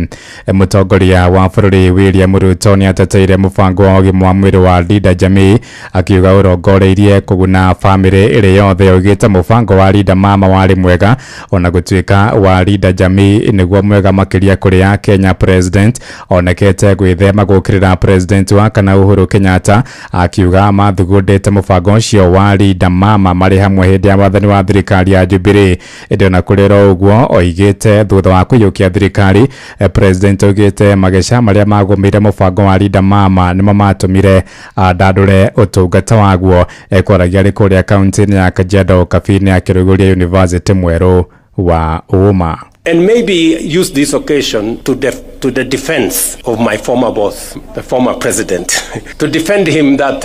Mũtongoria wa bũrũri William Ruto nĩateteire mũbango wa ũgima wa mwĩrĩ wa Linda Jamii akiuga ũrongoreirie kũguna bamĩrĩ ĩrĩ yothe. Augĩte mũbango wa Linda Mama warĩ mwega ona gũtuĩka wa Linda Jamii nĩguo mwega makĩria kũrĩ a Kenya. President onekete gwĩthema gũkĩrĩra President wa kana Uhuru Kenyatta akiuga mathugundĩte mũbango ũcio wa Linda Mama marĩ hamwe hĩndĩ ya wathani wa thirikari ya Jubilee. Ĩndĩ ona kũrĩ oro ũguo oigĩte thutha wa kũiyũkia thirikari, President oigĩte mageca marĩa magũmĩire mũbango wa Linda Mama nĩmo matũmire andandũre ũtungata waguo. Ekwaragia arĩ kũrĩa kaunti-inĩ ya Kajiado Kabini akĩrugũria University mwerũ wa Uma. And maybe use this occasion to the defense of my former boss, the former president, to defend him that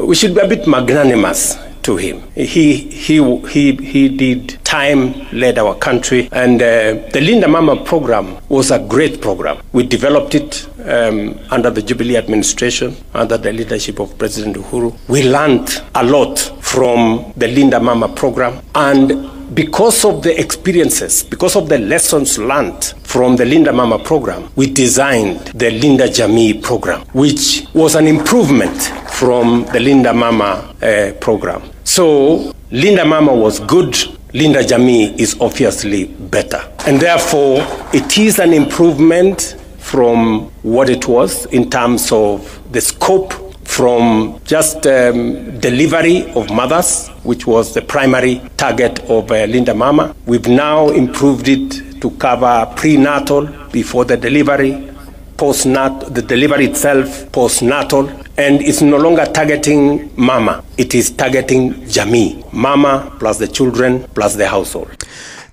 we should be a bit magnanimous to him. He did time, led our country, and the Linda Mama program was a great program. We developed it under the Jubilee administration, under the leadership of President Uhuru. We learned a lot from the Linda Mama program, and because of the experiences, because of the lessons learned from the Linda Mama program, we designed the Linda Jamii program, which was an improvement from the Linda Mama program. So Linda Mama was good, Linda Jamii is obviously better. And therefore, it is an improvement from what it was in terms of the scope, from just delivery of mothers, which was the primary target of Linda Mama. We've now improved it to cover prenatal, before the delivery, postnatal, the delivery itself, postnatal, and it's no longer targeting mama, it is targeting Jamii, mama plus the children plus the household.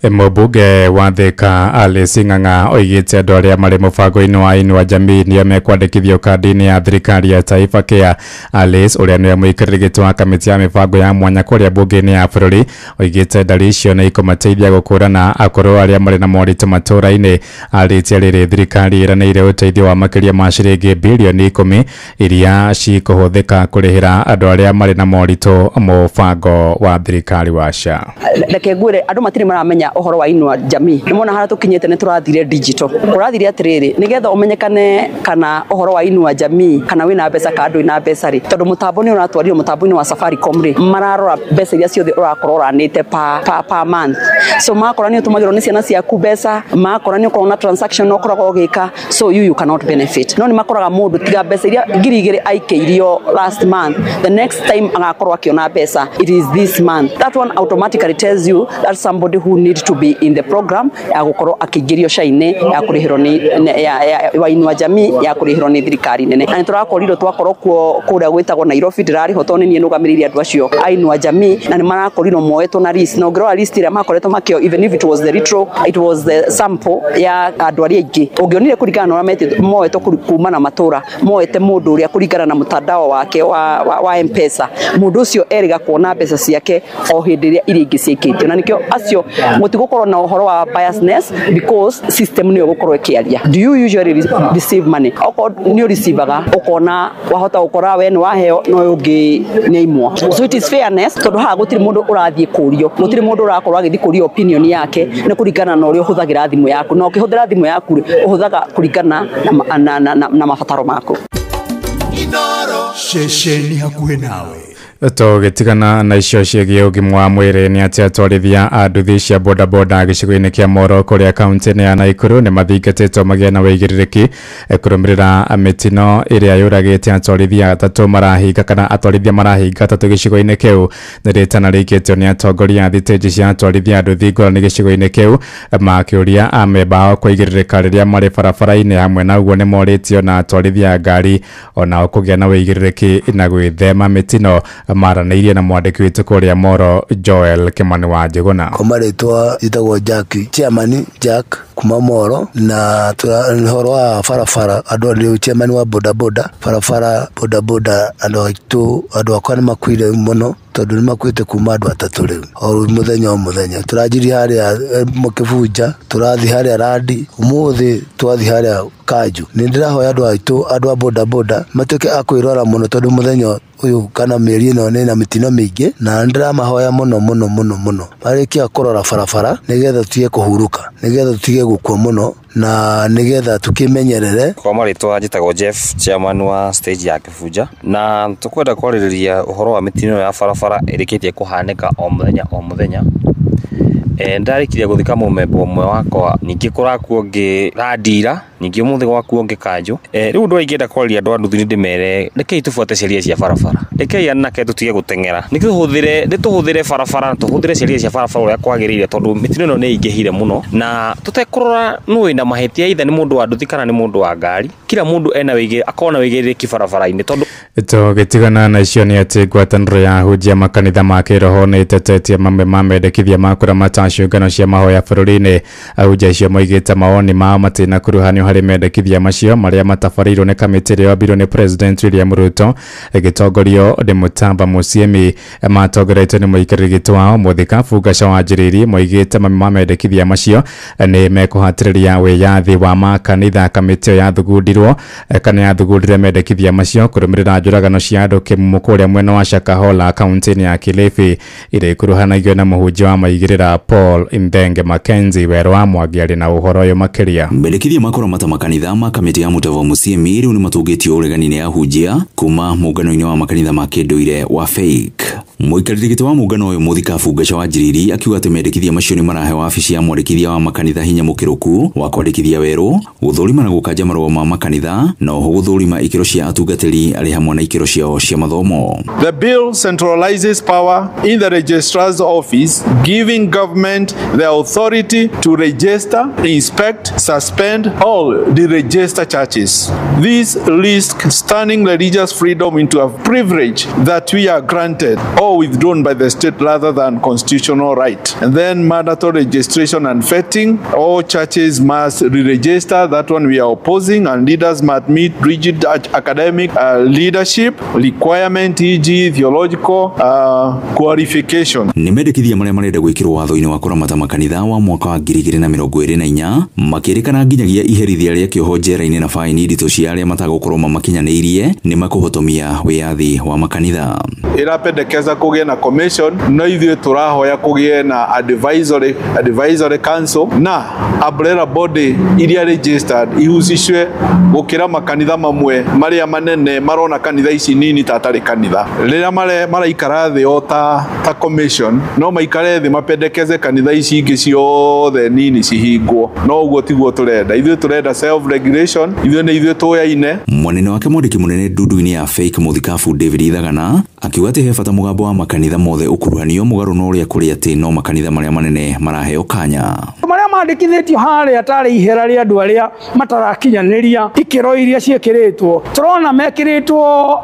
Mũmbunge wa Thika Alice Ng'ang'a oigĩte andũ arĩa marĩ mũbango-inĩ wa Inua Jamii nĩo mekwandĩkithio kandi-inĩ ya thirikari ya Taifa Care. Alice ũrĩa nĩwe mũikarĩri gĩtĩ wa kamĩtĩ ya mĩbango ya mwanya kũrĩa mbunge-inĩ ya bũrũri oigĩte ndari icio nĩ ikũmateithia gũkũrana akũrũ arĩa marĩ na moritũ matũũra-inĩ. Arĩtie rĩrĩ thirikari ĩranĩire ũteithio wa makĩria ma ciringi bilioni 10 iria cikũhũthĩka kũrĩhĩra andũ arĩa marĩ na moritũ mũbango wa thirikari wa SHA. Reke ngwĩre andũ matirĩ maramenya ũhoro wa Inua Jamii. Nĩ mona harĩa tũkinyĩte nĩ tũrathire digital. Kũrathire atĩrĩrĩ, nĩgetha ũmenyekane kana ũhoro wa Inua Jamii kana wĩna mbeca kana ndũrĩ na mbeca rĩ, tondũ mũtambo nĩ ũratwarirwo mũtambo-inĩ wa Safaricom rĩ, mararora mbeca iria ciothe ũrakorwo ũranĩte per month. So makora nĩ ũtũmagĩrwo nĩ ciana ciaku mbeca, makora nĩ ũkoragwo na transaction ũkoragwo ũgĩka, so you cannot benefit. No nĩ makoraga mũndũ tiga mbeca iria 2,000 aikĩirio last month, the next time agakorwo akĩona mbeca it is this month. That one automatically tells you that somebody who need to be in the program ya gukorwo akĩingĩrio SHA-inĩ ya kũrĩhĩrwo nĩ wa Inua Jamii ya kũrĩhĩrwo nĩ thirikari nene. Na nĩtũrakorirwo twakorwo kuo kũrĩa gwĩtagwo Nairobi, ndĩrarĩho tondũ nĩ niĩ nũgamĩrĩire andũ acio a Inua Jamii, na nĩ marakorirwo moetwo na list, na ũngĩrora list ĩrĩa makoretwo makĩo, even if it was the retro, it was the sample ya andũ arĩa aingĩ ũngĩonire kũringana na ũrĩa moetwo kuma na matũra, moete mũndũ ũrĩa kũringana na mtandao wake wa M-Pesa, mũndũ ũcio erĩga kuona mbeca ciake o hĩndĩ ĩrĩa iria ingĩ ciĩkĩtio, na nĩkĩo acio mũtigũkorwo na ũhoro wa biasness because system nĩyo gũkorwo ĩkĩaria. Do you usually receive money? Okorwo nĩ ũreceivaga ũkona wahota gũkora we nĩ waheo no ũyũ ũngĩ nĩ aimwo. So it is fairness, tondũ haha gũtirĩ mũndũ ũrathiĩ kũrio, gũtirĩ mũndũ ũrakorwo agĩthiĩ kũrio opinion yake, nĩ kũringana na ũrĩa ũhũthagĩra thimũ yaku, na ũkĩhũthĩra thimũ yaku rĩ, ũhũthaga kũringana na mabataro maku. Ceceni hakuhĩ nawe. Tũgĩtigana na icio ciĩgiĩ ũgima wa mwĩrĩ nĩ atĩ atwarithia a nduthi cia bodaboda gĩcigo-inĩ kĩa Moro kũrĩa kaunti-inĩ ya Naikuru nĩ mathingatĩtwo magĩe na wĩigĩrĩrĩki kũrũmĩrĩra mĩtino ĩrĩa yũragĩte atwarithia atatũ marahinga kana atwarithia marahinga atatũ gĩcigo-inĩ kĩu. Nĩ rĩtana rĩikĩtio nĩ atongoria a thitĩnji cia atwarithia a nduthi ngũrani gĩcigo-inĩ kĩu makĩũria amemba ao kũigĩrĩrĩka rĩrĩa marĩ barabara-inĩ. Hamwe na ũguo nĩ morĩtio na atwarithia a ngari onao kũgĩa na wĩigĩrĩrĩki na gwĩthema mĩtino. Maranĩirie na mwandĩki witũ kũrĩa Moro Joel Kimani wa Njuguna. Kwa marĩtwa njĩtagwo Jack, chairman Jack kuma Moro, na ũhoro wa barabara andũ nĩ chairman wa bodaboda barabara bodaboda andũ akwa nĩ makuire mũno tondũ nĩ makuĩte kuma andũ atatũ rĩu o mũthenya o mũthenya. Tũranjirie harĩa Mũkĩbunja, tũrathiĩ harĩa Randi, ũmũthĩ twathiĩ harĩa Kanju. Nĩ ndĩrahoya andũ aitũ andũ a bodaboda matuĩke a kwĩrora mũno tondũ mũthenya ũyũ kana mĩeri ĩno nĩ na mĩtino mĩingĩ, na ndĩramahoya mũno mũno mũno mũno marĩkia kũrora barabara nĩgetha tũtige kũhurũka, nĩgetha tũtige gũkua mũno na nĩgetha tũkĩmenyerere. Kwa marĩtwa njĩtagwo Jeff, chairman wa stage ya Kĩbunja, na tũkwenda kwarĩrĩria ũhoro wa mĩtino ya barabara ĩrĩkĩtie kũhanĩka o mũthenya o mũthenya. Ndarĩkirie gũthika mũmemba ũmwe wakwa, ningĩ kũrakuo ũngĩ Randira, ningĩ ũmũthĩ gwakuo ũngĩ Kanjũ. Rĩu ũndũ ingĩenda kwarĩria andũ a nduthi nĩ ndĩmere rekei tũbuate sheria cia barabara, rekei anake tũtige gũteng'era, nĩ tũhũthĩre barabara na tũhũthĩre sheria cia barabara ũrĩa kwagĩrĩire, tondũ mĩtino ĩno nĩ ĩingĩhire mũno na tũtekũrora nũ wĩna mahĩtia, either nĩ mũndũ wa nduthi kana nĩ mũndũ wa ngari. Kila mũndũ ena akorwo na wĩigĩrĩrĩki barabara-inĩ tondũ tũgĩtigana na icio nĩ atĩ ngwatanĩro ya ahunjia makanitha ma kĩroho nĩ ĩtetetie mamwe ma mendekithia ma kũramata ciũngano cia mahoya bũrũri-inĩ. Ahunjia acio moigĩte mawoni mao matinakuruhanio harĩ mendekithia macio marĩa matabarĩirwo nĩ kamĩtĩ ĩrĩa yombirwo nĩ President William Ruto ĩgĩtongorio nĩ Mũtamba Musyimi. Matongoretio nĩ mũikarĩri gĩtĩ wao Mũthikabu Gaca wa Njĩrĩri moigĩte mamwe ma mendekithia macio nĩ mekũhatĩrĩria wĩyathi wa makanitha. Kamĩtĩ ĩyo yathugundirwo kana yathugundire mendekithia macio kũrũmĩrĩra njũragano cia andũ kĩmumu kũrĩa mwena wa Shakahola kaunti-inĩ ya Kilifi iria ikuruhanagio na mũhunjia wa maigĩrĩra Paul Nthenge Mackenzie. Werũ wa Mwangi arĩ na ũhoro ũyũ makĩria. Mendekithia ma kũramata makanitha ma kamĩtĩ ya Mũtava Musyimi rĩu nĩ matũngĩtio ũregani-inĩ ahunjia kuma mũngano-inĩ wa makanitha ma kĩndũire wa Faith. Mũikarĩri gĩtĩ wa mũngano ũyũ Mũthikabu Gaca wa Njiriri akiuga atĩ mendekithia macio nĩ marahe wabici ya mwandĩkithia wa makanitha hinya mũkĩrũku wa kwandĩkithia werũ, gũthũrima na gũkanja marũa ma makanitha, na oho gũthũrima ikĩro cia atungatĩri arĩ hamwe na ikĩro ciao cia mathomo. The bill centralizes power in the registrar's office, giving government the authority to register, inspect, suspend all deregister churches. This risks turning religious freedom into a privilege that we are granted or withdrawn by the state rather than constitutional right. And then mandatory registration and vetting. All churches must re-register. That one we are opposing. And leaders must meet rigid academic leadership requirement, e.g. theological qualification. Nĩ mendekithia marĩa marenda gwĩkĩrwo watho-inĩ wa kũramata makanitha wa mwaka wa 2024 makĩrĩkana nginyagia iherithia rĩa kĩoho njera-inĩ na faini nditũ cia arĩa matagũkorwo mamakinyanĩirie nĩ makũhotomia wĩyathi wa makanitha. Ĩrapendekeza kũgĩe na commission, no ithuĩ tũrahoya kũgĩe na advisory council na umbrella body iria registered ihusishwe gũkĩra makanitha mamwe marĩa manene marona kanitha ici nini ta atarĩ kanitha. Rĩrĩa maraikara thĩ o ta commission no maikare thĩ mapendekeze kanitha ici ingĩ ciothe nini cihingwo, no ũguo tiguo tũrenda. Ithuĩ tũrenda self regulation, ithuĩ nĩ ithuĩ tũyaine. Mwanene wake mwandĩki mũnene ndundu-inĩ ya Faith Mũthikabu David Ithagana akiuga atĩ he bata mũgambo Mũgambo wa makanitha mothe ũkuruhanio mũgarũ na ũrĩa kũrĩ atĩ no makanitha marĩa manene maraheo kanya. Marĩa mandĩkithĩtio harĩa tarĩ ihera rĩa andũ arĩa matarakinyanĩria ikĩro iria ciĩkĩrĩtwo, tũrona mekĩrĩtwo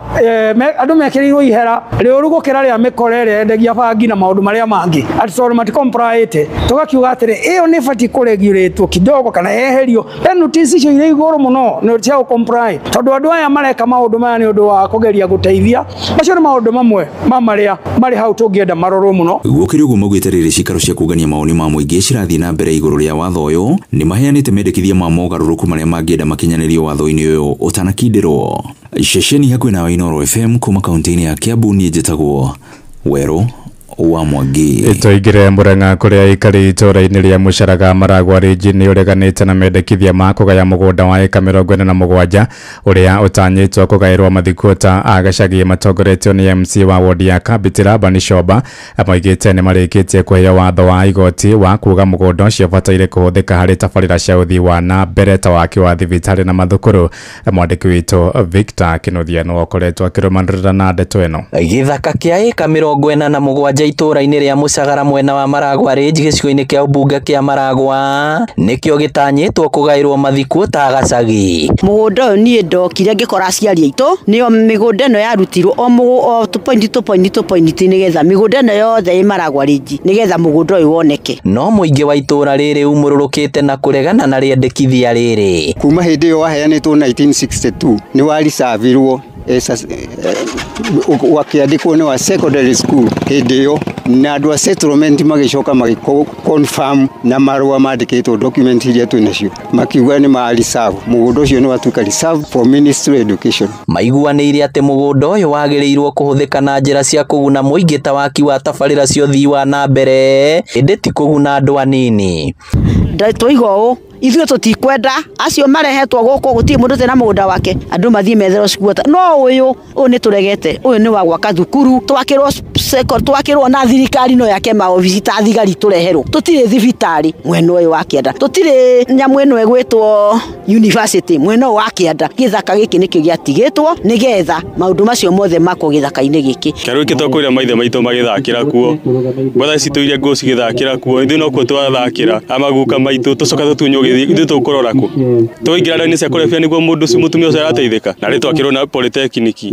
andũ mekĩrĩirwo ihera rĩũru gũkĩra rĩa mĩkora ĩrĩa yendagia bangi na maũndũ marĩa mangĩ, atĩ tondũ matikomplaĩte. Tũgakiuga atĩrĩ, ĩyo nĩ ĩbatiĩ kũregurĩtwo kidogo kana yeherio penalties icio irĩ igũrũ mũno nĩ cia gũcomply, tondũ andũ aya mareka maũndũ maya nĩ ũndũ wa kũgeria gũteithia. Macio nĩ maũndũ mamwe ma marĩa marĩ hau tũngĩenda marorwo mũno. Gũkĩrĩ ũguo maugĩte rĩrĩ cikaro cia kũngania mawoni ma mũingĩ cirathiĩ na mbere igũrũ rĩa watho ũyũ nĩ maheanĩte mendekithia ma mogarũrũku marĩa mangĩenda makinyanĩrio watho-inĩ ũyũ ũtanakindĩrwo. Ceceni hakuhĩ nawe Inooro FM kuma kaunti-inĩ ya Kiambu, niĩ njĩtagwo Werũ wa Mwangi. Tũingĩre Murang'a kũrĩa aikari itũũra-inĩ rĩa Mũcaraga Maragwa Ridge nĩ ũreganĩte na mendekithia ma kũgaya mũgũnda wa ĩka 47 ũrĩa ũtanyĩtwo kũgaĩrwo mathikuota a gĩcagi matongoretio nĩ MC wa wodi ya Kabitira Bani Shoba. Moigĩte nĩ marĩkĩtie kũheo watho wa igoti wa kuga mũgũnda ũcio ũbataire kũhũthĩka harĩ tabarĩra cia ũthii wa na mbere ta waki wa thibitarĩ na mathukuru. Mwandĩki witũ Victor Kinuthia nĩwe ũkoretwo akĩrũmanĩrĩra na ndeto ĩno. Gĩthaka kĩa ĩka 47 itũũra-inĩ rĩa Mũcagara mwena wa Maragwa Ridge gĩcigo-inĩ kĩa ũmbunge kĩa Maragwa nĩkĩo gĩtanyĩtwo kũgaĩrwo mathikuota gacagi. Mũgũnda ũyũ niĩ ndokire ngĩkora aciari aitũ nĩo mĩgũnda ĩno yarutirwo o 2.2.2 nĩgetha mĩgũnda ĩno yothe ĩ Maragwa Ridge nĩgetha mũgũnda ũyũ woneke. No mũingĩ wa itũũra rĩrĩ umũrũrũkĩte na kũregana na rĩendekithia rĩrĩ. Kuma hĩndĩ ĩyo waheanĩtwo 1962 nĩ waricavirwo wakĩandĩkwo nĩ wa secondary school hĩndĩ ĩyo, na andũ a settlement magĩcoka magĩ-confirm na marũa mandĩkĩtwo document iria twĩ nacio makiuga nĩ ma reserve, mũgũnda ũcio nĩ watuĩka reserve for ministry education. Maiguanĩire atĩ mũgũnda ũyũ wagĩrĩirwo kũhũthĩka na njĩra cia kũguna mũingĩ ta waki wa tabarĩra cia ũthii wa na mbere ĩndĩ ti kũguna andũ anini. Tũiga ũũ ithuĩ tũtikwenda acio marehetwo gũkũ, gũtirĩ mũndũ tena mũgũnda wake, andũ mathiĩ metherwo squatter. No ũyũ nĩ tũregete, ũyũ nĩ wa gwaka thukuru, twakĩrwo na thirikari no yake maobici ta thigari tũreherwo. Tũtirĩ thibitarĩ mwena ũyũ wa kĩanda, tũtirĩ nyamũ ĩno ĩgwĩtwo university mwena ũyũ wa kĩanda. Gĩthaka gĩkĩ nĩkĩo gĩatigĩtwo nĩgetha maũndũ macio mothe makwo gĩthaka-inĩ gĩkĩ. Kĩarũ gĩkĩ twakwĩra maithe maitũ magĩthakĩra kuo, mbatha ici tũiria nguo cigĩthakĩra kuo, ithuĩ nokuo twathakĩra amaguka maitũ tũcoka tũtunywo ithuĩ tũkũrora kũ tũingĩra ndawa-inĩ cia kũrebia nĩguo mũndũ ũcio mũtumia ũcio arateithĩka. Na rĩ twakĩrwo na polytechnic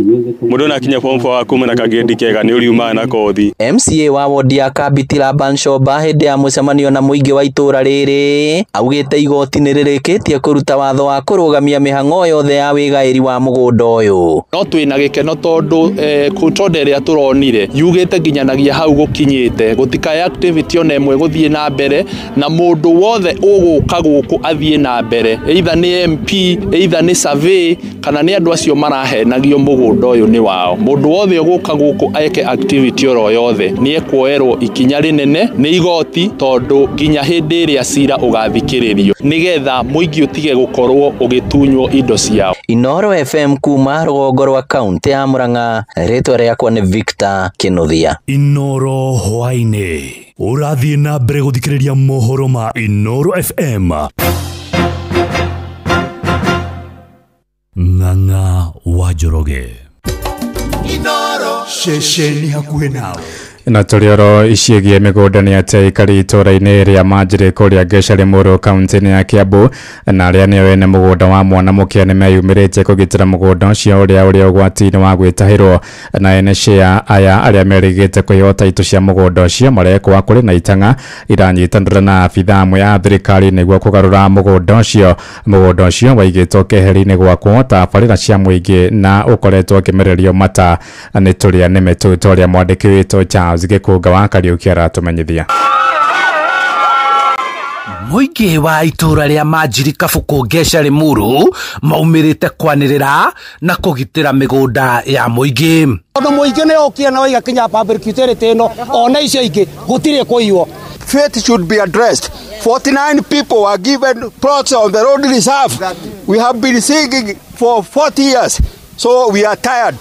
mũndũ ona akinya form 4 akuma na kangĩndi kega nĩ ũriumaga na kothi. MCA wa wodi ya Kabitira Banshoba hĩndĩ ya mũcemanio na mũingĩ wa itũũra rĩrĩ augĩte igoti nĩ rĩrĩkĩtie kũruta watho wa kũrũgamia mĩhang'o yothe ya wĩgaĩri wa mũgũnda ũyũ. No twĩna gĩkeno tondũ court order ĩrĩa tũronire yugĩte nginyanagia hau gũkinyĩte gũtikae activity ona ĩmwe gũthiĩ na mbere, na mũndũ wothe ũgũka gũkũ athiĩ na mbere, either nĩ MP, either nĩ survey kana nĩ andũ acio marahenagio mũgũnda ũyũ nĩ wao. Mũndũ wothe ũgũka gũkũ eke activity oro yothe nĩ ekuoerwo ikinya rĩnene nĩ igoti, tondũ nginya hĩndĩ ĩrĩa cira ũgathikĩrĩrio nĩgetha mũingĩ ũtige gũkorwo ũgĩtunywo indo ciao. Inooro FM kuma rũgongo rwa kaunti ya Murang'a, rĩtwa rĩakwa nĩ Victor Kinuthia. Inooro hwaĩ-inĩ ũrathiĩ na mbere gũthikĩrĩria mohoro ma Inooro FM. Ng'ang'a wa Njoroge. Inooro ceceni hakuhĩ nawe. Na tũrĩ oro iciĩgiĩ mĩgũnda nĩ atĩ aikari itũũra-inĩ rĩa Manjĩrĩ kũrĩa Ngeca Limuru kaunti-inĩ ya Kiambu na arĩa nĩo ene mũgũnda wa mwana mũkĩa nĩ meyumĩrĩtie kũgitĩra mũgũnda ũcio ũrĩa ũrĩ ũgwati-inĩ wa gwĩtahĩrwo. Na ene share aya arĩa merĩgĩte kũheo taitũ cia mũgũnda ũcio marekwo kũrĩ na itang'a iranyitanĩra na abithaa amwe a thirikari nĩguo kũgarũra mũgũnda ũcio. Mũgũnda ũcio waigĩtwo keheri-inĩ gwakwo tabarĩra cia mũingĩ na ũkoretwo ũkĩmererio mata nĩ tũrĩa nĩme tũu ta ũrĩa mwandĩki witũ Charles Gĩkũnga wa Kariũki aratũmenyithia. Mũingĩ wa itũũra rĩa Manjiri Kabũkũ Ngeca Limuru maumĩrĩte kwanĩrĩra na kũgitĩra mĩgũnda ya mũingĩ. Tondũ mũingĩ nĩ ũkire na waiga kinya public utility ĩno ona icio ingĩ gũtirĩ kũiywo. Faith should be addressed. 49 people were given plots on the road reserve. We have been singing for 40 years, so we are tired.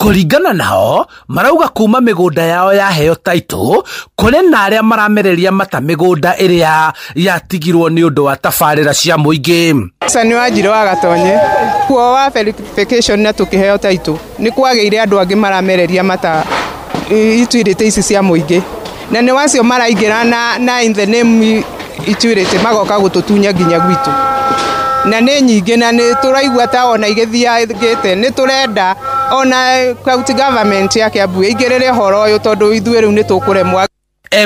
Kũringana nao marauga kuma mĩgũnda yao yaheo taitũ kũrĩ na arĩa maramereria mata mĩgũnda ĩrĩa yatigirwo nĩ ũndũ wa tabarĩra cia mũingĩ. Nĩ Wanjirũ wa Gatonye kuo wa verification na tũkĩheo taitũ nĩ kwagĩire andũ angĩ maramereria mata utility ici cia mũingĩ, na nĩ wacio maraingĩra na in the name utility magoka gũtũtunya nginya gwitũ, na nĩ nyingĩ, na nĩ tũraigua ta ona igĩthiangĩte. Nĩ tũrenda ona county government ya Kiambu ĩingĩrĩre ũhoro ũyũ, tondũ ithuĩ rĩu nĩ tũkũremwo.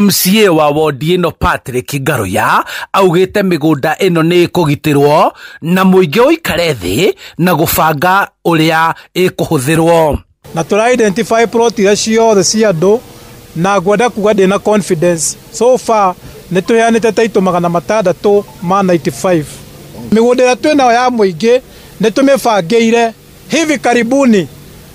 MCA wa wodi ĩno Patrick Ngaruya augĩte mĩgũnda ĩno nĩ ĩkũgitĩrwo na mũingĩ ũikare thĩ na gũbanga ũrĩa ĩkũhũthĩrwo. Na tũra identify plot iria ciothe cia andũ, na ngwenda kuga ndĩna confidence, so far nĩ tũheanĩte taitũ 695. Mĩgũnda ĩrĩa twĩnayo ya mũingĩ nĩ tũmĩbangĩire. Hivi karibuni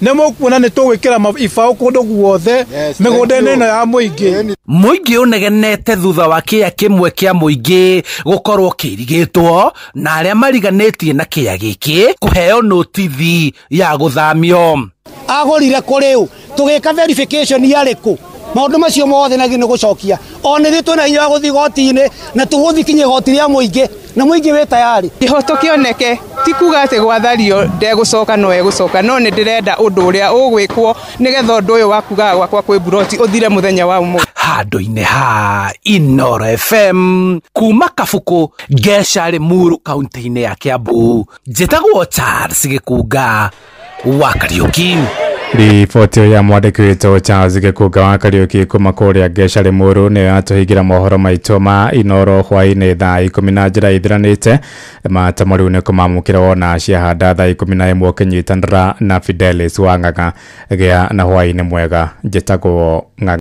nĩ mũkuona nĩ tũgwĩkĩra ibaũ kũndũ guothe mĩgũnda-inĩ ĩno ya mũingĩ. Mũingĩ ũnegenete thutha wa kĩea kĩmwe kĩa mũingĩ gũkorwo kĩirigĩtwo na arĩa mariganĩtie na kĩea gĩkĩ kũheo notithi ya gũthamio. Agũrire kũrĩ ũ? Tũgĩka verification yarĩ kũ? Maũndũ macio mothe na nĩ gũcokia o nĩ ithuĩ twĩna hinya wa gũthiĩ igoti-inĩ, na tũgũthiĩ kinya igoti rĩa mũingĩ, na mũingĩ wĩ tayari. Kĩhoto kĩoneke, ti kuga atĩ gwathario ndegũcoka, no egũcoka, no nĩ ndĩrenda ũndũ ũrĩa ũgwĩkwo nĩgetha ũndũ ũyũ wa kugaga gwakwa kwĩ mburoti ũthire mũthenya wa ũmũthĩ. Handũ-inĩ ha Inooro FM kuma Kabuku Ngeca Limuru kaunti-inĩ ya Kiambu, njĩtagwo Charles Gĩkunga wa Kariũki. Riboti ya mwandĩki witũ Charles Gĩkunga wa Kariũki kuma kũrĩa Ngeca Limuru nĩyo yatũhingĩra mohoro maitũ ma Inooro hwaĩ-inĩ thaa 10 na njĩra ithiranĩte. Matamo rĩu nĩ kũmamũkĩra wona ciahanda thaa 11 ũkĩnyitanĩra na Fidelis Wang'ang'a. Gĩa na hwaĩ-inĩ mwega, njĩtagwo Ng'ang'a.